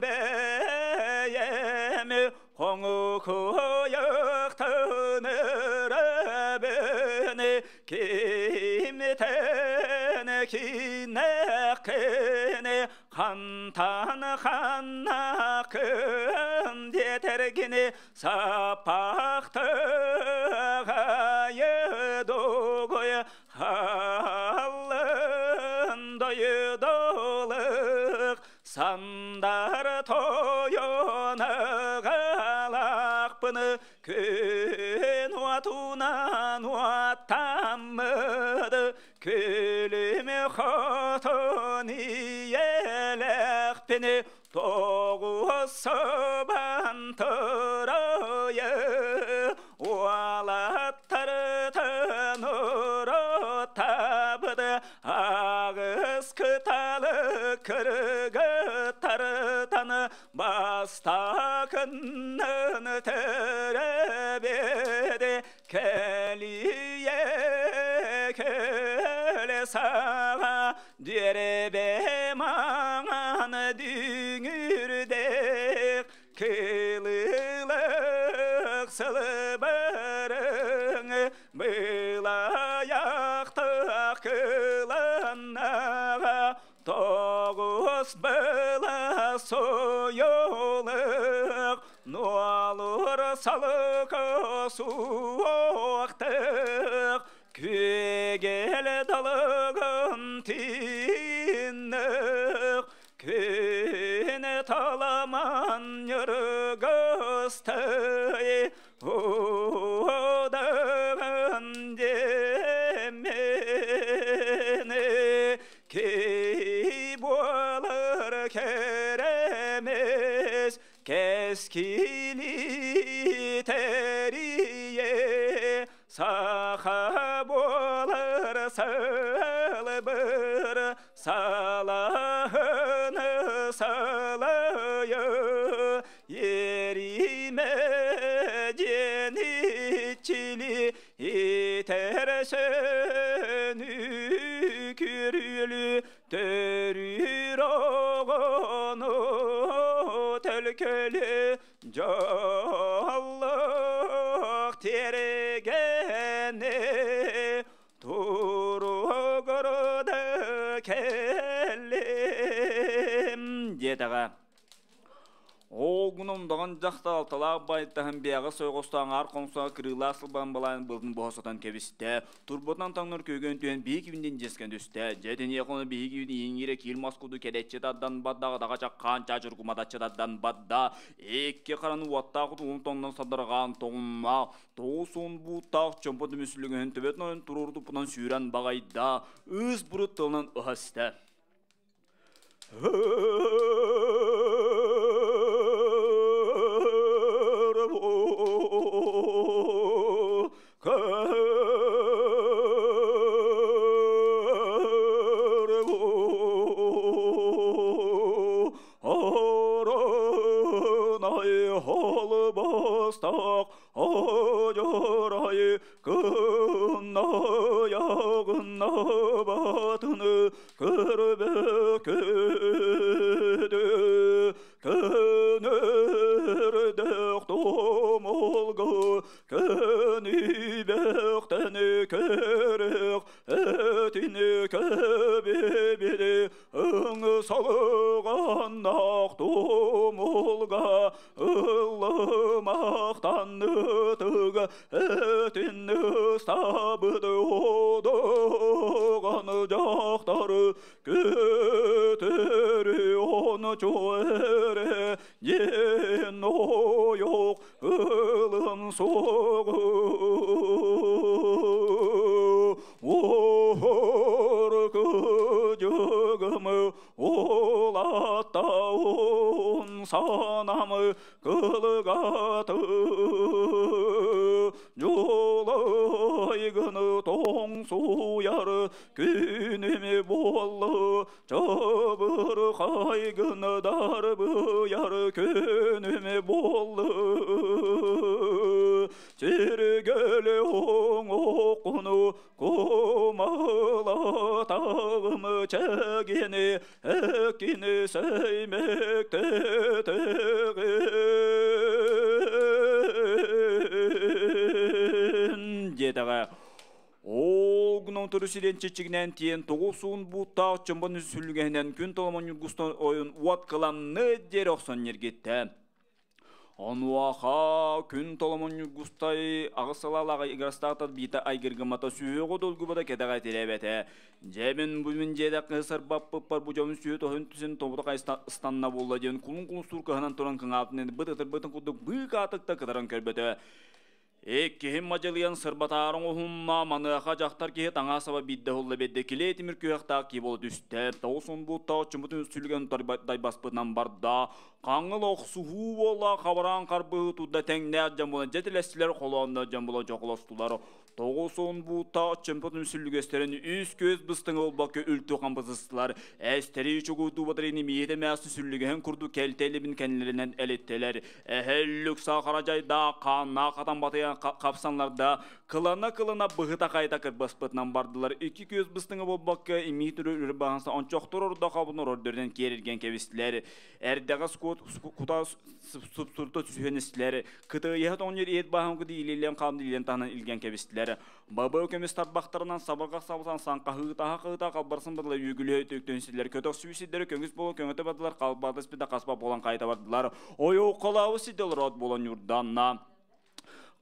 [SPEAKER 6] бэйэм хоҥукуйуктынырабын кимтэн кинэккин хантан ханнакын диэтэргини сапахтыгайы дугуй халын дойдулук сандар тойоныгалакпыны күн уатунан уаттаммыды күлүм хотун иелэхпини тоҕусубан туройы уалаттар тынурутабыды. Кыталы кыргыттартан бастакыннын төрөбеде кэлие көле саға деребе маңан дүңүрдек кылылык сылыбырың былаяқтақ кыланнаға тоғыз была сойолық нуалур салык суақтық күгел далығын тиннік күн таламан ныргыстай удағын демені кей болар керемес кескили терие саха болар салбыр салахыны салайы ериме женичили итер сөнү күрүлү төрүр оҕону төлкөлү жоллук тергени туругурду келлим диэтэҕэ. Оогунун даган жахта алталаах байтаһын биэҕэ сойҕостооҥ аар хоҥсоҕо кырыылаах сылбаан балаан былтын буһа сотон кэбистэ. Турбутунан таҥнар көйгөн түһэн биһи кибиндин дьиэскэн түстэ. Дьэ тиниэхону биһи кибин ииҥиирэ киир мас куду кэдэччи тардан баддаҕа даҕа чаккаан чаачыргу матаччы тардан бадда. Икки хараны уоттаах утугун тоҥнон садарҕаан тоҕунна. Тоҕус уон бууттаах чомпо түмүсүлүгүһүн төбөтүн ойон туруордуппунан сүүрэн баҕайда. Ыыс бурут тылынан ыһаста. Диэтэҕэ. Оогунан туру сирен чичигинэн тиэн тоҕус уон бууттаах чомбон сүлүгэһинэн күн толомон ньургустан ойун уот кыламны диэри охсон ньиргиттэ. Онуоха күн толомон ньургустай аҕыс салаалааҕы играстаахтар биитэ айгыргыммата сүһүөҕү долгубата кэтэҕэ тирээбэтэ. Дьэбин бу мин дьиэдэххэ сырбаппыппар бу дьомун сүө тоһун түсүн тобута хайыста ыстанна буолла диэн кулун кулустуур кыһанан туран кыҥаабытын быт ытырбытын курдук быыкаатыкта кытаран көрбөтө. Иккиһин мадьалыйан сырбатаарын уһунна маныаха дьахтар киһи таҥаа саба биирдэ уһулла биэрдэ килиэ тимир күөхтаах кии буола түстэ. 90 бууттаах чумутун сүлүгэн дайбаспытынан барда. Хаҥыл охсуһуу буола хабараан харбыһы тудда тэҥнээх дьон буолан дьэтилэстилэр холоонно дьон буола дьохолостулар. 90 буутта чөмпөтүн сүллүгэстерин үс көз быстың олбакка үлтү камбызыстылар. Эстери чугуду батырыны миете мәсі сүллүгehen курду келтелибин кенлеринен элеттелер. Эхеллүк сахара жайда канна катан батыян капсанларда кылана-кылана быһыта кайта кырбаспытынан бардылар. Iki көз быстыңы болбакка ими түрі үрі бағанса ончоқтор орда қабын ордерден керілген кебістілер. Әрдәға кута супсурта түсүхеністілер. Кытыйы тоңнер ет баған күді илелен қалымды илен тағынан илген кебістілер. Баба өкеміз тарбақтарынан сабырға сабылсан санқа хыытаха хыыта қалбарсын бадылар үйгілі төктөнсілер. Көтөк сүйсідері көңіс болу көңіті бадылар қалбады спида қаспа болан қайта бардылар. Ой оқалауы сиделер от болан юрданна.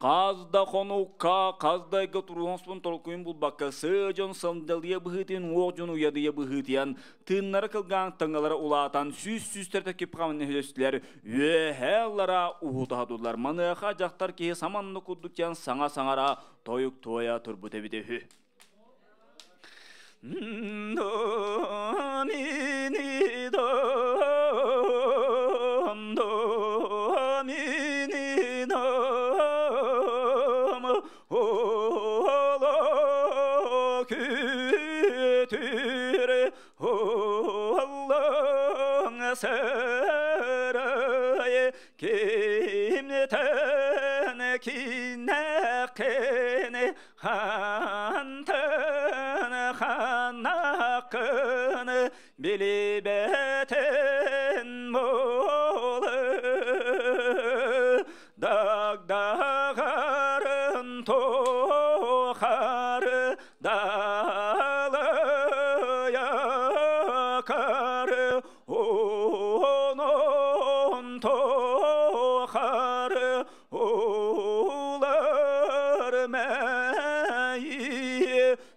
[SPEAKER 6] Қазда хонукка, қаздайга туруһонспун толкуйун булбакка сыжон сандалия быһытын уоҕдьун уядыя быһытыян тыыннары кылгаан таңалары улаатан сүүс сүүстерте кипқамын нөһөстүлэр үөһээлара уһутаһадулар маныаха жахтар киһи саманны курдуктян саҥа саҥара тойук туоя турбут эбите үһү. До ми ни до до ми ни до оло күтүр олоң сарай кимтен кинәкене хантын ханакын билибетен болы дагдагарын тохар далаякар онон тохар улар мәйи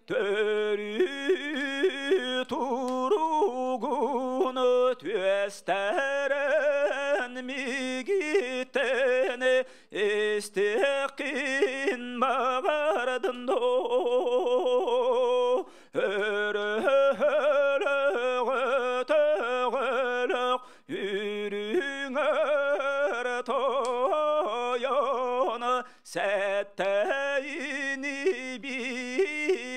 [SPEAKER 6] төрү туругун төстерен мигитен истекин багардын до өрөлөк үрүңөр тойон сәттәйини би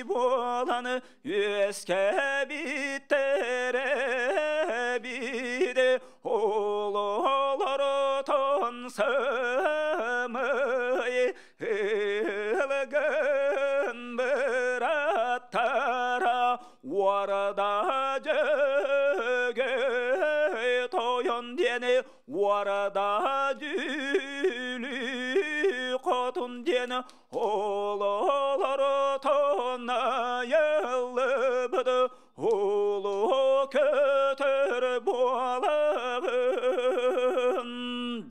[SPEAKER 6] болан өске биттере биде ололор тонсымый ылгын быраттара уарда жөгөй тойон диэни уарда дүүлү хотун диэни ололор тонайылыбыт улу көтөр буалагын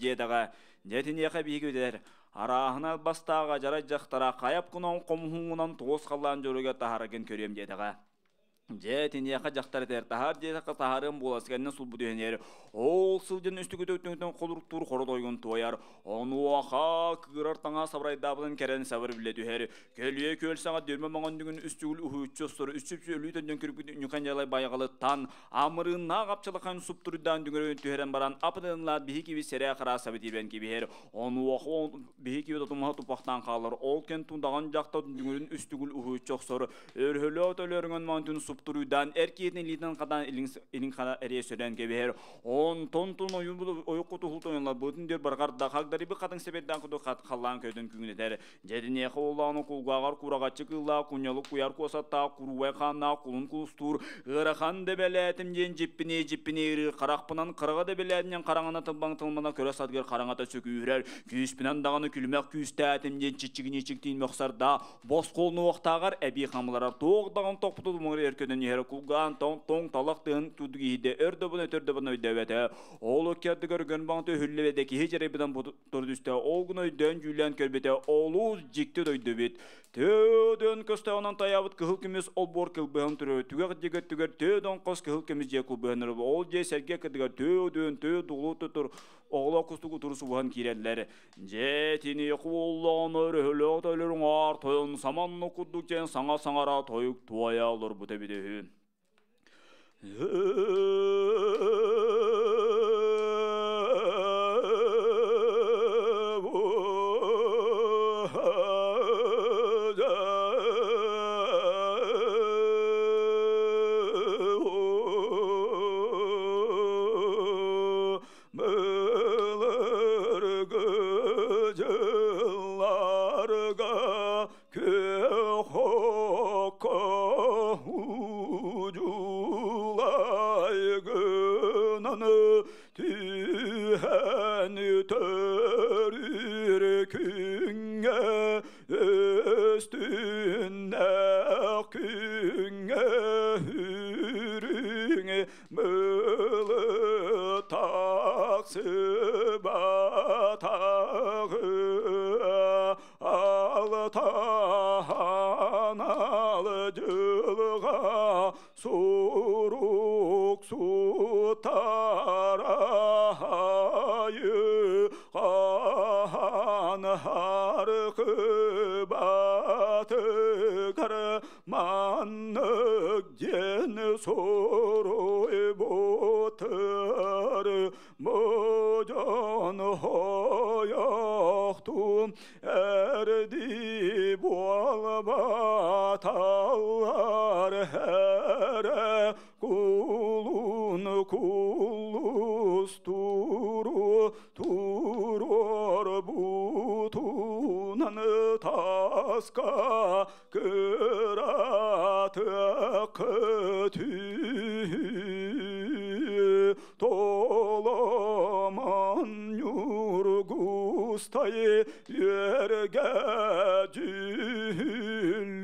[SPEAKER 6] диэдэҕэ дьэтиниэхэ биһиги араһына бастааға жарай жахтара қаяп кунон комуһуңунан туос халлаан жоруга таһарагын көрүөм диэтэҕэ. Же тиниэхэ жахтар этэр таһар диэтэхэ таһарыам буолас кэннэ сулбу түһэнээр ол сылдьан үстүгүтөттүҥтэн холуруктуур хоро тойгун туойар онуоха кыырар таҥа сабырайдаабытын кэрэн сабыр билэ түһэр көлүө күөл саҥа дүрмэ моҥон дүҥүн үстүгүл уһууччу остор үчүпчү өлүү көрбүт ньукан жалай байҕалыттан амырыыннаах апчалахан суптуруйдаан дүҥөрүн түһэрэн баран апытынлаат биһи киби сэрээ хараа сабы тиибэн кибиһэр онуоха биһи киби тотумаха тупахтаан хаалар ол кен тундаган жакта дүҥөрүн үстүгүл уһууччу охсор өрһөлөө төлөрүҥөн моонтун суптуруйдаан эр киэтин илиитин хадаан илин хана эрие сөрөн кебиһэр онтон тун ойукку тухул тойонлар бутун дер баргар да хагдари би хатын себеддан куду халлаан көйдөн күңүнетер жединеха оллаану кулгаагар курагаччы кыллаа куньялык куяр куосаттаа курубай хааннаа кулун кулустуур ыарахан дебелээтим диэн жиппини жиппини ыры каракпынан кырага дебелээтинен караңана тылбаң тылмана көрө садгыр караңата сөкүүрэр күүспүнэн даганы күлмэк күүстээтим диэн чиччигини чиктиин мөхсарда бос колну уохтаагар эби хамыларар тоох даган токпуту муңыр эркөдөн иһэр кулгаан тоң тоң талак тыын тудуг иһидде өрдөбүн өтөрдөбүн өйдөбөтө ол өккердигер гөн баңты хүллебеде киһи жеребидан турдүстэ ол гын өйдөөн жүүлээн көрбете олуз жикти дойдубит Төдөн көстөөнөн таябыт кыһыл көмүс олбор кылбыһын түрө түгэх дигэ түгэр төдөн кос кыһыл көмүс же кылбыһын ол же серге кыдыгар төдөн төө дулу тутур оҕоло кустугу турусубуһан киирэллэр же тини кууллаан өрөһөлөөх төлөрүң аар тойон саманны курдук дьэн саҥа саҥара тойук туойа олорбут эбит үһү.
[SPEAKER 7] Төрүүр күҥҥэ өстүннээх күҥҥэ үрүҥ былыт тахсыбатаҕы алтан дьылҕа сурук сутарайы хаан харкыбатыгар маннык диэн суруйбутар модьон хойохтун эрди буолбаталлар эрэ кулун кулустуру турор бутунан таска кыратык Толоман ньургустай үөргэ дьүллүөхтээх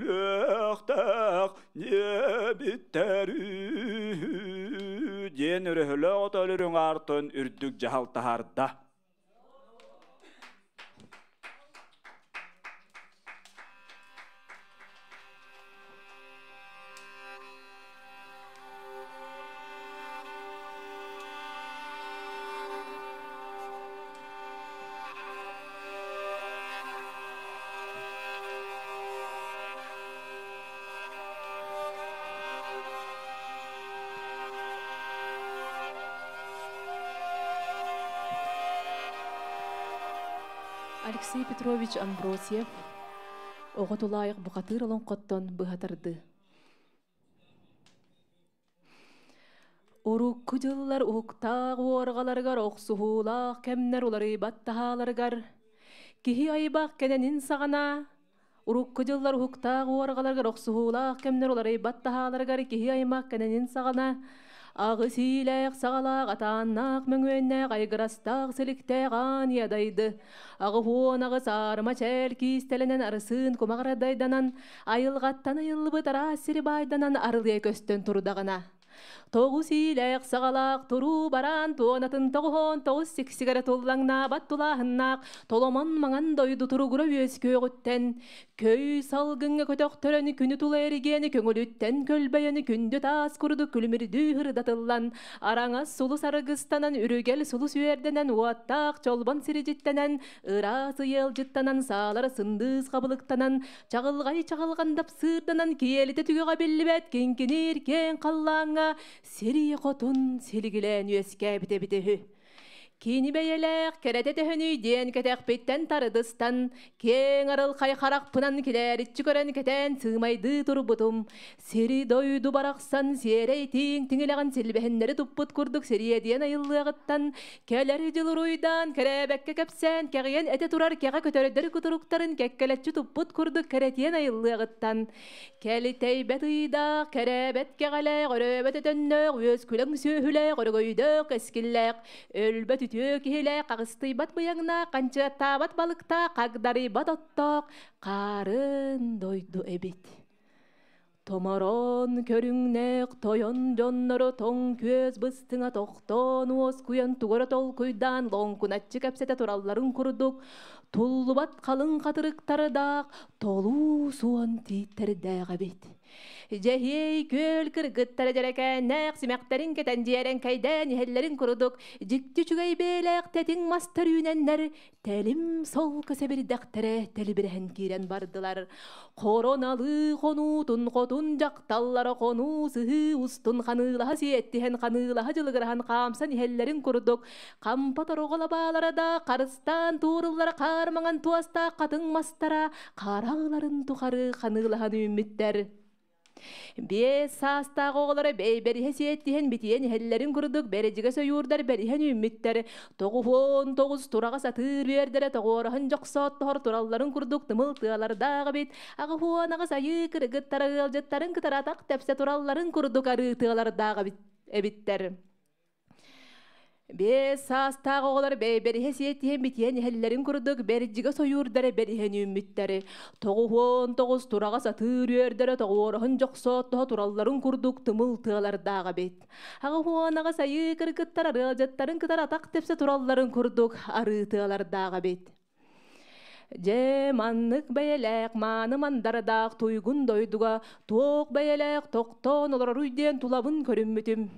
[SPEAKER 7] диэбиттэр
[SPEAKER 6] диэн өрөһөлөөх отөлөрүҥ аартын үрдүк дьаһал таһаарда.
[SPEAKER 8] Алексей Петрович Амбросьев оҕо тулаайах бухатыыр олоҥхоттон быһатарды. Урукку дьыллар уһуктаах уорҕаларыгар охсуһуулаах кэмнэр уларыйбат таһааларыгар киһи айбах кэнэнин саҕана Урукку дьыллар уһуктаах уорҕаларыгар охсуһуулаах кэмнэр уларыйбат таһааларыгар киһи аймах кэнэнин саҕана аҕыс иилээх саҕалаах атааннаах мөҥүөннээх айгырастаах силиктээх аан ядайды аҕыһуон аҕыс аарыма чээл киистэлэнэн арысыын кумаҕарадайданан айылҕаттан айыллыбыт араас сири баайданан арылыйа көстөн турдаҕына Тоҕус иилээх саҕалаах туруу бараан туонатын тоҕуһоон тоҕус сиксигэрэ туллаҥнаабат тулааһыннаах толомон маҥан дойду туругура үөскүөҕүттэн көй салгыҥҥа көтөхтөрөн күнү тула эригиэни көҥүлүттэн көлбөйөнү күндү таас курдук күлүмүрдүү ырдатыллан араҥас сулус аргыстанан үрүгэл сулус үөрдэнэн уоттаах чолбон сиридьиттэнэн ыраас ыйыалдьыттанан саалар сындыыс хабылыктанан Чаҕылҕай чаҕылҕандап сыырданан киэлитэ түгэҕэ биллибэт киҥкиниир киэҥ халлааҥҥа сирийэ хотун силигилээн үөскээбит эбитэ үһү. Кини бэйэлээх кэрэтэ төһөнүй диэн кэтэхпиттэн тарыдыстан, киэҥ арылхай харахпынан килээриччи көрөн кэтээн сыымайдыы турбутум. Сири дойду барахсан сиэрэй тииҥ тиҥилэҕин силбэһиннэри туппут курдук сириэдийэн айыллыаҕыттан кэлэр дьыл уруйдаан кэрээбэккэ кэпсээн кэҕийэн этэ турар кэҕэ көтөрдөр кутуруктарын кэккэлэччи туппут курдук кэрэтиэн айыллыаҕыттан кэлитэйбэт ыйдаах кэрээбэт кэҕэлээх өрөөбөт өтөннөөх үөскүлэҥ сүөһүлээх өрөгөйдөөх кэскиллээх өлбөт үтүө киһилээх хаҕыстыйбат быйаҥнаах ханчыаттаабат балыктаах хагдарыйбат оттоох хаарын дойду эбит. Томороон көрүҥнээх тойон дьонноро тоҥ күөс быстыҥа тохтоон уоскуйан тугу эрэ толкуйдаан лоҥкуначчы кэпсэтэ туралларын курдук туллубат халыҥ хатырыктардаах толуу суон тииттэрдээх эбит. Дьэһиэй күөл кыргыттара дьэрэкээннээх симэхтэрин кэтэн дьиэрэҥкэйдээн иһэллэрин курдук дьикти үчүгэй бэйэлээх тэтиҥ мастар үүнэннэр Тэлим солко сэбирдэхтэрэ тэлибирэһэн киирэн бардылар. Хороналыы хонуутун хотун дьахталлара хонуу сыһыы устун ханыылаһа сиэттиһэн ханыылаһа дьылыгыраһан хаамсан иһэллэрин курдук хампа торҕо лабаалара да харыстаан тууруллара хаар маҥан туостаах хатыҥ мастара хараҕыларын тухары ханыылаһан үүммүттэр. Биэс саастаах оҕолоро бэйбэриһэ сиэттиһэн битийэн иһэллэрин курдук бэрэдьигэ сойуурдар бэриһэн үүммүттэр. 99 тураҕа сатыыр үөрдэрэ тоҕуораһын дьохсооттоһор туралларын курдук тымыл тыалардаах эбит. 88 айыы кыргыттара ыалдьыттарын кытары атах тэпсэ туралларын курдук арыы тыалардаах эбиттэр. Биэс саастаах оҕолор бэйбэриһэ сиэтиһэн битиэн иһэллэрин курдук бэрдьигэ сойуурдара бэриһэн үүммүттэри. 99 тураҕа сатыыр үөрдэрэ тоҕуораһын дьохсооттоһо туралларын курдук тымыл тыалардаах эбит. 88 айыы кыргыттар арыалдьыттарын кытары атах тэпсэ туралларын курдук арыы тыалардаах эбит. Дьэ, маннык бэйэлээх мааны мандардаах туйгун дойдуга туох бэйэлээх тохтоон олороруй диэн тулабын көрүммүтүм.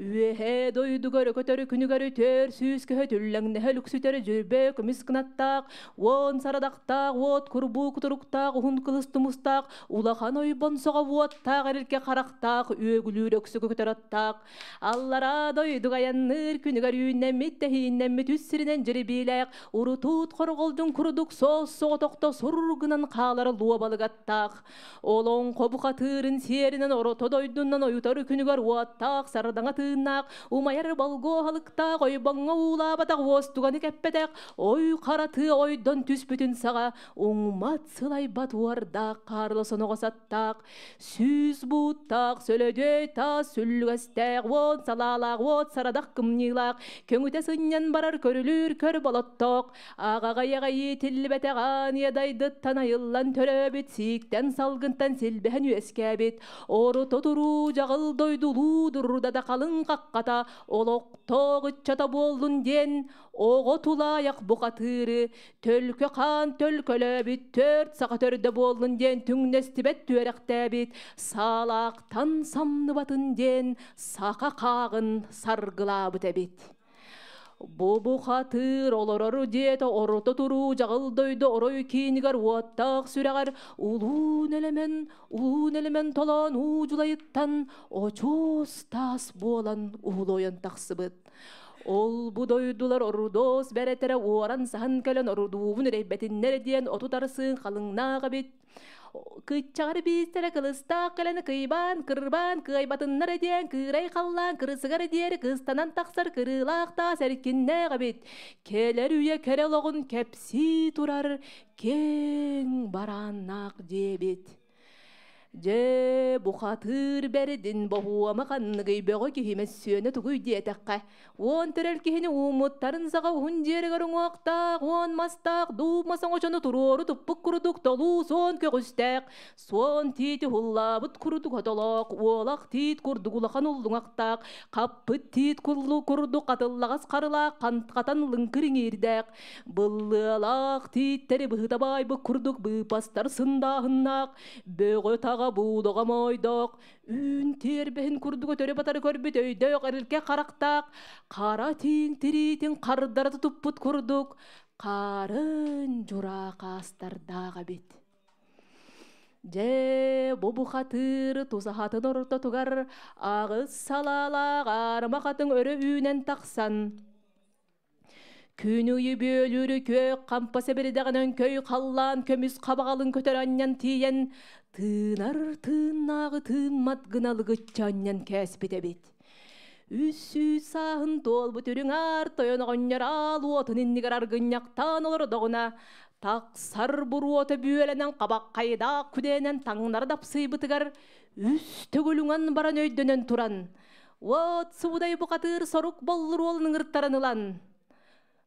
[SPEAKER 8] Үөһээ дойдуга өрөкөтөрү күнүгэр 400 көһө түллэҥнэһэ лүксүтэр дьүрбэ көмүс кынаттаах, 10 сарадахтаах, уот курбуу кутуруктаах, уһун кылыс тумустаах, улахан ойбон соҕо уоттаах эрилкэ харахтаах, үөгүлүүр өксөкө көтөр аттаах, Аллараа дойдуга айанныыр күнүгэр үүннэммит тэһииннэммит үс сиринэн дьирибиилээх, урутуут хорҕолдьун курдук соос соҕотохто сур гынан хаалар луобалыгаттаах. Олоҥхо бухатыырын сиэринэн орото дойдунан ойутар күнүгэр уоттаах, сардаҥа тыыннаах, умайар болгуоһалыктаах, ойбоҥҥо уулаабатах уостуганы кэппэтэх, ой хара тыа ойдон түспүтүн саҕа уҥмат сылайбат уордаах хаарлы соноҕос аттаах, 100 бууттаах, сөлөдөй таас сүллүгэстээх, 10 салаалаах, уот сарадах кымньыылаах, көҥүтэ сынньан барар көрүлүүр көр болоттоох, аҕаҕайаҕа иитиллибэтэх аан дайдыттан айыллан төрөөбүт, сииктэн салгынтан силбэһэн үөскээбит, орото туруу дьаҕыл дойдулуу дурдата халыҥ хаххата, олохтоох ыччата буоллун диэн, оҕо тулаайах бухатыыры, төлкө хаан төлкөлөөбүт, төрт саха төрдө буоллун диэн түҥнэстибэт түөрэхтээбит, саалаахтан самныбатын диэн саха хааҕын саргылаабыт эбит. Бу бухатыыр олорор диэтэ орото туруу дьаҕыл дойду орой киинигэр уоттаах сүрэҕэр улуу нэлэмэн, улуу нэлэмэн толоон уу дьулайыттан очуос таас буолан уһулуойан тахсыбыт. Ол бу дойдулар орудоос бэрэтэрэ уоран саһан кэлэн орудуубун үрэйбэтиннэр диэн отут арсыын халыҥнаах эбит. Кыччаҕар биистэрэ кылыстаах кэлэн кыйбаан, кырбаан, кыайбатыннар диэн кыырай халлаан кырысыгар диэри кыстанан тахсар кырыылаах таас эркиннээх эбит. Кэлэр үйэ кэрэ олоҕун кэпсии турар киэҥ барааннаах диэбит. Дьэ, бухатыыр бэрдин боһуома ханныгый бөҕө киһи мөссүөнэ тугуй диэтэххэ, 10 төрөл киһини ууммуттарын саҕа уһун дьиэригэр уҥуохтаах, 10 мастаах, дуу мас оҥочону туруору туппут курдук толуу суон көҕүстээх, суон тиити хуллаабыт курдук хотолоох, уолах тиит курдук улахан уллуҥахтаах, хаппыт тиит курлу курдук хатыллаҕас харылаах, хатан лыҥкыр иҥиирдээх, быллыалаах тииттэри быһыта баайбыт курдук быыпастар сындааһыннаах, бөҕө таҕа буулаҕа моойдоох, үүн тиэрбэһин курдук өтөрү батары көрбүт өйдөөх эрилкэ харахтаах, хара тииҥ тириитин хардара туппут курдук, харын дьураа хаастардаах эбит. Дьэ, бу бухатыыр тусаһатын ортотугар аҕыс салаалаах аарыма хатыҥ өрө үүнэн тахсан, күн ыйы бүөлүүрү күөх хампа сэбиридэҕинэн көй халлаан көмүс хабаҕалын көтөр анньан тиийэн, тыынар тыыннааҕы тыыммат гына лыгычча анньан кээспит эбит. 300 сааһын туолбут үрүҥ аар тойон оҕонньор аал уотун иннигэр аргынньахтаан олордоҕуна, тахсар буруота бүөлэнэн хабаххайдаах күдээнэн таҥнары дапсыйбытыгар үс төгүл баран өйдөнөн туран, уот суудай бухатыыр сорук боллур уолун ыҥыртаран ылан,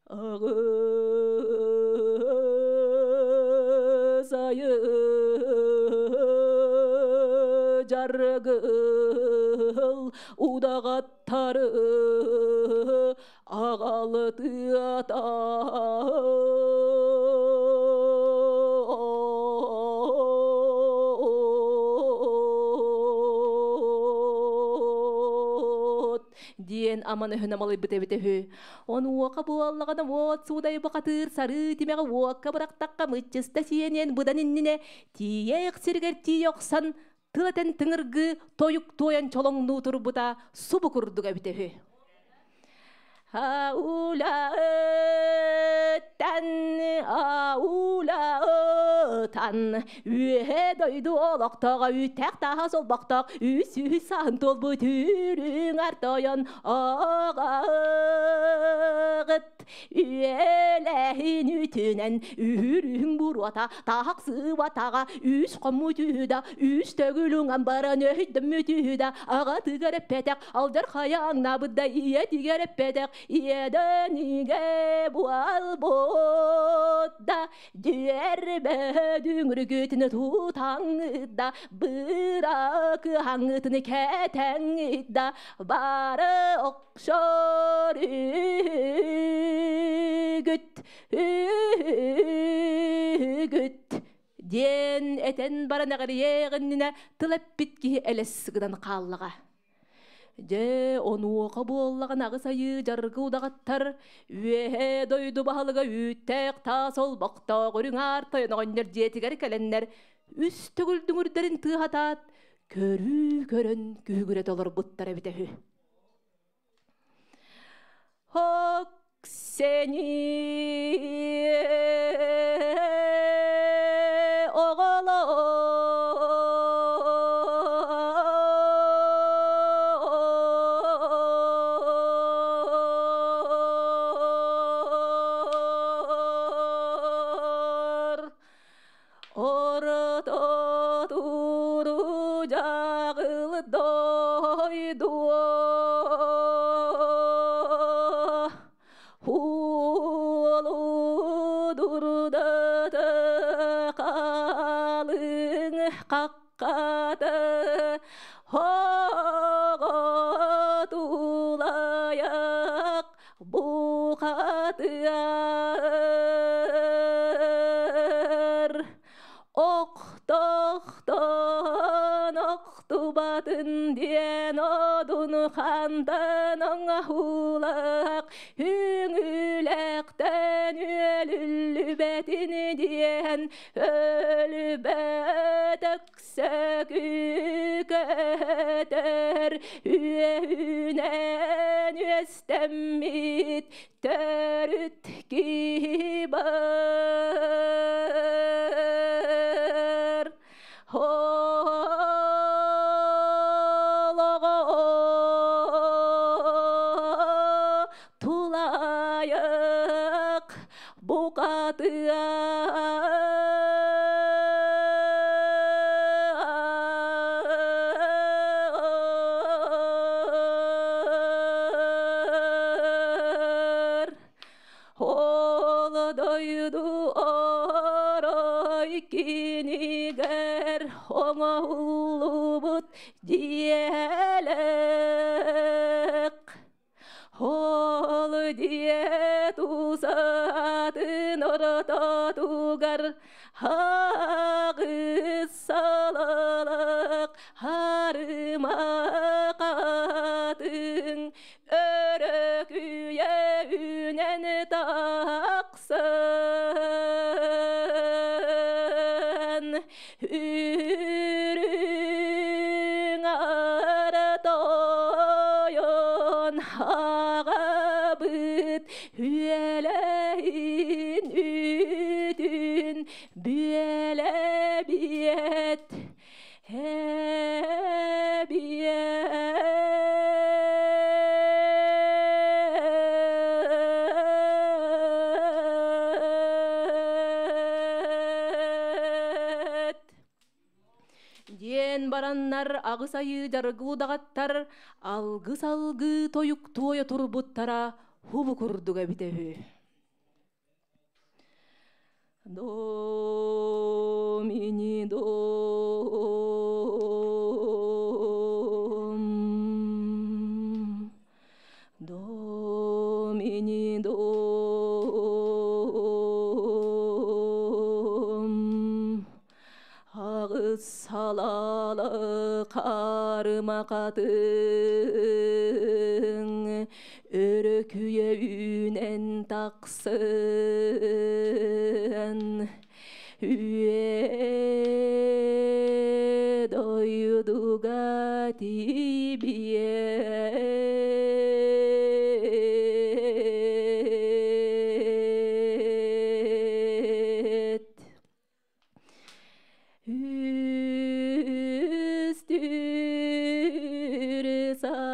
[SPEAKER 8] аҕыс айы жаргыл удаҕаттары аҕалытыата. Диэн аман өһүн амалыйбыт эбит үһү. Онуоха буоллаҕына уот суудай бухатыыр сарыы тимэҕи уокка бырахтахха мыччыста сиэниэн быдан иннинэ тиийээх сиригэр тиийэ охсон тыл этэн тыҥыргыы тойук туойан чолоҥнуу турбута субу курдук эбит үһү. Аулаыттан, аулаытан, үөһэ дойду олохтооҕо үүттээх тааһа солбохтоох, 300 сааһын туолбут үрүҥ ар тойон аҕаҕыт. Үөлэһин үтүнэн үһүрүһүҥ буруота таһахсыбатаҕа үс хоммутүһүда үс төгүлүҥ баран өһүйдөммүтүһүда аҕатыгар эппэтэх алдьархайа аҥнаабыт да ийэтигэр эппэтэх иэдэнигэ буолбут да дүөрбэ дүҥүргүтүн тутаҥыт да быракыһаҥытын кэтэҥит да бары охсор үгүт үгүт диэн этэн баран эҕириэҕиннинэ тыл эппит киһи элэс гынан хааллаҕа. Дьэ, онуоха буоллаҕын аҕыс айыы дьаргы удаҕаттар, үөһээ дойду баһылыга үүттээх таас олбохтоох үрүҥ аар тойон оҕонньор дьиэтигэр кэлэннэр үс төгүл дүҥүрдэрин тыаһатаат, көрүү көрөн күһүгүрэ толорбуттар эбитэ үһү. Ок сени оҕолор, орто туру дьаҕыл дойду Улудурдата халыҥ хаххата Оҕотулайах бухатыар Охтохтон охтубатын диэн одун хантан оҥоһуулаах үҥүүлэхтэн үөлүллүбэтин диэн өлбөт өксөкү көтөр үөһүнэн үөстэммит төрүт киһи бар. Олоҕо тулайык букатыар. Ол дойду орой кинигэр оҥоһуллубут дьиэлээх. Ол дьиэ тусаатын ортотугар хаҕыс салалаах харыма хатыҥ өрөкүйэ үүнэн тахсан үрүҥ аар тойон аҕабыт үөлэһин үтүн бүөлэбиэт эбиэт диэн бараннар аҕыс айыы дьаргы удаҕаттар алгыс-алгыы тойук туойа турбуттара хубу курдук эбитэ үһү. Домини дом, домини дом, аҕыс салалы харыма хатыҥ өрөкүйэ үүнэн тахсын үө дойдуга тибиэт. Үстүр салың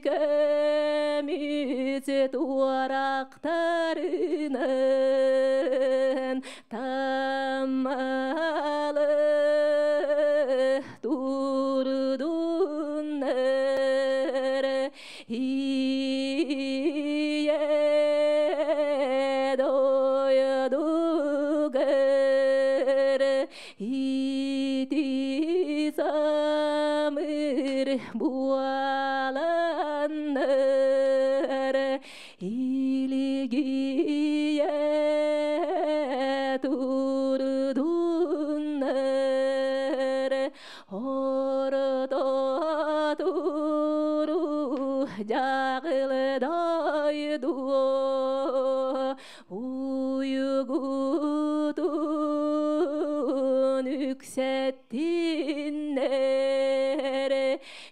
[SPEAKER 8] Көмүс туорахтарынан таммалы турдуннар Ийэ дойдугар ити самыр буоланнар илигийэ турдуннар орто туру дьаҕыл дойду уйгутун үксэттиннэр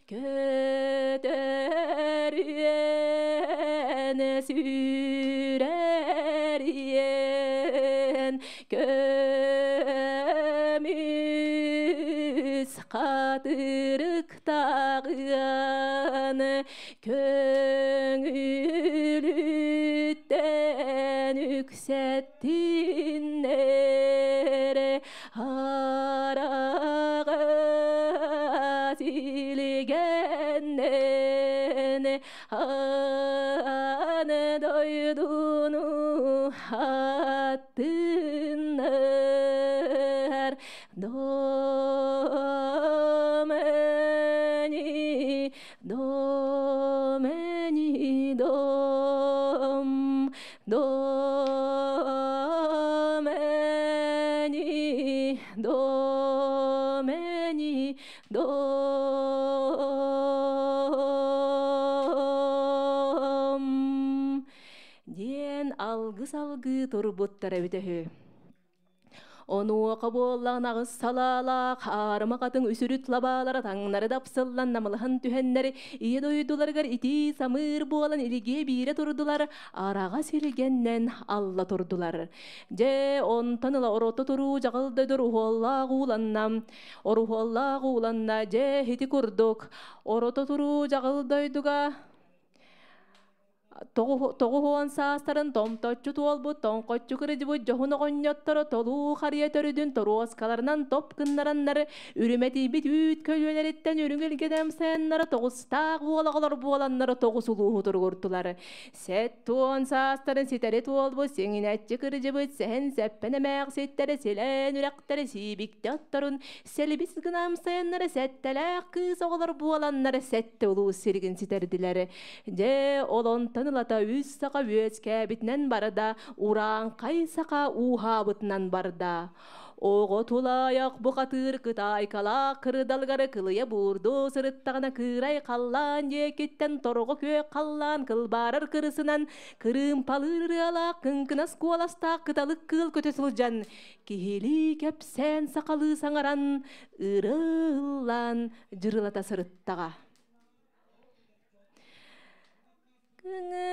[SPEAKER 8] көтөр үөн сүүрэр иэн көмүс хатырыктаҕыан көҥүлүттэн үксэттиннэр араҕас илигэннэн аны дойдуну аттыннар Домени, домени, дом, домени, домени, дом. Диэн алгыс алгыы турбуттар эбитэ үһү. Онуоха буоллаҕына аҕыс салаалаах аарыма хатыҥ үсүрүт лабаалара таҥнары дапсыллан намылыһан түһэннэр ийэ дойдуларыгар итии самыыр буолан илигиэ биирэ турдулар, араҕас илгэннэн алла турдулар. Дьэ, онтон ыла орото туруу дьаҕыл дойду уһуоллаах ууланна, оруһуоллаах ууланна, дьэ, ити курдук, орото туруу дьаҕыл дойдуга 90 саастарын томточчу туолбут, тоҥхоччу кырдьыбыт дьоһун оҕонньотторо толуу харыйа төрүдүн торуоскаларынан топ гыннараннар, үрүмэтийбит үүт көлүөлэриттэн үрүҥ илгэнэм сайыннара тоҕустаах уол оҕолор буоланнара тоҕус улууһу туругуртулар. 70 саастарын ситэри туолбут сиҥинэччи кырдьыбыт сэһэн-сэппэн эмээхситтэрэ силээн үрэхтэрэ сиибиктэ отторун сэлибис гынам сайыннара сэттэлээх кыыс оҕолор буоланнар сэттэ улуус сиригин ситэрдилэр. Дьэ, ол онтон ылата үс саха үөскээбитинэн барда, урааҥхай саха ууһаабытынан барда. Оҕо тулаайах бухатыыр кытаайкалаах кырдалгары кылыйа буурду сырыттаҕына кыырай халлаан диэкиттэн торҕо күөх халлаан кылбаарар кырысынан кырыымпалыыр ырыалаах кыҥкынас куоластаах кыталык кыыл көтө сылдьан киһилии кэпсээн сахалыы саҥаран ырыа ыллаан дьырылата сырыттаҕа. Кыҥы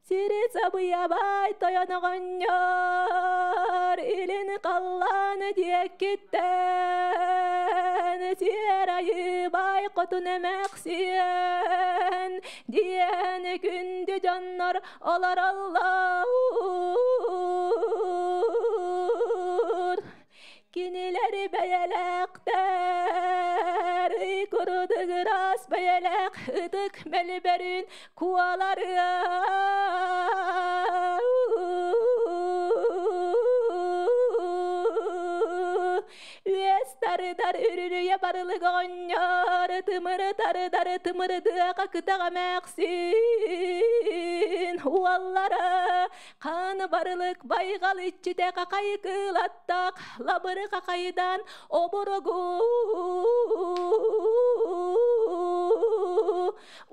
[SPEAKER 8] Сири сабыйабай тойон оҕонньор илин халлаан диэкиттэн сиэр айыбай хотун эмээхсиэн диэн күндү дьоннор олороллор. Кинилэри бэйэлээхтэр, курудугурас бэйэлээх ытык мэлбэрин куоларыа. Үөс тардар үрүрүйэ барылык оҕонньор, тымыры тардар тымырыдыаха кытаҕа эмээхсин уоллара Хаан барылык байҕал иччитэ хахай кыылаттаах лабыры хахайдаан обургу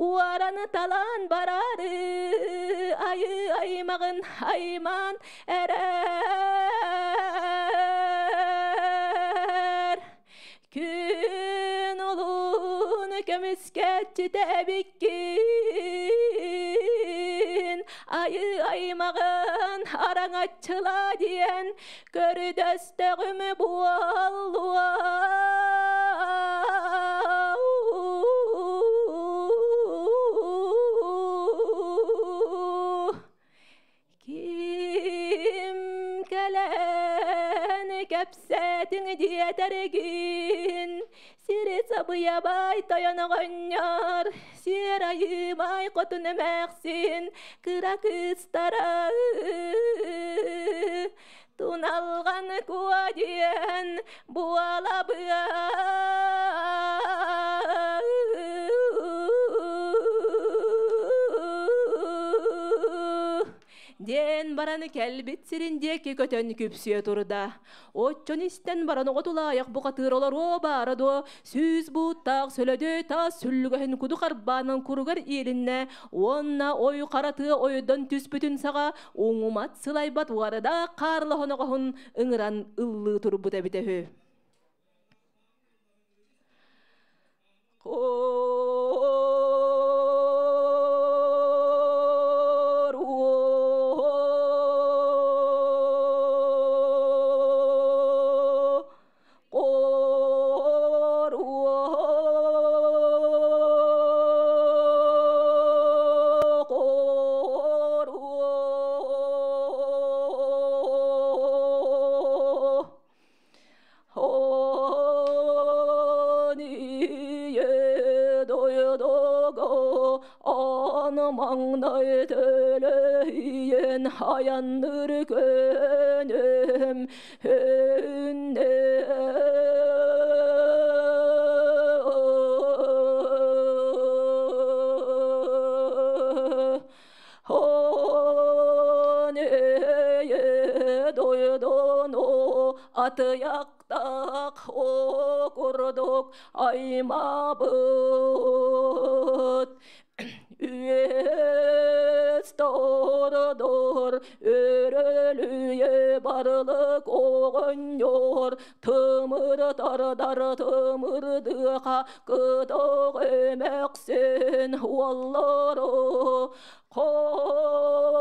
[SPEAKER 8] уараны талаан бараары айыы аймаҕын аймаан эрэр. Күн улуу Көмүскәтчитэ эбиккин, айы аймағын араңатчыла диэн көрдөстөҕүм буоллуа. Ким кэлэн кэпсээтиҥ диэтэргин, сири сабыйабай тойон оҕонньор, сиэр айыымай хотун эмээхсин, кыра кыыстара туналҕан куо диэн буолабыа. Диэн баран кэлбит сирин диэки көтөн күпсүө турда. Оччон истэн баран оҕотулаайах бухатыыр олоруо баара дуо, сүүс бууттаах сөлөдөө таас сүллүгэһин куду харбаанан куругар иилиннэ, уонна ой харатыа ойдон түспүтүн саҕа уҥумат сылайбат уарада хаарлаһоноҕоһун ыҥыран ыллыы турбут эбитэ үһү. Маҥнай төлөйен хаянныр көнөм hönne. Дойдону атыяктак окурдук аймабыт үөс тордор өрөлүе барлык оҕонньор тымыр тардар тымырдыха кыток эмэксин уоллоро хон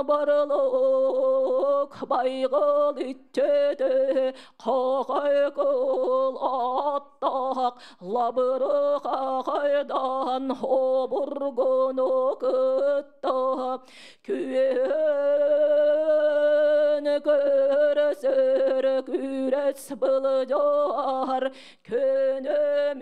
[SPEAKER 8] барлык байғыл итчеде қағай кыл аттақ лабыры қағайдан обургуну кытта күөн көрөсөр күрес былжар көнөмүнде.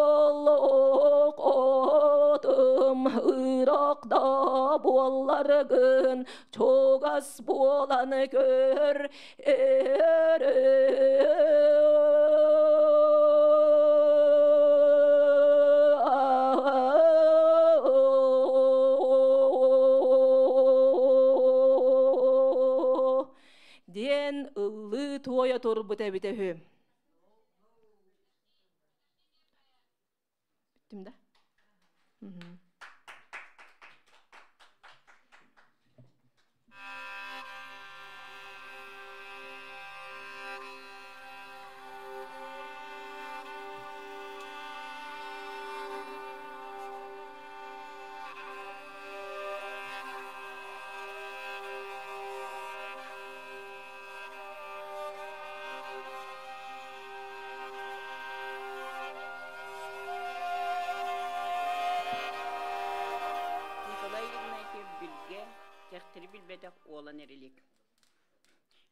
[SPEAKER 8] Аноллук отум ыракда буолларгын чугас буолан көр диэн ыллыы туойа турбут эбитэ үһү. Бүттүм да?
[SPEAKER 4] Николай Игнатьев Билгэ кэхтэри билбэтэх уолан эрилик.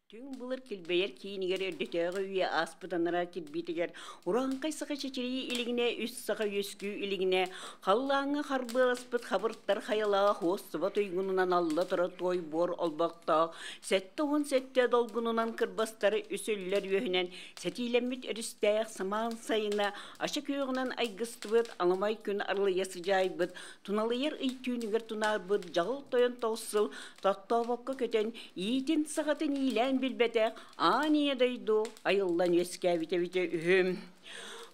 [SPEAKER 4] Түҥ былыр килбэйэр киинигэр өрдөтөөҕү үйэ ааспыт анараа кирбиитигэр урааҥхай саха чэчирии илигинэ, үс саха үөскүү илигинэ, халлааҥҥа харбыаласпыт хабыртар хайалаах уостуба туйгунунан алла тура туой буор олбохтоох, 77 долгунунан кырбастары үс үллэр үөһүнэн сэтиилэммит өрүстээх самаан сайына ача күөҕүнэн айгыстыбыт, аламай күн арылыйа сыдьаайбыт, туналыйар ый түүнүгэр тунаарбыт дьаҕыл тойон тоҕус сыл тохтообокко көтөн, иитин саҕатын иилээн билбэтэх аан ийэ дойду айыллан үөскээбит эбитэ үһү.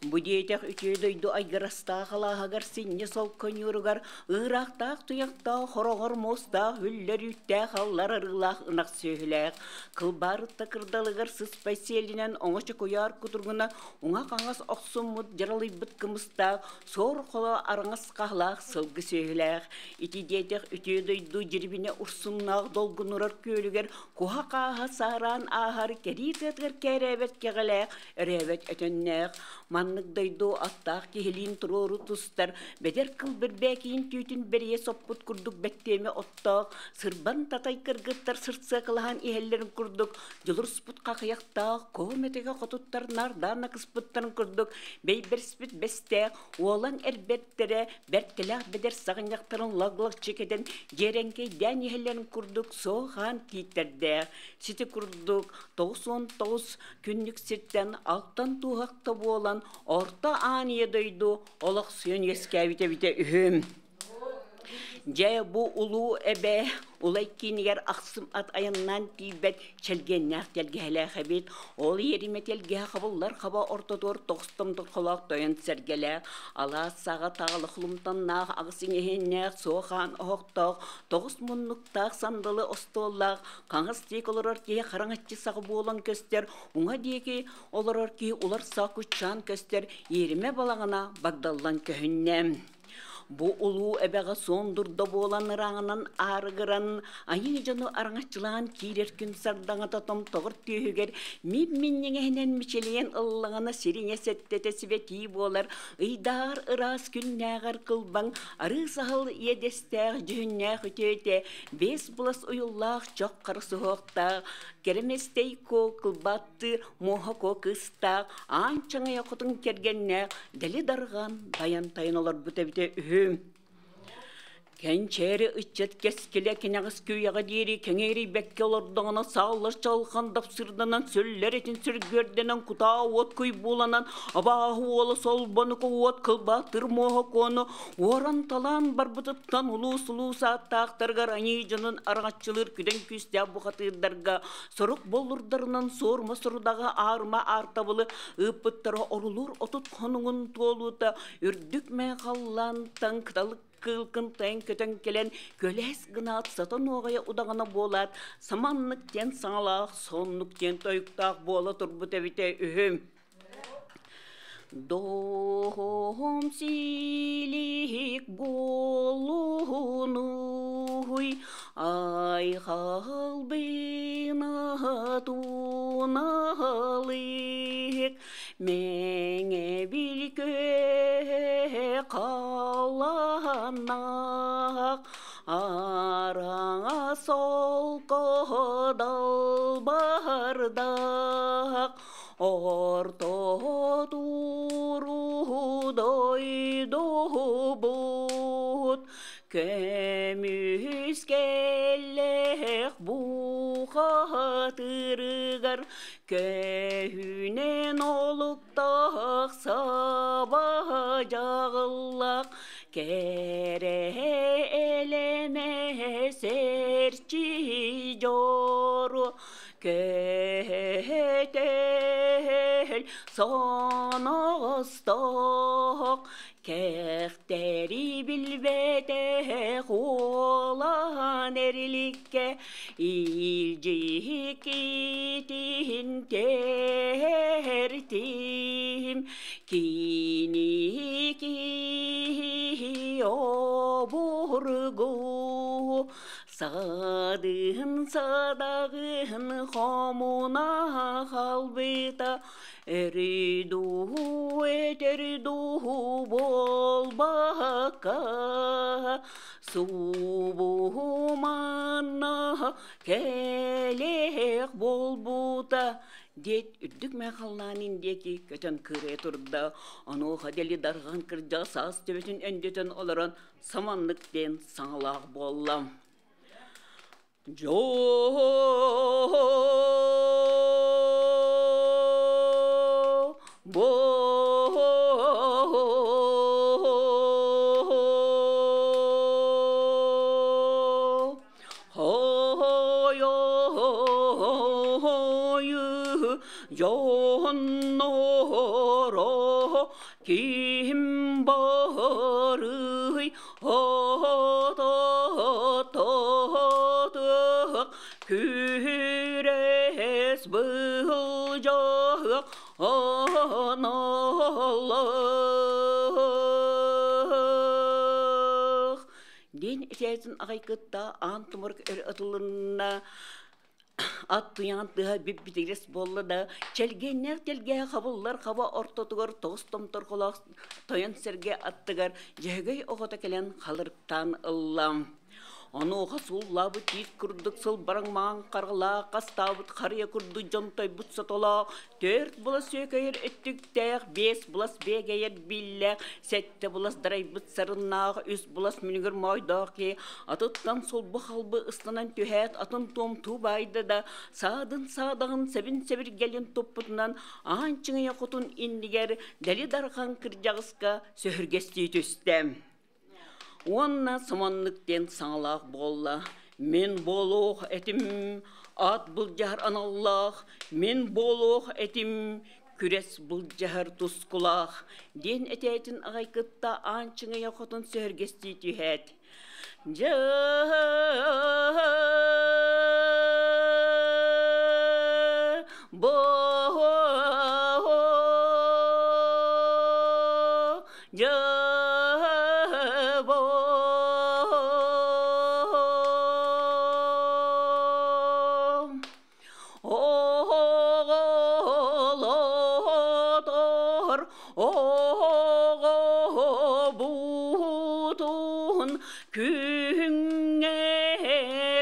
[SPEAKER 9] Бу диэтэх үтүө дойду айгырастаах алааһыгар синньэ солко ньууругар ыыраахтаах туйахтаах хороҕор муостаах үллэр үүттээх аллар арыылаах ынах сүөһүлээх кылбаарытта кырдалыгар сыспай сиэлинэн оҥочо куйаар кутургуна уҥа-хаҥас охсуммут дьаралыйбыт кымыстаах суор холо араҥас хаһлаах сылгы сүөһүлээх ити диэтэх үтүө дойду дьирибинэ урсуннаах долгунурар күөлүгэр куһа-хааһа саараан ааһар кэрии тыатыгар кээрээбэт кэҕэлээх өрөөбөт өтөннөөх маннык дойду аттаах киһилиин туруору тустар бэдэр кыл бэрбээкийин түүтүн бэрийэ соппут курдук бэттиэмэ оттоох сырбан татай кыргыттар сырсыакалаһан иһэллэрин курдук дьулуруспут хахыйахтаах коомэтигэ хотуттар нардаан накыспыттарын курдук бэйбэрспит бэстээх уолан эрбэттэрэ бэртэлээх бэдэр саҕынньахтарын лаглакчы кэтэн дьиэрэҥкэйдээн иһэллэрин курдук суохаан тииттэрдээх сити курдук 99 күннүк сиртэн алтан туоһахта буолан орто аан ийэ дойду олохсуйан үөскээбит эбитэ үһү. Дьэ, бу улуу эбэ улай киинигэр ахсым ат айаннаан тиийбэт чэлгиэннээх тэлгэһэлээх эбит. Ол иэримэ тэлгэһэ хабыллар хаба ортотугар тоҕустом торхолоох тойон сэргэлээх, алаас саҕа таҕылы хлумтаннаах, аҕыс иҥэһиннээх, суохаан оһохтоох, тоҕус муннуктаах сандалы остуоллаах, хаҥас диэки олорор киһи хараҥаччы саҕа буолан көстөр, уҥа диэки олорор киһи улар саа куччаан көстөр, иэримэ балаҕана багдаллан көһүннэ. Бу улуу эбэҕэ суон дурда буолан ырааҕынан аарыгыран, айыы дьону араҥаччылаан киирэр күн сардаҥата томтоҕор түөһүгэр мип-минньиҥэһинэн мичилийэн ыллаҕына сириҥэ сэттэтэ сибэтии буолар, ыйдааҕар ыраас күннээҕэр кылбаҥ, арыы саһыл иэдэстээх дьүһүннээх үтүөтэ, биэс былас уйуллаах чох хара суһуохтаах, кэрэмэстэй куо кылбаттыыр муоһа куо кыыстаах, аан чаҥайа хотун кэргэннээх дэли дарҕан байан-тайан олорбут эбитэ үһү. Кэнчээри ыччат кэскилэ кэнэҕэс күйэҕэ диэри кэҥээрийбэккэ олордоҕуна сааллар чалхан дапсырданан сүллэр этин сүргүөрдэнэн кутаа уот куйбууланан абааһы уола солбонуку уот кылбааттыр муоһа куону уоран-талаан барбытыттан улуус-улуус ааттаахтарыгар аньыы дьонун араҥаччылыыр күдэн күүстээх бухатыырдарга сорук боллурдарынан суорума сорудаҕы аарыма аартабылы ыыппыттара орулуур 30 хонугун туолуута үрдүк мээ халлаантан кыталык кыылкын тайын көтөн кэлэн көлэс гынаат сата нуоҕайа удаҕана буолаат саманнык диэн саҥалаах соннук диэн тойуктаах буола турбут эбитэ үһү. Дом силик буолунуй, айхал туналык, мэҥэ билкө халанах, араҥа солко далбардах, Орто туру дойдубут көмүскэллээх бухатырыгар көһүнэн олуктаах саба дьаҕыллах кэрэ элэмэ сэрчи дьоро Көтөл соноҕостоох кэхтэри билбэтэх уолан эриликкэ илдьикитин тертим киники обургу Садыһын садаҕын хомуна халбыта Өрүдуу өтөрдуу буолбакка Субуманна кэлиэх буолбута диэт үрдүк мэхаллаанын диэки көтөн кырыа турда. Онуоха дэли дарҕан кырдьаҕас саас төбөтүн өндөтөн олорон саманнык диэн саҥалаах буолла. Дьоо Хойо дьонноро Ким барый Ата-татык Күрес былжақ аналлах. Диэн этээтин аҕай кытта аан тумарык өр ытылынна. Ат туйаҕын тыаһа бүп-бүтүрүс буолла да, чэлгиэннээх тэлгэһэ хабыллар хаба ортотугар тоҕус томторҕолоох тойон сэргэ аттыгар Дьөһөгөй оҕото кэлэн халырыктаан ылла. Онуоха сууллаабыт тиит курдук сылбараҥ маҥан харалаах, хастаабыт харыйа курдук дьонтойбут сотолоох, түөрт булас сүөкэйэр өттүктээх, биэс булас биэгэйэр бииллээх, сэттэ булас дарайбыт сарыннаах, үс булас мүнүгүр моойдоох киһи атыттан сулбу-халбы ыстанан түһээт, атын туомтуу баайда да, саадын саадаҕын сэбин-сэбиргэлин туппутунан аан чыҥыйа хотун иннигэр дэли дархан кырдьаҕаска сөһүргэстии түстэ. Уонна сомоннук диэн саҥалаах буолла. Мин буолуох этим, ат былдьаһар аналлаах, мин буолуох этим, күрэс былдьаһар тускулаах, диэн этээтин аҕай кытта аан чыҥыйа хотун сөһүргэстии түһээт. Дьэ бо Оҕолотор оҕобутун күҥҥэ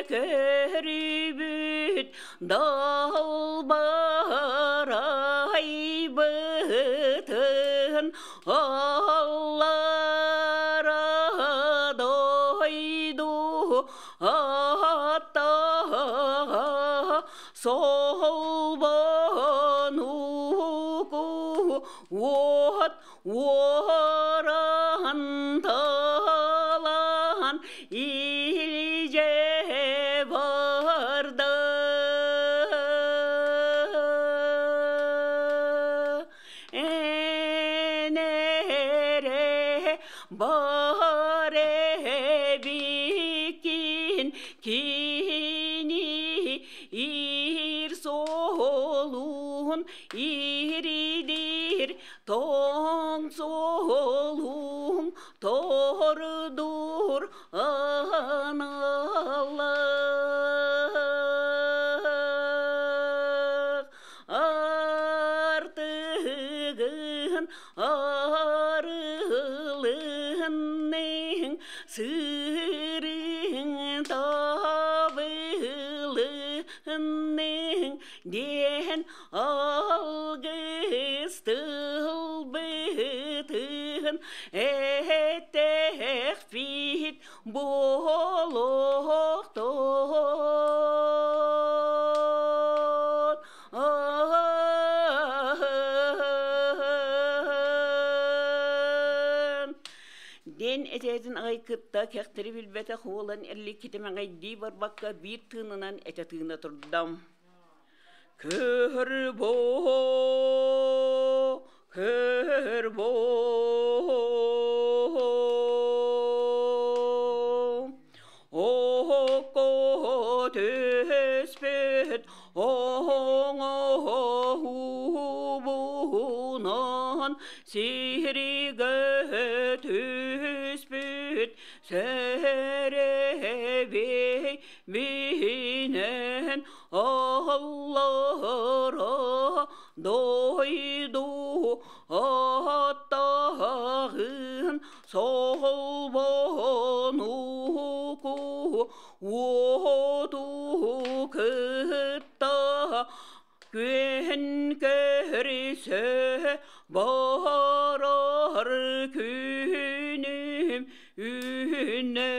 [SPEAKER 9] көрбүт далбарайбытын Аллара дойду аттаҕа солбонуку уот уоран талан илдьэ барда. Энере баребикин кини ир солун иридир тоң солун тордур аналлах артыгын арылынның сырың табылынның диэн алгыс тылбытын эттэхпит буолуохтун. Диэн этэтин аҕай кытта кэхтэри билбэтэх уолан эрликкитим аҕайдии барбакка биир тыынынан этэ тыына турдам. Көрбо, көрбо, Окко түспүт оҥоһуубунан сиригэ түспүт сэрэбэй бинэн аллара дойду аттаҕын солбонуку уоту кытта күөн көрсө барар күнүм үүнэ.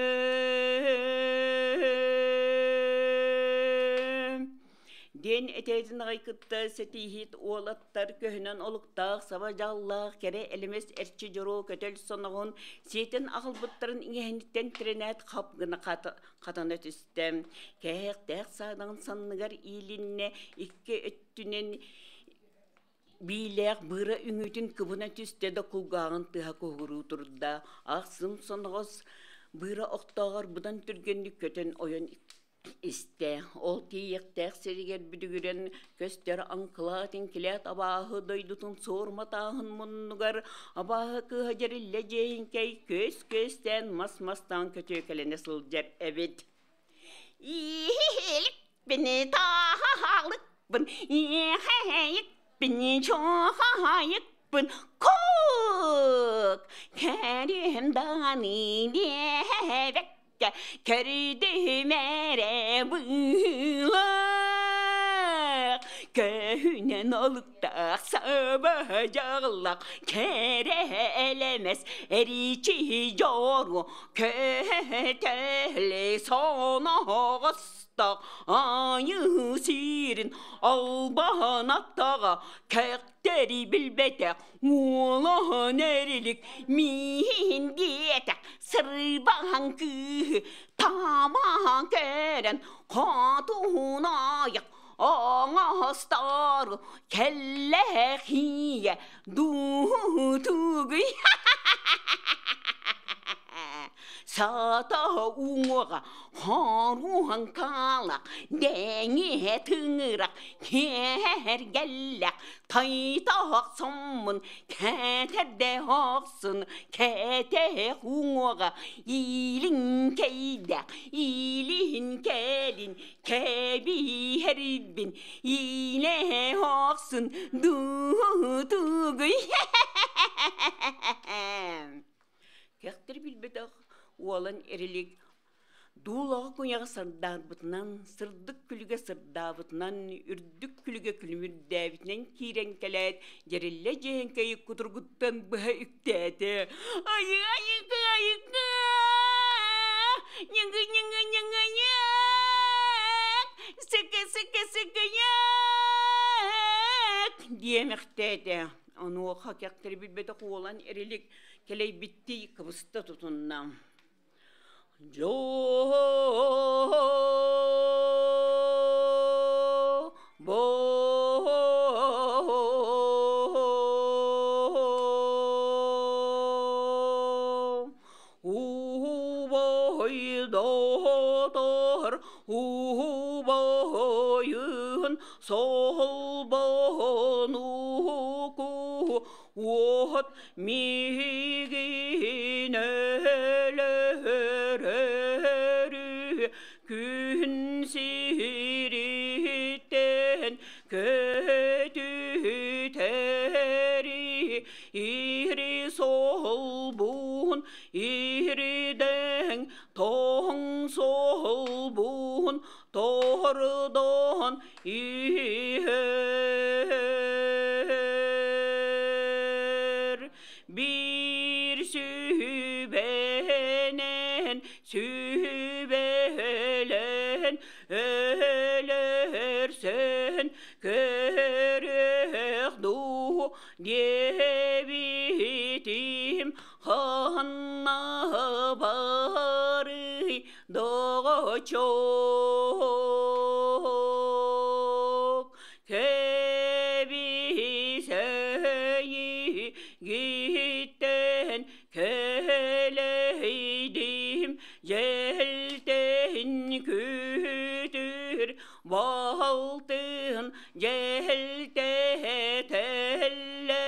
[SPEAKER 9] Диэн этэтин аҕай кытта сэтииһит уолаттар көһүнэн олуктаах саба дьаллаах кэрэ элэмэс эрчи дьоруо көтөл соноҕун сиэтэн аҕалбыттарын иҥэһиниттэн тирэнээт хап гына хатана түстэ. Кээһэхтээх саадаҕын санныгар иилиннэ икки өттүнэн Биилээх быыра үҥүүтүн кыбына түстэ да кулгааҕын тыаһа куһугуруу турда. Ахсым соноҕос быыра охтооҕор быдан түргэнник көтөн ойон истэ. Ол тиийиэхтээх сиригэр бүдүгүрэн көстөр аҥкылаат-иҥкилээт абааһы дойдутун суорума тааһын муннугар абааһы кыыһа дьэриллэ дьиэһиҥкэй көс-көстээн мас-мастаан көтүөкэлэнэ сылдьар эбит. Иһиликпини тааһаалыкпын, иэхэйикпин чуохаайыкпын, кук кэриэм даҕаны диэбэккэ көрдүм эрэ быылах көһүнэн олуктаах саба дьаҕыллах кэрэ элэмэс эричи дьоруо көтөлө соноҕостох айыы сирин албаһын аттаҕа кэхтэри билбэтэх уолаһын эрилик миин диэтэх сырбаһан кыыһы таамаһан көрөн хотуһун айах оҥостор кэллэхийэ дуутугуй сата уҥуоҕа хоруһан хаалах дэҥиһэ тыҥырах киэргэллэх тайтах соммун кэтэрдэ охсун кэтэх уҥуоҕа илин кэйдэх илин кэлин кэбиһэрбин иилэ охсун дуутугуй Кэхтэр билбэтэх уолан эрилик дуулаҕа куйаҕа сардаабытынан, сырдык күлүгэ сырдаабытынан, үрдүк күлүгэ күлүмүрдээбитинэн киирэн кэлээт, дьэриллэ дьиэһэҥкэйи кутургуттан быһа үктээтэ. Айы, айыка, айыка! Ньыгы, ньыгы, ньыгы, ньык! Сыкы, сыкы, сыкы, ньык! диэмэхтээтэ. Онуоха кэхтэри билбэтэх уолан эрилик кэлэйбиттии кыбыста тутунна. Убайдоотор убайын солбонуку уот миигин өлөрөрү күн сириттэн көтүтэри ири солбун иридең тоң солбун тордон иһэр биир сүбэнэн сүбэлэн өлөрсөн көрүөх дуу диэбитим ханна барый доҕочок кэбисэйигиттэн кэлэйдим дьэлтэн күтүр балтын дьэлтэтэллэ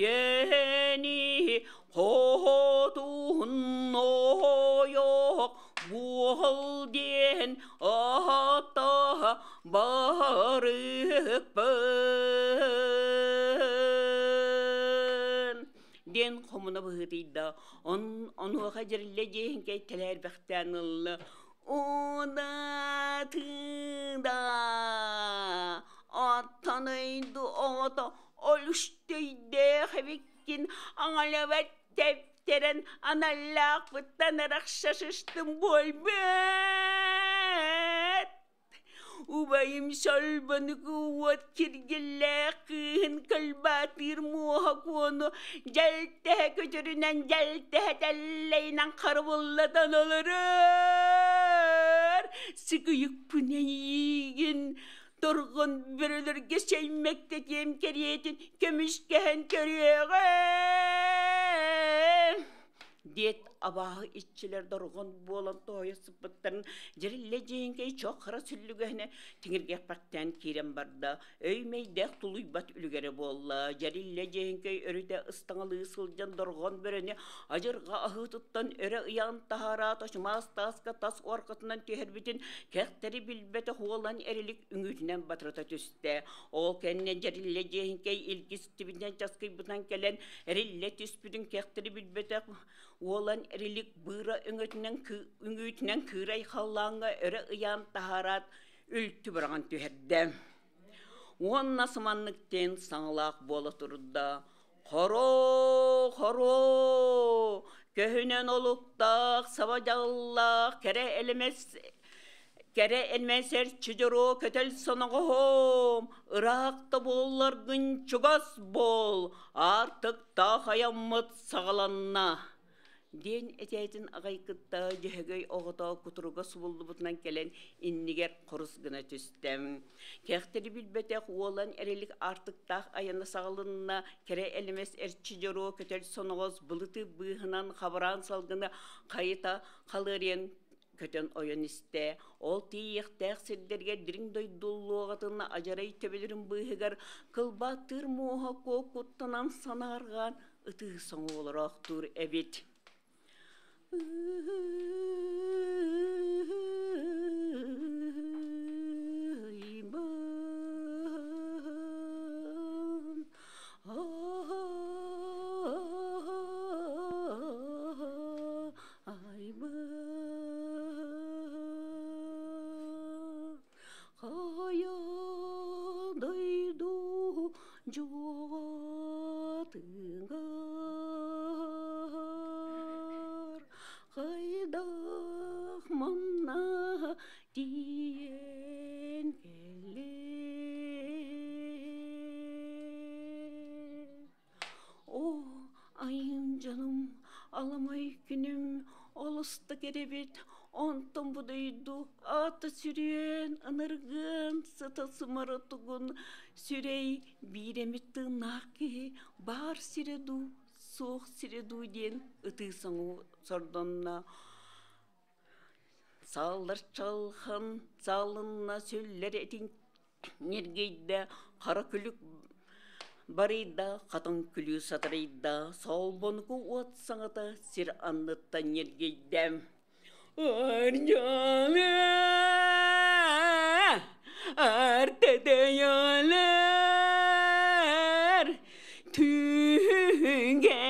[SPEAKER 9] йэни Хотун ойох буол диэн аата барыппын диэн хомуна быһыытыйда. Онуоха дьэриллэ дьиэһиҥкэй тэлээрбэхтээн ылла. Удаатыда аттанайду оҕото олус төйдөөх эбиккин аҥалабат тэптэрэн аналлаахпыттан арахсасыстым буолбат. Убайым солбонуку уот киргиллээх кыыһын кылбаатыыр муоһа куону дьэлтэһэ көтөрүнэн дьэлтэһэ тэллэйинэн харабыллатан олорор. Сыкыйыкпын эйиигин. Торҕон бөрөлөргө шэймэктэтиэм кэриэтин көмүскэһэн көрүөҕүм диэт абааһы иччилэр дорҕон буолан тоһуйа сыппыттарын дьириллэ дьиэҥкэй чох хара сүллүгэһинэ тиҥиргэппэхтээн киирэн барда. Өй-мэйдээх тулуйбат үлүгэрэ буолла. Дьэриллэ дьиэҥкэй өрүтэ ыстаҥалыы сылдьан дорҕон бөрөнү адьырҕа аһыытыттан өрө ыйаан таһаараат очумаас тааска тас уоркатынан түһэрбитин кэхтэри билбэтэх уолан эрилик үҥүүтүнэн батырыта түстэ. Ол кэннэ дьэриллэ дьиэҥкэй илгистибитинэн часкыйбытынан кэлэн эриллэ түспүтүн кэхтэри билбэтэх уолан эрилик быыра өҥөтүнэн үҥүүтүнэн кыырай халлааҥҥа өрө ыйаан таһаараат үлтү быраҕан түһэрдэ. Уонна сыманнык диэн саҥалаах буола турда. Хоро, хоро, көһүнэн олуктаах, саба дьаллаах, кэрэ элэмэс кэрэ элмэсэр чудьоро көтөл соноҕоһом, ыраах да буолларгын чугас буол, аартыктаах айаммыт саҕаланна диэн этээтин аҕай кытта Дьөһөгөй оҕото кутуруга субуллубутунан кэлэн иннигэр хорус гына түстэ. Кэхтэри билбэтэх уолан эрэлик аартыктаах айана саҕалынна, кэрэ элэмэс эрчи дьоруо көтөл соноҕос былыты быыһынан хабараан салгыны хайыта халыарыйан көтөн ойон истэ. Ол тиийиэхтээх сирдэригэр дириҥ дойдуллуоҕатын адьарай төбөлөрүн быыһыгар кылбааттыыр муоһа куо куттанан санаарҕаан ытыы соҥуолороохтуур эбит. Хайа дойду дьуоҕатыгар хайдах манна тиийэн кэллиҥ? Оо, айым дьонум, аламай күнүм олус да кэрэбит, онтон бу дойду аата сүрүөн, ыныргыан, сыта сымара тугун сүрэй биир эмит тыыннаах киһи баар сирэ дуу, суох сирэ дуу диэн ытыы соҥуу сордонно. Сааллар чалхан, саалынна сүллэр этин ньиргийдэ, хара күлүк барыйда, хатыҥ күлүү сатарыйда, солбонуку уот саҥата сир анныттан ньиргийдэ. Ардьаалы, артатайалар, түүнгэ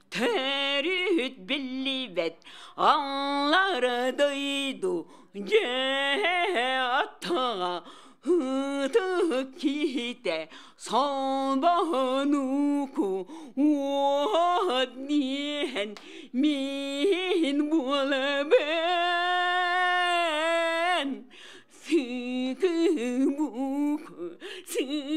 [SPEAKER 9] төрүт биллибэт аллара дойду дьэ аттаҕа ытык киһитэ солбонуку уот диэн мин буолабын сыкыбуку сылыйыгым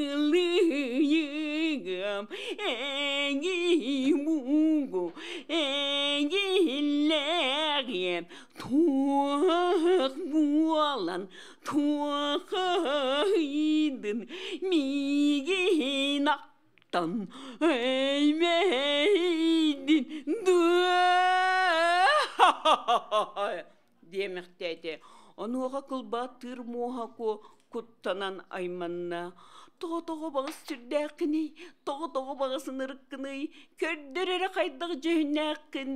[SPEAKER 9] эҥи-мугу эҥиллэҕиэм туох буолан туохайдын миигин аттан эймэйдин дуо диэмэхтээтэ. Онуоха кылбааттыыр муоһа куо куттанан айманна. Тоҕо-тоҕо баҕас сүрдээххиний, тоҕо-тоҕо баҕас ынырыккыный, көрдөр эрэ хайдах дьүһүннээххин,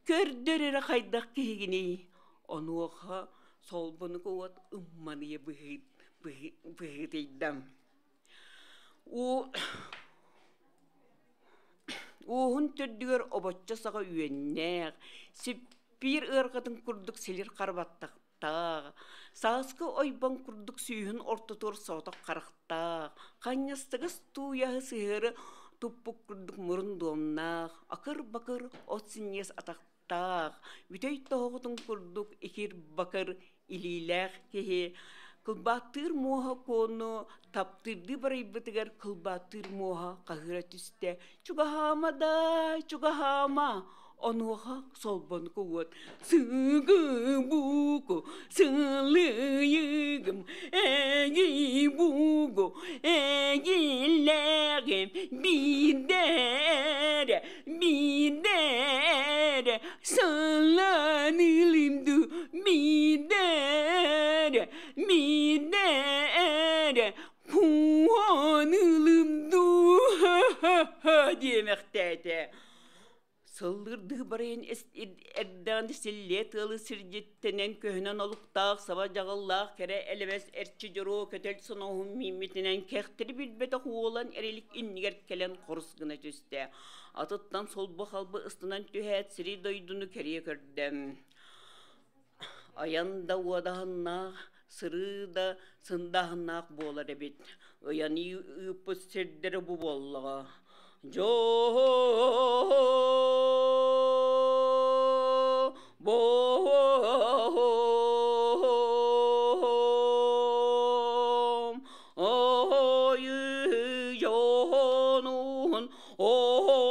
[SPEAKER 9] көрдөр эрэ хайдах киһигиний. Онуоха солбунуку уот ымманыйа быһыытыйда. Уоһун төрдүгэр обоччо саҕа үөннээх, сиппиир ыарҕатын курдук силир харбаттахтаах, сааскы ойбон курдук сүүһүн ортотугар соҕотох харахтаах, ханньастыгас тууйаһы сыһыары туппут курдук мурун дуомнаах, акыр-бакыр от синньиэс атахтаах, бүтэй тоһоҕотун курдук икир-бакыр илиилээх киһи кылбааттыыр муоһа куону таптыырдыы барыйбытыгар кылбааттыыр муоһа хаһыыра түстэ чугаһаама да чугаһаама онуоха солбонуку уот сыгы-буку сылыйыгым ду, эгиллэҕим биирдэрэ, биирдэрэ саллаанылым ду, биирдэрэ, биирдэрэ кууһанылым ду, диэмэхтээтэ. Сыллырдыы барайан эрдэҕин силлиэ тыалы сирдьиттэнэн көһүнэн олуктаах саба дьаҕыллаах кэрэ элэбэс эрчи дьоруо көтөл соноһун мииммитинэн кэхтэри билбэтэх уолан эрилик иннигэр кэлэн хорус гына түстэ. Атыттан солбу-халбы ыстанан түһээт сири дойдуну кэрийэ көрдө. Айан да уодаһыннаах, сырыы да сындааһыннаах буолар эбит. Ыйан ыыппыт сирдэрэ бу буоллаҕа. Дьоо бом ойы дьонун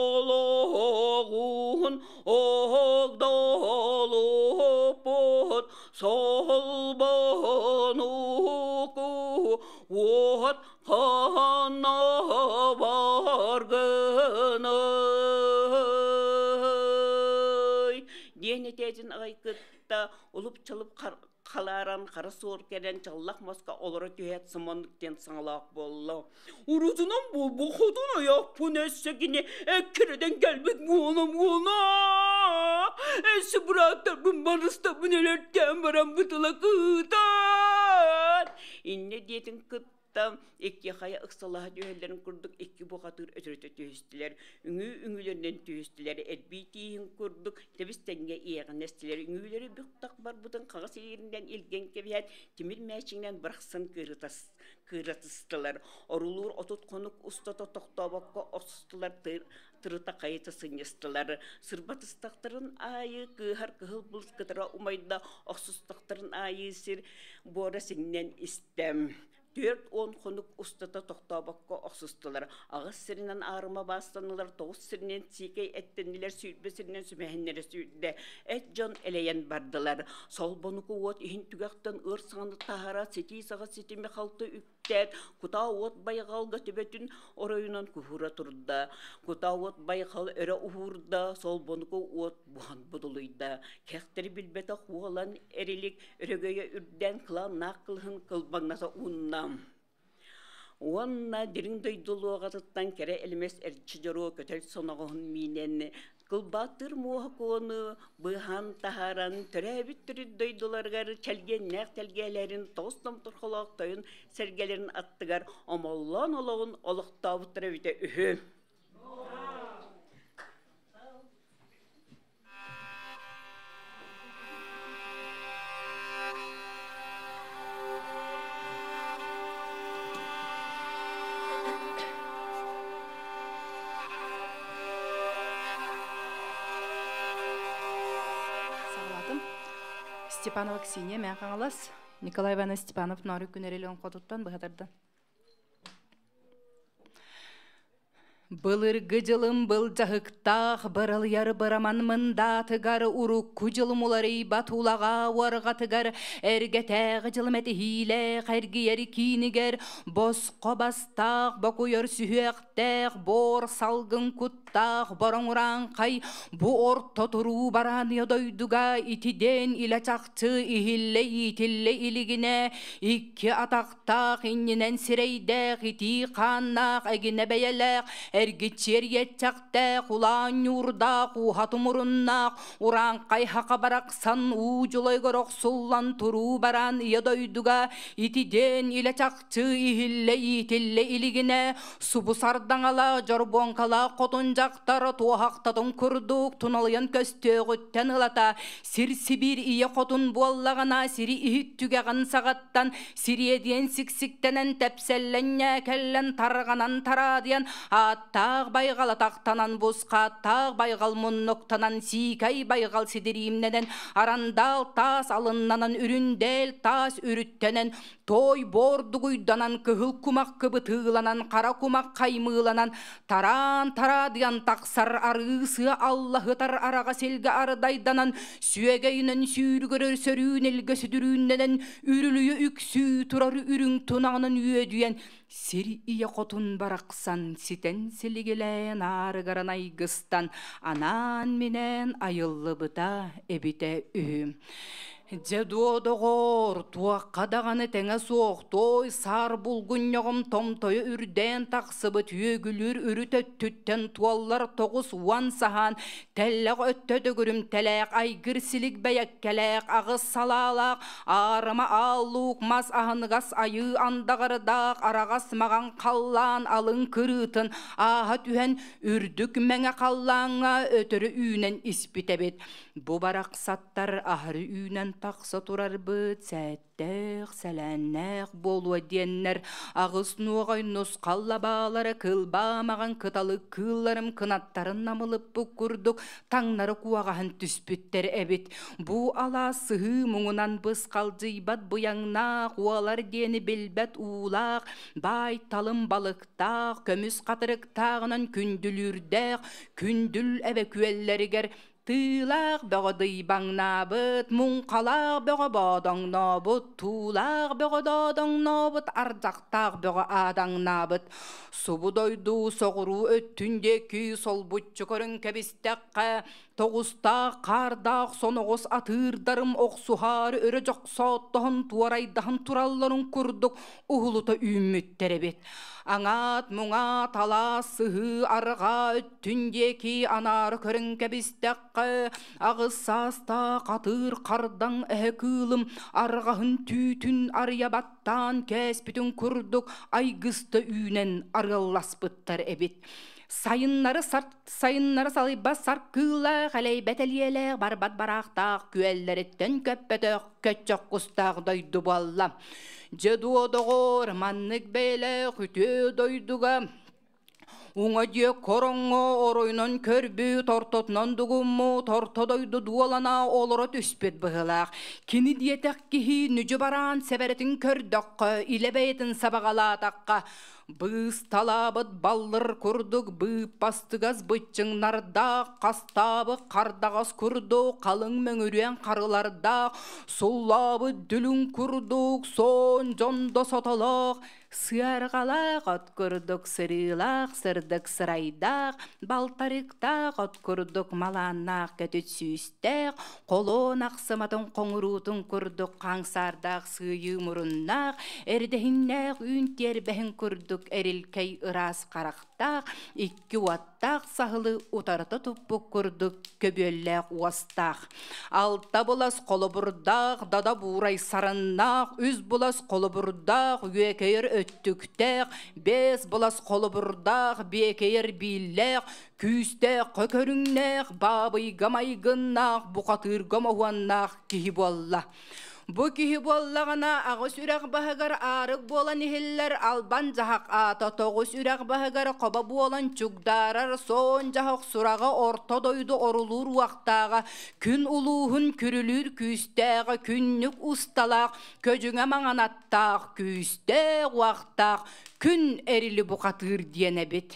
[SPEAKER 9] олоҕун огдолуппут солбонуку уот ханна баргыный диэн этэтин аҕай кытта улуп-чалып халааран хара суор кэлэн чаллах маска олоро түһээт сымоннук диэн саҥалаах буолла. Урутунан буолбу хотун айахпын өссө кини эккирэтэн кэлбит буола-буола. Өссө бырааттарбын барыстабын өлөртөөн баран бытыла кыытан. Иннэ диэтин кытта икки хайа ыксалаһа түһэллэрин курдук икки бухатыыр өтөрүтэ түһүстүлэр. Үҥүү үҥүүлэринэн түһүстүлэр. Эрбии тииһин курдук тэбис тэҥҥэ иэҕинэстилэр. Үҥүүлэри бүк-тах барбытын хаҕыс илииринэн илгэн кэбиһээт, тимир мээчигинэн бырахсан кыыратыстылар. Орулуур 30 хонук устата тохтообокко охсустулар, тырыта хайыта сынньыстылар. Сырбатыстахтарын аайы кыыһар кыһыл булус кытара умайда, охсустахтарын аайы сир буора сиҥнэн истэ. 40 хонук устата тохтообокко охсустулар. Аҕыс сиринэн аарыма баастаннылар, 9 сиринэн сиикэй эттэннилэр, 20 сиринэн сүмэһиннэрэ сүүрдэ. Эт дьон элэйэн бардылар. Солбонуку уот иһин түгэхтэн ыр саҥаны таһара, ситии саҕа ситими халты үктээт, кутаа уот байҕалга төбөтүн оройунан куһуура турда. Кутаа уот байҕал өрө уһуурда, солбонуку уот буһан будулуйда. Кэхтэри билбэтэх уолан эрилик өрөгөйө үрдээн кылааннаах кылыһын кылбаҥнаса уунна. Уонна дириҥ дойду луоҕатыттан кэрэ элимэс эрчи дьоруо көтөл соноҕоһун миинэн кылбааттыыр муоһа куону быыһаан таһааран төрөөбүт төрүт дойдуларыгар чэлгиэннээх тэлгээлэрин тоҕус томторхолоох тойон сэргэлэрин аттыгар омоллоон олоҕун олохтообуттара эбитэ үһү.
[SPEAKER 10] Саҕалаатым. Степанова Ксения Мэҥэ Хаҥалас, Николай Иванович Степанов Ноору күн эрэлин хотуттан быһатардан. Былыргы дьылым былдьаһыктаах быралыйар быраман мындаатыгар урукку дьылым уларыйбат улаҕа уорҕатыгар эргэтээҕи дьылым этиһиилээх эргийэр киинигэр босхо бастаах бокуйар сүһүөхтээх боор салгын куттаах бороҥурааҥхай бу орто туруу барааныйа дойдуга итидэн илэ чахчы иһиллэ иитиллэ илигинэ икки атах таах иннинэн сирэйдээх, итии хааннаах, эгинэ бэйэлээх, эргиччиэр иэччэхтээх, улаан ньуурдаах, ууһа тумуруннаах, урааҥхай хаха барахсан уу дьулайгар охсуллан туруу бараан ийэ дойдуга итидэн илэ чахчы иһиллэ иитиллэ илигинэ субу сардаҥалаах дьорбуоҥкалаах хотун дьахтар туоһахтатын курдук туналыйан көстүөҕүттэн ылата сир сибиир ийэ хотун буоллаҕына сири иһит түгэҕин саҕаттан сириэдиэн сиксиктэнэн тэпсэллэн ньээкэллэн тарҕанан тараадыйан ааттаах байҕал атахтанан бусхааттаах байҕал муннуктанан сиикэй байҕал сидириимнэнэн арандаал таас алыннанан үрүндээл таас үрүттэнэн той боордугуйданан кыһыл кумах кыбытыыланан хара кумах хаймыыланан тараан тараадыйан тахсар арыы сыа аллаһытар араҕа силгэ ардайданан сүөгэйинэн сүүрүгэрэр сөрүүн илгэ сүдүрүүннэнэн үрүлүйэ үксүү турар үрүҥ тунаҕынан үөдүйэн. Сир ийэ хотун барахсан ситэн силигилээн аарыгыран айгыстан анаан-минээн айыллыбыта эбитэ үһү. Дьэ дуо доҕоор, туохха даҕаны тэҥэ суох туой саар булгунньоҕум томтойо үрдээн тахсыбыт үөгүлүүр үрүт өттүттэн туоллар 90 саһаан тэллэх өттө төгүрүмтэлээх айгыр силик бэйэккэлээх аҕыс салаалаах аарыма аал-луук мас аһыныгас айыы андаҕардаах араҕас маҕан халлаан алын кырыытын ааһа түһэн үрдүк мэҥэ халлааҥҥа өтөрү үүнэн испит эбит. Бу барахсаттар аһары үүнэн тахса турарбыт сээттээх, сэлээннээх буолуо диэннэр аҕыс нуоҕай нусхал лабаалара кылбаамаҕан кыталык кыылларым кынаттарын намылыппыт курдук таҥнары куоҕаһын түспүттэр эбит. Бу алаас сыһыы муҥунан бысхалдьыйбат быйаҥнаах, уолар диэни билбэт уулаах, баай талым балыктаах, көмүс хатырыктааҕынан күндүлүүрдээх, күндүл эбэ күөллэригэр Тыылаах бөҕө дыйбаҥнаабыт, муҥхалаах бөҕө боодоҥнообут, туулаах бөҕө доодоҥнообут, ардахтаах бөҕө аадаҥнаабыт. Субу дойду соҕуруу өттүн диэки солбуччу көрөн кэбистэххэ, тоҕустаах хаардаах соноҕос атыырдарым охсуһаары өрө дьохсооттоһон туорайдаһан туралларын курдук уһулута үүммүттэр эбит. Аҥаат муҥаат алаас сыһыы арҕаа өттүн диэки анаары көрөн кэбистэххэ, аҕыс саастаах атыыр хардаҥ эһэ кыылым арҕаһын түүтүн арыйа баттаан кээспитин курдук айгыста үүнэн арыалласпыттар эбит. Сайыннары сарт сайыннары салыйбат саркыылаах, элэйбэт элиэлээх, барбат бараахтаах күөллэриттэн көппөтөх көччөх кустаах дойду буолла. Дьэ дуо доҕоор, маннык бэйэлээх үтүө дойдуга Уҥа дьиэ короҥҥо оройунан көрбүт, ортотунан дугуммут, орто дойду дуолана олоро түспүт быһыылаах. Кини диэтэх киһи нүдьү бараан сэбэрэтин көрдөххө, илэ бэйэтин сабаҕалаатахха, быысталаабыт баллыр курдук быыппастыгас быччыҥнардаах, хастаабыт хардаҕас курдук халыҥ мөҥүрүөн харылардаах, суллаабыт дүлүҥ курдук суон дьондо сотолоох, Сыарҕалаах от курдук сырыылаах сырдык сырайдаах, балтарыктаах от курдук малааннаах кэтит сүүстээх, холуон ахсыматын хоҥуруутун курдук хаҥсаардаах сыыйыы муруннаах, эрдэһиннээх үүн тиэрбэһин курдук эрилкэй ыраас харахтаах, икки уоттаах саһылы утарыта туппут курдук көбүөллээх уостаах. Алта булас холобурдаах, дада буурай сарыннаах, үс булас холобурдаах, үөкэйэр өттүктээх, бэс булас холобурдаах, биэкэйэр бииллээх, күүстээх көрүҥнээх, баабыйга майгыннаах, бухатыырга моһуоннаах киһи буолла. Бу киһи буоллаҕына аҕыс үрэх баһыгар аарык буолан иһиллэр албан дьаһах аата тоҕус үрэх баһыгар хобо буолан чугдаарар суон дьаһах сураҕа орто дойду орулуур уохтааҕа күн улууһун күрүлүүр күүстээҕэ күннүк усталаах көдьүҥэ маҥан аттаах күүстээх уохтаах күн эрили бухатыыр диэн эбит.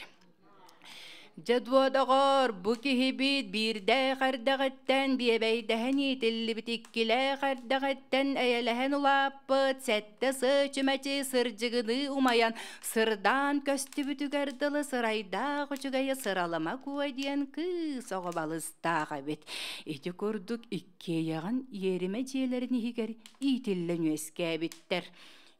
[SPEAKER 10] Дьэ дуо доҕоор, бу киһибит биирдээх эрдэҕиттэн биэбэйдэһэн иитиллибит иккилээх эрдэҕиттэн эйэлэһэн улааппыт сэттэ сыы чүмэчи сырдьыгыныы умайан сырдаан көстүбүтүгэр дылы сырайдаах үчүгэйи сыралыма куо диэн кыыс оҕо балыстаах эбит. Ити курдук иккиэйэҕин иэримэ дьиэлэрин иһигэр иитиллэн үөскээбиттэр.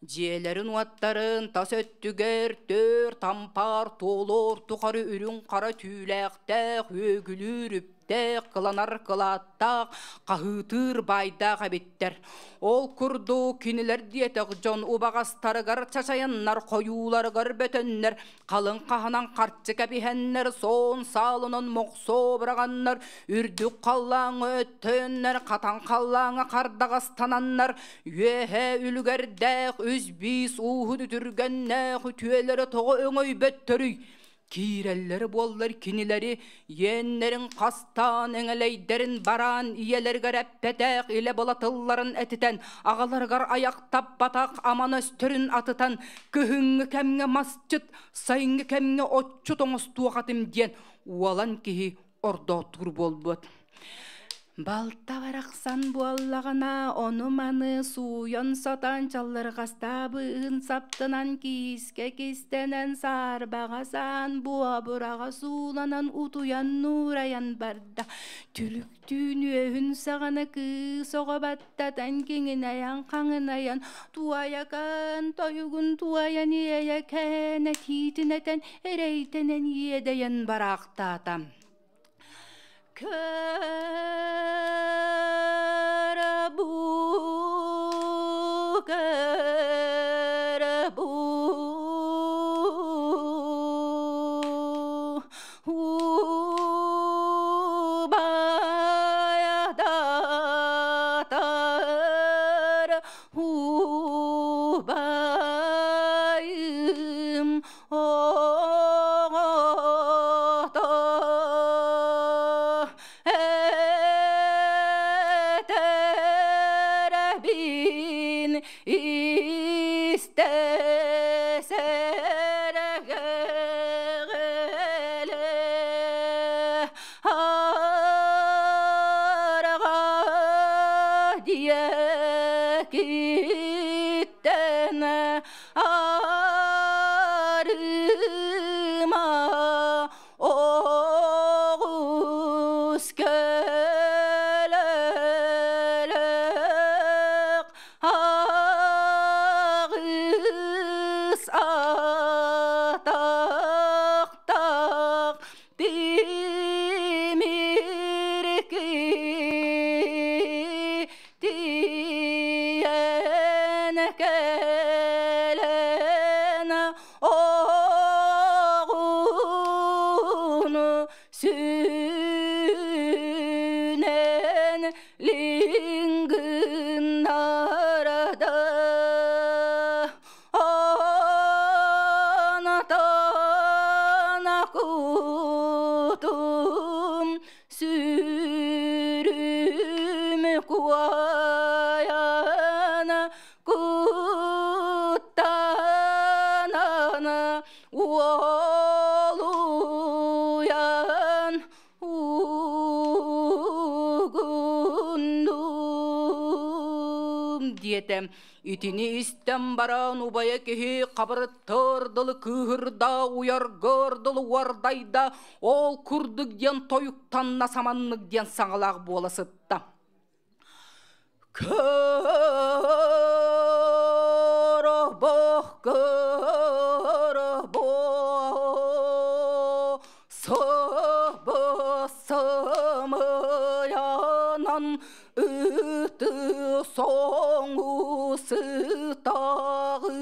[SPEAKER 10] Дьиэлэрин-уоттарын тас өттүгэр түөрт ампаар туолуор тухары үрүҥ-хара түүлээхтээх, үөгүлүүр үптээх, кыланар кылааттаах, хаһыытыыр баайдаах эбиттэр. Ол курдук кинилэр диэтэх дьон убаҕастарыгар чачайаннар, хойууларыгар бөтөннөр, халыҥ хаһанан харчы кэбиһэннэр, суон саалынан мохсуо быраҕаннар, үрдүк халлааҥҥа өттөйөннөр, хатан халлааҥҥа хардаҕастананнар, үөһэ үлүгэрдээх үс биис ууһун үтүргэннээх үтүөлэрэ тоҕо өҥөйбөттөрүй? Киирэллэрэ буоллар кинилэри иэннэрин хастаан, эҥэлэйдэрин бараан ийэлэригэр эппэтэх илэ былатылларын этитэн, аҕаларыгар айахтаппатах аман өстөрүн атытан, кыһыҥҥы кэмҥэ масчыт, сайыҥҥы кэмҥэ отчут оҥостуох этим диэн уолан киһи ордоотуур буолбут. Балта барахсан буоллаҕына ону-маны сууйан-сотон чаллырҕастаабыын саптынан киискэ кистэнэн саарбаҕа саан буобураҕа сууланан утуйан нуурайан барда. Түлүктүүн үөһүн саҕана кыыс оҕо баттатан киҥинэйэн-хаҥынайан туойакаан тойугун туойан иэйэкээн этиитин этэн эрэйдэнэн иэдэйэн бараахтаата. Көрө-бу, көрө-бу, убайдатар убайым оҕото этэрэбин истэ сэргэҕэлэ арҕаа диэкиттэн арыма оҕус көлөлөөх аҕыс атахтаах тимир тиийэн кэлэн оҕуну сүүнэн лиҥгыннарда Онтон кутум сүрүм куойан куттанан уолуйан угундум диэтэ. Итини истэн баран убайа киһи хабырыттар дылы кыыһырда, уйаргар дылы уордайда, ол курдук диэн тойуктанна саманнык диэн саҥалаах буола сытта. Көрө-бох, көрө-бо, сыбы-сымыйанан ыты соҥу сытаҕын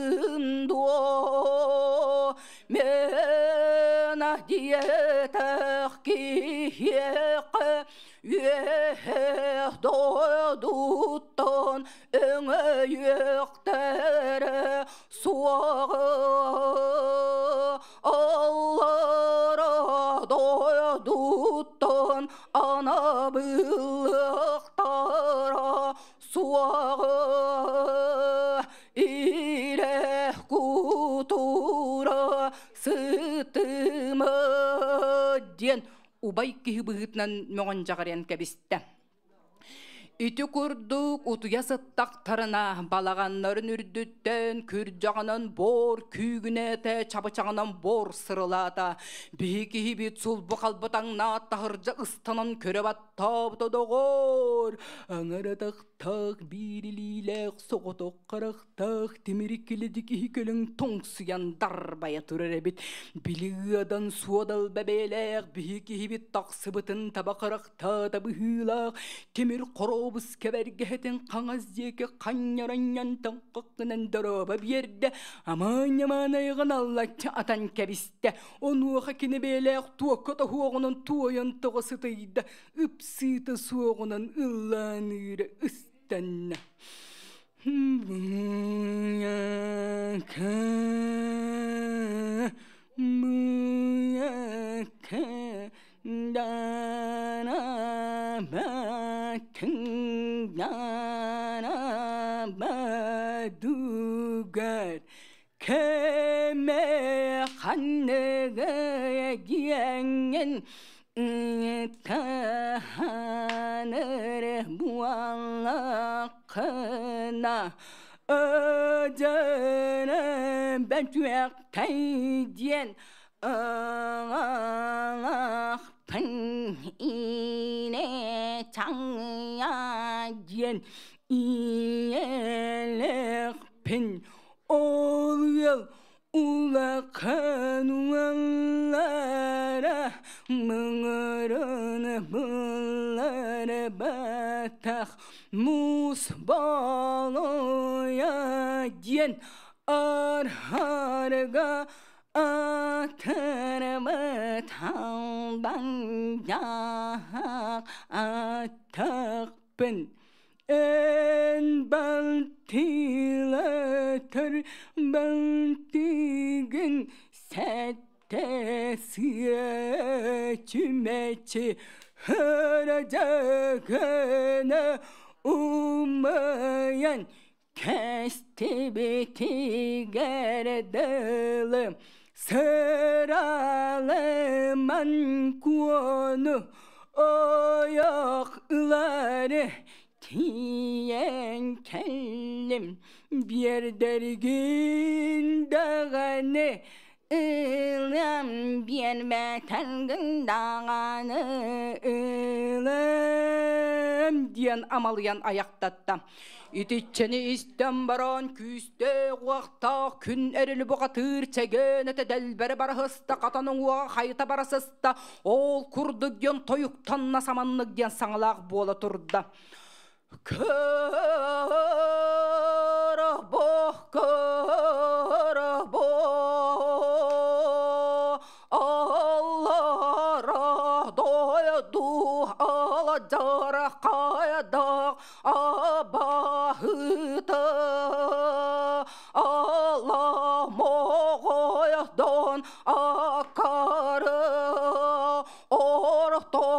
[SPEAKER 10] дуо? Мен диэтэх киһиэхэ үөһэх дойдуттан өҥөйүөхтэрэ суоҕа. Аллара дойдуттан анабыллыахтара суоҕа. Ирэх кутура сытыма диэн убай киһи быһыытынан мөҕөн дьаҕарыйан кэбистэ. Ити курдук утуйа сыттахтарына балаҕаннарын үрдүттэн күрдьэҕинэн бор күүгүнээтэ, чабычаҕынан бор сырылаата. Биһи киһибит сулбу халбытаҥнаат таһырдьа ыстанан көрө баттаабыта доҕоор. Аҥаратахтаах биир илиилээх соҕотох харахтаах тимир килэди киһи көлөҥ тоҥсуйан дарбайа турар эбит. Били ыадан суодал бэбээлээх биһи киһибит тахсыбытын таба харахтаата быһыылаах тимир хоруобус кэбэргэһэтин хаҥас диэки ханньаранньан тоҥхох гынан дорообо биэрдэ, амаан-ньамаан айаҕын аллачча атан кэбистэ. Онуоха кини бэйэлээх туокка тоһуоҕунан туойан тоҕо сытыйда, ыпсыыта суоҕунан ыллаан ыыра ыстанна. Кеме ханныгы диэҥҥин
[SPEAKER 4] Таһаныр буаллақына Ödürü бәтүәктәйден Аңақпын ине таңя Иелekпин ол ел улахан уаллара мыңырын бұлары батах мус балоя диэн архарга атырбыт албанжақ атақпын эн балтилатыр балтигин сәттесие чүмечи хыржагына умаян кәстебетигердылы сыралыман куону аяқлары тиен кәллем бердергин дағаны ылам бербәтәлгін дағаны ылам диэн амалыян аяқтатта. Итиччени истен баран күүсте уақта күн эрили бұқатыр чеген эте дэлбэри барахыста катанын уаға хайта барасыста ол курдук диэн тойуктанна саманнык диэн саҥалаах буола турда. Көрө бо, көрө бо, Аллара дойду аладжара кайдак абахыта Алла моҕойдон акары орто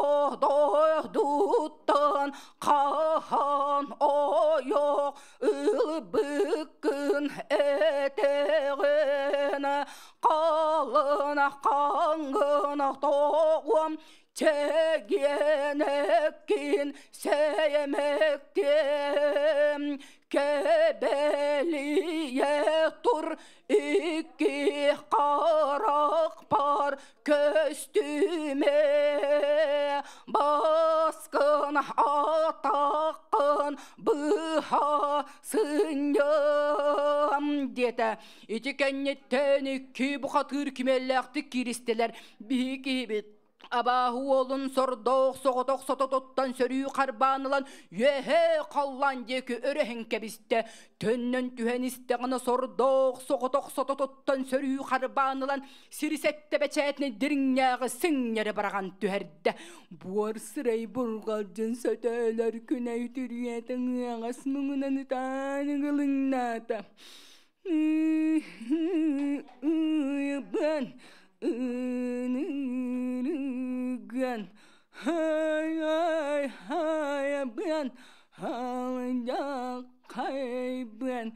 [SPEAKER 4] дойдуттан хахан ойох ылбыккын этегин қалын қаңгын тоғым чегенеккин сеймектем кебелие тур икки қарақ бар көстүме баскын атақын быха сынньым диэтэ. Ити кэнниттэн икки бухатыыр кимэллээхтик кииристилэр биһи Абааһы уолун сордоох соҕотох сототуттан сөрүү харбаанылан үөһэ халлаан диэки өрөһөн кэбистэ. Төннөн түһэн истэҕинэ сордоох соҕотох сототуттан сөрүү харбаанылан сирисэтте бэчээтинэ дириҥнээҕи сиҥнэри бараҕан түһэрдэ. Буор сырай бурҕалдьын сөтөөлөр күнэй түрүөтэ ыаҕас муҥунан ытаан ылыҥнаата. Ыйбан ынырыган хай ай хайбан хайбан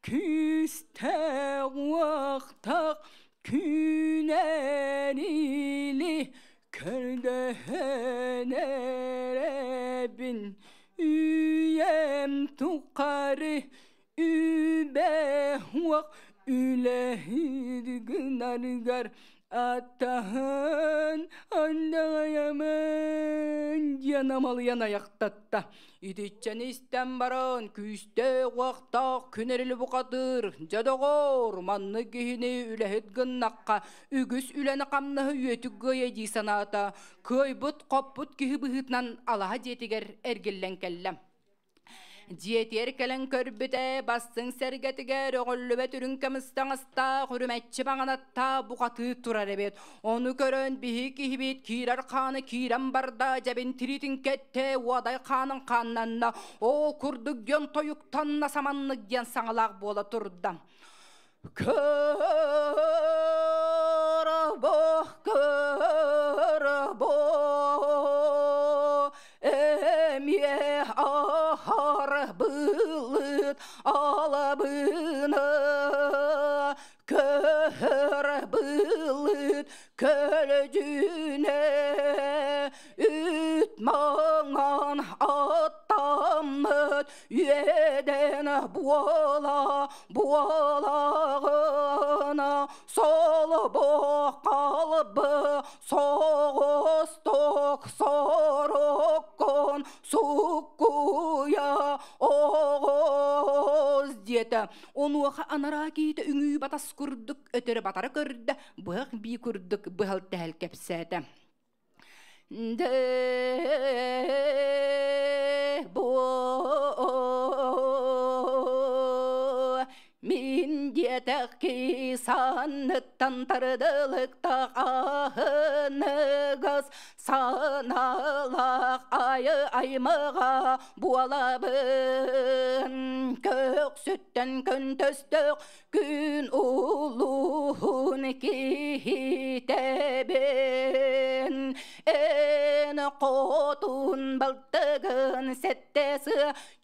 [SPEAKER 4] күстэ уақтақ күнәрили көрдөһөнеребин үйем тухары үбэ уақ үлэһир гынаргар аттаһын андаҕайамын диэн амалыйан аяқтатта. Итиччэни истэн баран күүстээх уохтаах күнэрили бухатыыр дьэ доҕоор маннык киһини үлэһит гыннахха үгүс үлэни хамнаһы үөтүк гыйа дии санаата. Кыайбыт хоппут киһи быһыытынан алаһа дьиэтигэр эргиллэн кэллэ. Дьиэтиэр кэлэн көрбүтэ бастыҥ сэргэтигэр өҕүллүбэт үрүҥ көмүс таҥастаах үрүмэччи баҕанаттаах бухатыы турар эбит. Ону көрөн биһи киһибит киирэр хааны киирэн барда, дьэбин тириитин кэттэ, уодай хаанын хааннанна. Ол курдук дьон тойуктанна саманнык диэн саҥалаах буола турда. Көрө бо, көрө бо, эмиэ ахар былыт алабыны көр былыт көлдьүнэ.
[SPEAKER 10] Маҥан аттаммыт үөдэн буола буолаҕына солбук қалбы соҕустук соруккун суккуйа оҕус диэтэ. Онуоха анараа киһитэ үҥүү батас курдук өтөрө батара көрдө, быһах бии курдук быһал тэһэл кэпсээтэ. Дэ бу мин диэтэх ки санныттан тардылыктах аһыныгас саналах айы аймаҕа буолабын көксүттэн көнтөстөх күн улуһун киһитэбин эн хотун балтыгын сэттэ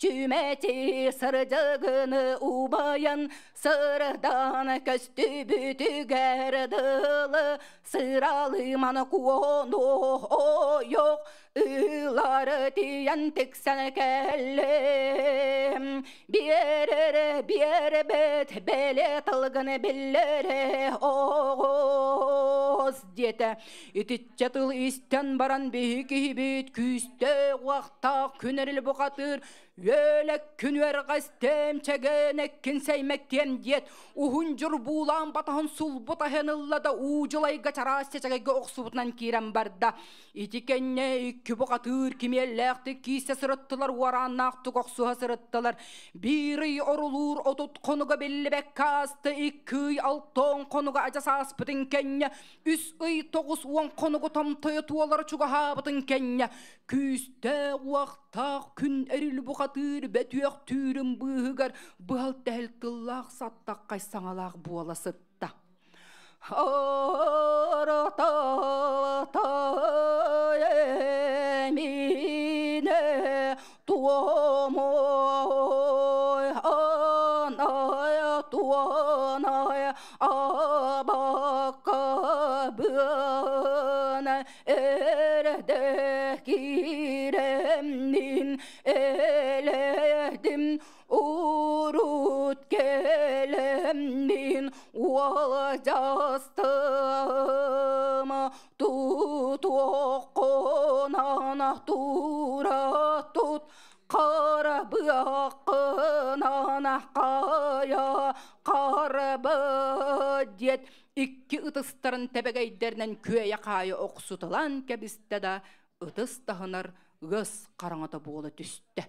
[SPEAKER 10] чүмэчи сырдьыгыны убайан сырдан көстүбүтүгэр дылы сыралыман куону ойох ылар тиийэн тиксэн кэллим биэрэр биэрбэт бэлэ тылгын биллэрэ оҕус диэтэ. Итиччэ тыл истэн баран биһи киһибит күүстээх уохтаах күн эрил бухатыыр үөлэк күн үөрҕэстэм чэгэнэккин сэймэктиэм диэт уһун дьурбуулаан батаһын сулбут аһын ылла да уу дьылайга чараас чэчэгэйгэ охсубутунан киирэн барда. Ити кэннэ икки бухатыыр кимиэллээхтик киисэ сырыттылар, уорааннаахтык охсуһа сырыттылар. Биир ый орулуур 30 хонуга биллибэккэ ааста, 2 ый 60 хонуга адьас ааспытын кэннэ, 3 ый 90 хонугу томтойо туолара чугаһаабытын кэннэ, күүстээх уохтаах күн эрил бухатыыр бөтүөх түүрүн быыһыгар быһал тэһэл тыллаах саттаххай саҥалаах буола сытта. Эмине туомой анай туонай абакабын эрде кииремнин эледим урут келемнин уолдьастым тутуоххунан тура тут қарабыаққынан қая қарабы диэт икки ытыстарын тэбэгэйдэринэн күөйэ хаайа охсуталаан кэбистэ да ытыс таһынар ыас хараҥата буола түстэ.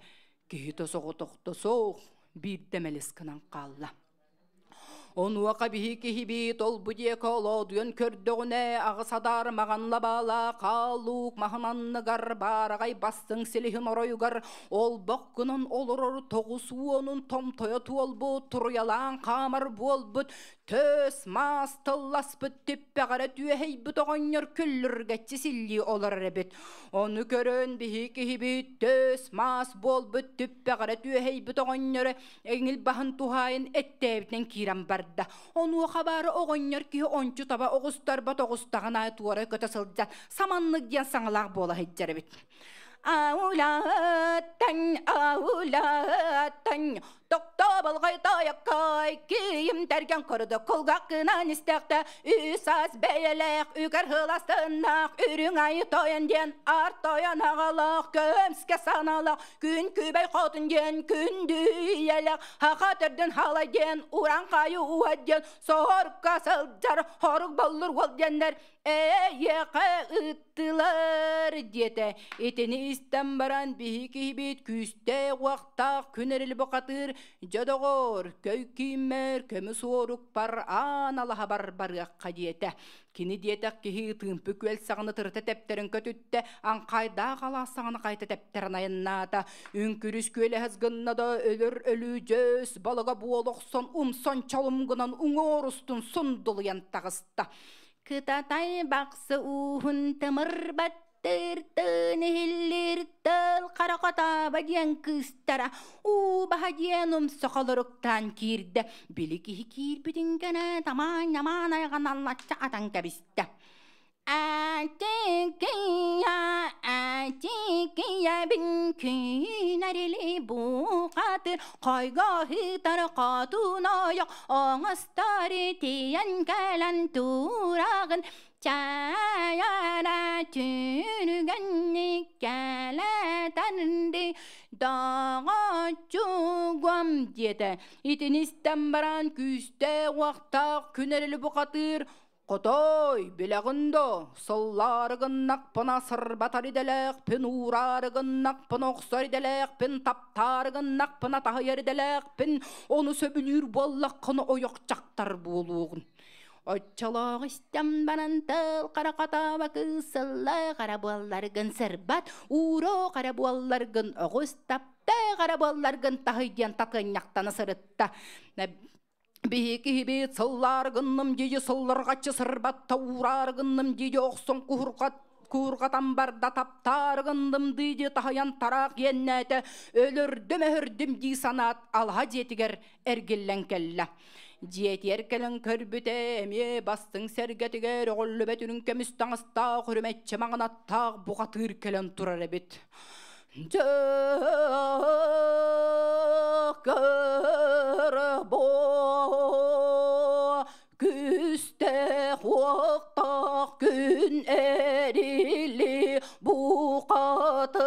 [SPEAKER 10] Киһитэ соҕотохто суох биирдэ мэлис гынан хаалла. Онуоха биһи киһибит олбу диэки олоодуйан көрдөҕүнэ аҕыс адаар маҕан лабаалаах хааллуук маһын анныгар баараҕай бастыҥ силиһин оройугар олбох гынан олорор 90-ун томтойо туолбут туруйалаан хаамар буолбут төс маас тылласпыт түппэҕэрэ түөһэйбит оҕонньор күллүргэччи силлии олорор эбит. Ону көрөн биһи киһибит төс маас буолбут түппэҕэрэ түөһэйбит оҕонньоро эҥил баһын туһаайын эттээбитинэн киирэн барда. Онуоха баары оҕонньор киһи ончу таба оҕустарбат оҕустаҕын аайы туора көтө сылдьан саманнык диэн саҥалаах буола сылдьар эбит. Аулаттан, аулаттан, тохтоо болҕой тойоккой, киим тэргэн курдук кулгаккынан истэхтэ, үс ас бэйэлээх, үкэр хыластыннаах, үрүҥ айы тойон диэн, ар тойон аҕалаах, көмүскэ саналаах, күн күбэй хотун диэн, күндү ийэлээх, хаха төрдүн халай диэн, уран хайы уа диэн, сорукка сылдьар, хорук боллур уол диэннэр, эйиэхэ ыыттылар диэтэ. Итини истэн баран биһи киһибит күүстээх уохтаах күн эрили бухатыыр дьэ доҕоор, көй кииммэр көмүс уорукпар аан алаһабар барыахха диэтэ. Кини диэтэх киһи тыымпы күөл саҕаны тырыта тэптэрин көтүттэ, аҥхайдаах алаас саҕаны хайта тэптэрин айаннаата. Үҥкүрүс күөлэһэс гынна да өлөр өлүү дьөс балыга буола охсон умсан чолум гынан уҥуор устун сундулуйан таҕыста. Кытатай бахсы ууһун тымырбат тыыр иһиллир тыл хара хотааба диэн кыыстара уу баһа диэн умса холоруктаан киирдэ. Били киһи киирбитин кэнэ тамаан-ямаан айҕаналлачча атан кэбистэ. Атикия, атикия бин күнәрили бухатыр, Қайға хитар қатын аяқ, Оңыстары тиен кәлән турағын, Чаяра түргәнни кәләтәнди, Даға чугам диэтэ. Итинистэн баран күүстээх уохтаах күнэрили бухатыыр Хотой, билэҕин дуо, сыллаары гыннахпына сырбатар идэлээхпин, уураары гыннахпына охсор идэлээхпин, таптаары гыннахпына таһыйар идэлээхпин, ону сөбүлүүр буоллаххына ойох дьахтар буолуоҕун. Оччолоох истэн баран тыл хара хатааба кыыс сылла хара буолларгын сырбат, ууро хара буолларгын оҕус таптаа хара буолларгын таһый диэн татыанньахтана сырытта. Биһи киһибит сыллаары гынным дии сылларгаччы сырбатта, уураары гынным дии охсон куһурҕат куурҕатан барда, таптаары гынным дии таһыйан тараах иэннээтэ, өлөрдүм-өһөрдүм дии санаат алаһа дьиэтигэр эргиллэн кэллэ. Дьиэтигэр кэлэн көрбүтэ эмиэ бастыҥ сэргэтигэр өҕүллүбэт үрүҥ көмүс таҥастаах үрүмэччи маҥан аттаах бухатыыр кэлэн турар эбит. Дьэ бо күстээх уохтаах күн эрили бухатыр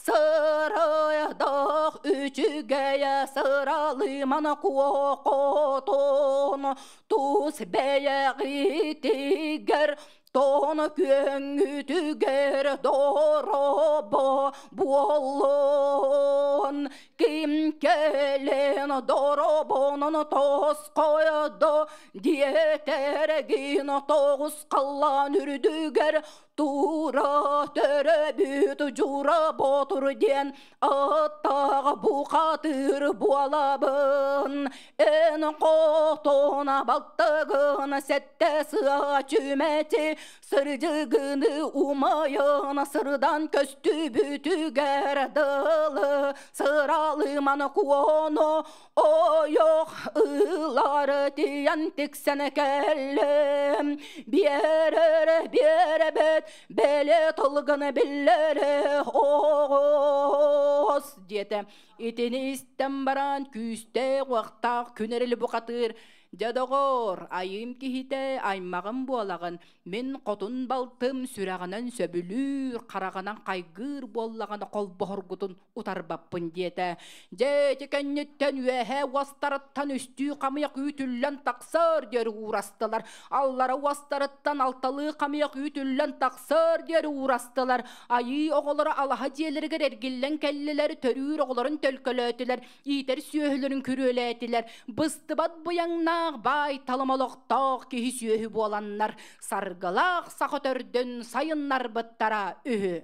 [SPEAKER 10] сырайдах үчүгэй сыралыман куокотун тус бэйэҕитигэр Тоон күөҥүтүгэр доробо буоллун, ким кэлэн доробонун тосхойдо диэтэргин тоҕус халлаан үрдүгэр тура төрөбүт Дьура Боотур диэн аттаах бухатыыр буолабын. Эн хотон балтыгын сэттэ сыа чүмэчи сырдьыгыны умайын сырдан көстүбүтүгэр дылы сыралыман куону ойох ылар тиийэн тиксэн кэллим. Биэрэр биэрэбит бэлэ тылгын биллэри оҕус диэтэ. Итини истэн баран күүстээх уохтаах күн эрили бухатыыр Дьэ доҕоор, айыым киһитэ аймаҕым буолаҕын, мин хотун балтым сүрэҕинэн сөбүлүүр, хараҕынан хайгыыр буоллаҕына холбоһоргутун утарбаппын диэтэ. Дьэ ити кэнниттэн үөһэ уостарыттан үстүү хамыйах үүтүллэн тахсар диэри уурастылар. Аллара уостарыттан алталыы хамыйах үүтүллэн тахсар диэри уурастылар. Айыы оҕолоро алаһа дьиэлэригэр эргиллэн кэллилэр, төрүүр оҕолорун төлкөлөөтүлэр, иитэр сүөһүлэрин күрүөлээтилэр. Быстыбат быйаҥнаах баай талым олохтоох киһи сүөһү буоланнар, саргылаах саха төрдүн сайыннарбыттара үһү.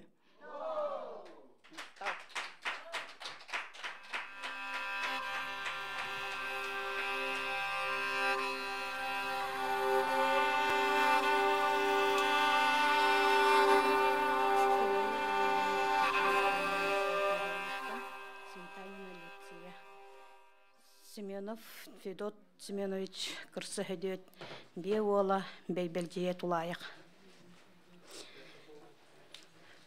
[SPEAKER 11] Семенов Федот Семенович кырса хөдүөт биэ уола Бэйбэлдьийэ тулаайах.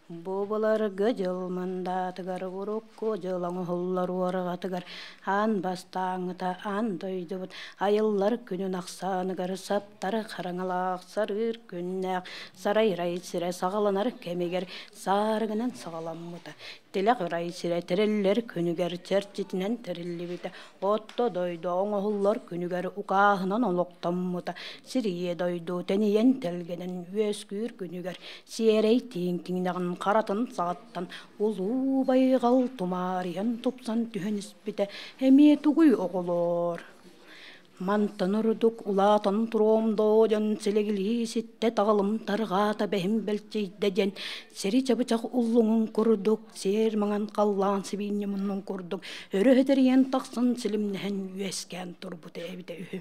[SPEAKER 11] Бу былыргы дьыл мындаатыгар урукку дьыл оҥоһуллар уораҕатыгар аан бастааҥҥыта аан дойдубут айыллар күнүн ахсааныгар саптары хараҥалаах сарыыр күннээх сарайрай сирэ саҕаланар кэмигэр саарыгынан саҕаламмыта. Тилэх ырай сирэ тэриллэр күнүгэр чэрчитинэн тэриллибитэ. Отто дойду оҥоһуллар күнүгэр укааһынан олохтоммута. Сир ийэ дойду тэнийэн тэлгэнэн үөскүүр күнүгэр сиэрэй тииҥ тиҥнэҕин харатын саҕаттан улуу байҕал тумаарыйан тупсан түһэн испитэ. Эмиэ тугуй оҕолоор? Мантан ордук улаатан туруом доо дьон силигилии ситтэ таҕылым тарҕаата бэһим бэлчийдэ диэн сири чабычах уллуҥун курдук сиэр маҥан халлаан сибиинньэ муннун курдук өрө тэрийэн тахсан силимнэһэн үөскээн турбута эбитэ үһү.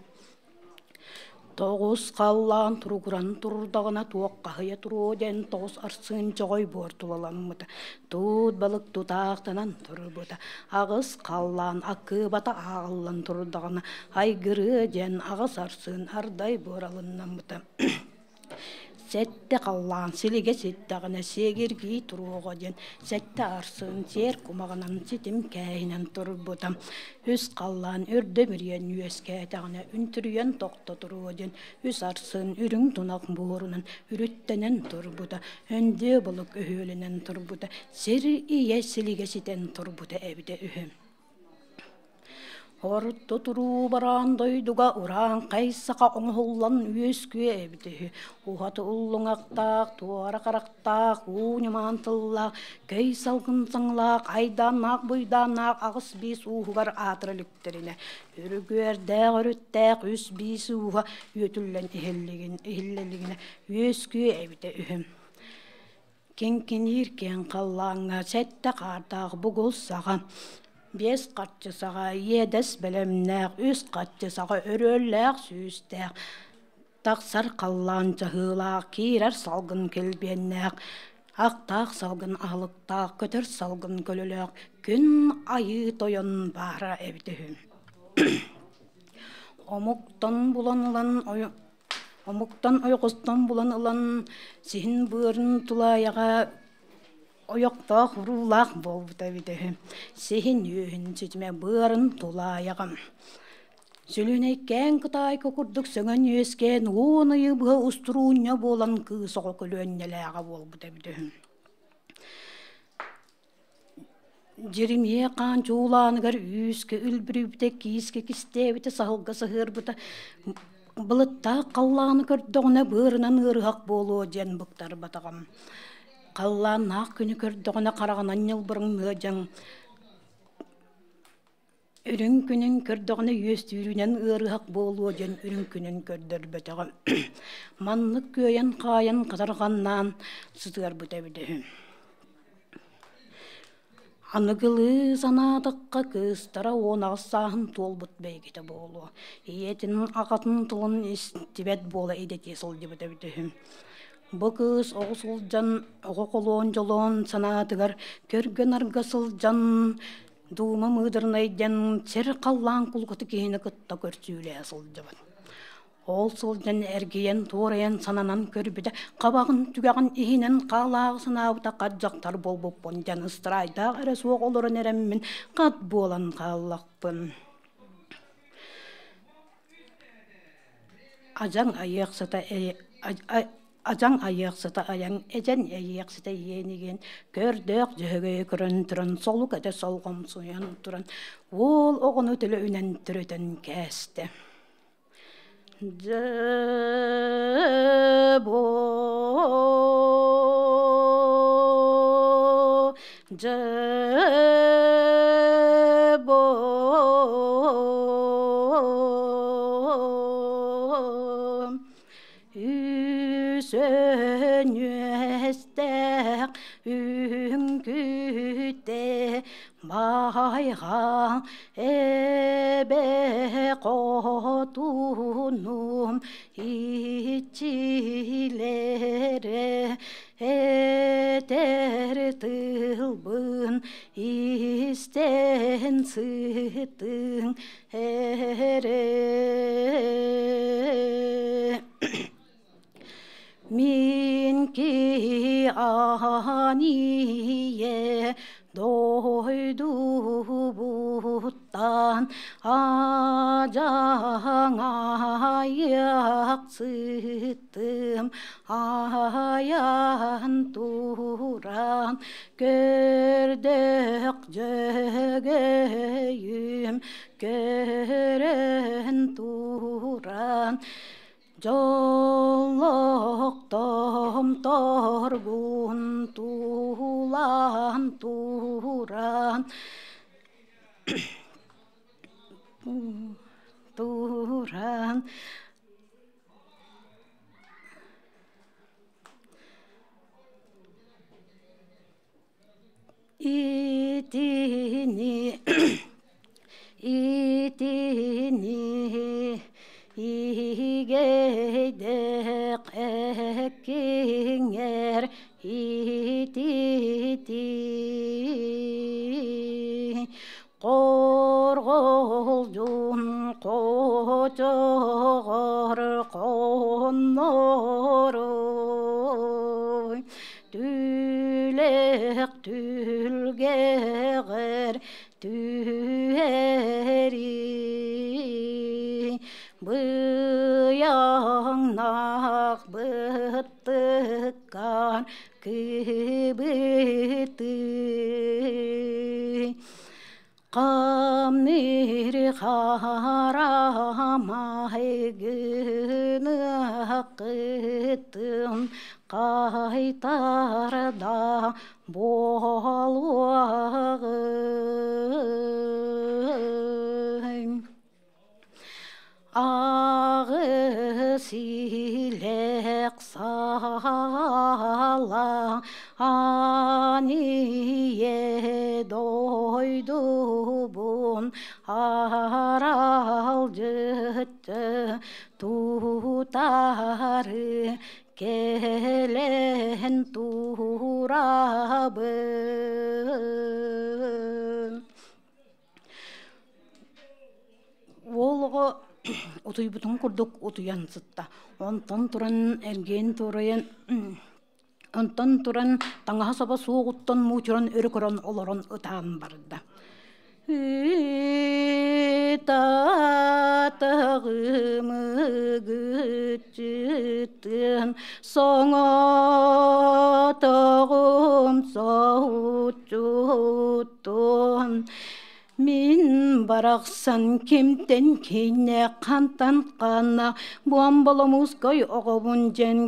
[SPEAKER 11] Тоҕус халлаан туругуран турдаҕына туоххаһыйа туруо диэн тоҕус арсыын чоҕой буор тулаламмыта. Туут балык тутаахтанан турбута. Аҕыс халлаан аккыыбата ааҕыллан турдаҕына айгырыа диэн аҕыс арсыын ардай буоралыннаммыта. Сэттэ халлаан силигэ ситтэҕинэ сиэгиргии туруоҕа диэн сэттэ арсыын сиэр кумаҕынан ситим кээһинэн турбута. Үс халлаан үрдэ мүрүйэн үөскээтэҕинэ үнтүрүйэн тохто туруо диэн үс арсыын үрүҥ тунах буорунан үрүттэнэн турбута. Өндүө булук өһүөлэнэн турбута. Сир ийэ силигэ ситэн турбута эбитэ үһү. Орто туруу бараан дойдуга урааҥхай саха оҥоһуллан үөскүө эбитэ үһү. Уһаты уллуҥахтаах, туора харахтаах, уу ньымаан тыллаах, көй салгын саҥалаах, айдааннаах буйдааннаах аҕыс биис ууһугар аатыра иликтэринэ, үргүөрдээх өрүттээх үс биис ууһа үөтүллэн иһиллилигинэ үөскүө эбитэ үһү. Киҥкиниир киэҥ халлааҥҥа сэттэ хаардаах бугул саҕа, биэс харчы саҕа иэдэс бэлэмнээх, үс харчы саҕа өрүөллээх сүүстээх, тахсар халлаан чаһыылаах, киирэр салгын килбиэннээх, ахтаах салгын аһылыктаах, көтөр салгын көлөлөөх күн айыы тойон баара эбитэ үһү. Омуктан булан ылан Омуктан ойоҕостон булан ылан сиһин быарын тулаайаҕа ойохтоох уруулаах буолбута эбитэ үһү. Сиһин үөһүн ситимэ быарын тулаайаҕа. Сүлүнэйкээн кытаайка курдук сөҥөн үөскээн уон ыйы быһа устуруунньа буолан кыыс оҕо көлүөнньэлээҕэ буолбута эбитэ үһү. Дьиримиэ хаан чуулааныгар үүскэ үлбүрүйбүтэ, киискэ кистээбитэ, саһылга саһыарбыта, былыттаах халлааны көрдөҕүнэ быарынан ыарыһах буолуо диэн быктарбатаҕым. Халлааннаах күнү көрдөҕүнэ хараҕынан ньылбырыҥныа дьаҥ Үрүҥ күнүн көрдөҕүнэ үөстүүрүнэн ыарыһах буолуо диэн үрүҥ күнүн көрдөрбөтөҕө. Маннык күөйэн-хаайан хатарҕаннаан сытыарбыта эбитэ үһү. Аныгылыы санаатахха кыыстара 18 сааһын туолбут бэйгитэ буолуо. Ийэтин аҕатын тылын истибэт буола идэтийэ сылдьыбыта эбитэ үһү. Бу кыыс оҕо сылдьан, оҕо холуон-дьолуон санаатыгар көргө-нарга сылдьан Дуума мыыдырынай диэн сир халлаан кулгута киһини кытта көрсүүлэһэ сылдьыбыт. Ол сылдьан эргийэн туорайан сананан көрбүтэ, хабаҕын түгэҕин иһинэн хаалааҕы санаабыта хат дьахтар буолбуппун диэн ыстыраайдаах эрэ суох олорон эрэммин хат буолан хааллахпын. Адьаҥ айыахсыта Адьаҥ айыахсыта айаҥ, эдьэн эйиэхситэ иэнигин, көрдөөх дьөһөгөйү көрөн туран, солук этэ солҕомсуйан туран, уол оҕону төлө үнэн төрөтөн кээстэ. Дьэ бо дьэ бо Үсөнүөстээх үҥкүүтэ байҕал эбэ хотунум иччилэрэ этэр тылбын истэн сытыҥ эрэ Мин киһи аһан-ийэ дойдубуттан адьаҥ айах сыттым айан туран көрдөх дьөгөйүм көрөн туран Дьоллоохтом торгун туулаан туран туран Итини итини иһигэйдэх эккиҥэр итити Хорҕолдьун хочоҕор хоннорун. Түүлэх түлгэҕэр түһэри Быйаҥнаах быттыккар кыбытыы Камныр харамайгыныакытын кайтарда буолуоҕын. Аҕыс илэх саала ание дойдубун аралдьытты тутары кэлэн турабын. Уол оҕо утуйбутун курдук утуйан сытта. Онтон туран эргийэн туорайан онтон туран таҥаһа-саба суоҕуттан муучуран өрө көрөн олорон ытаан барда. Ытаатаҕымыгыччытын соҥотоҕум соһуччуттун Мин барахсан кимтэн кииннэ хантан ханна буомболомуускай оҕобун дьэн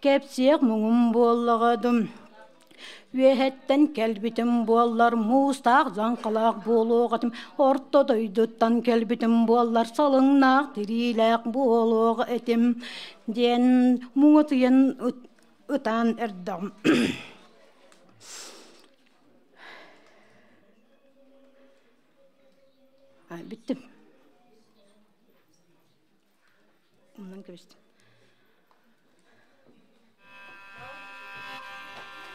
[SPEAKER 11] кэпсиэх муҥум буоллаҕадым. Үөһэттэн кэлбитим буоллар муустаах дьаҥхалаах буолуох этим, орто дойдуттан кэлбитим буоллар салыҥнаах тириилээх буолуох этим диэн муҥутуйан ытаан эрдэҕим. Бүттүм. Умнан кэбистим.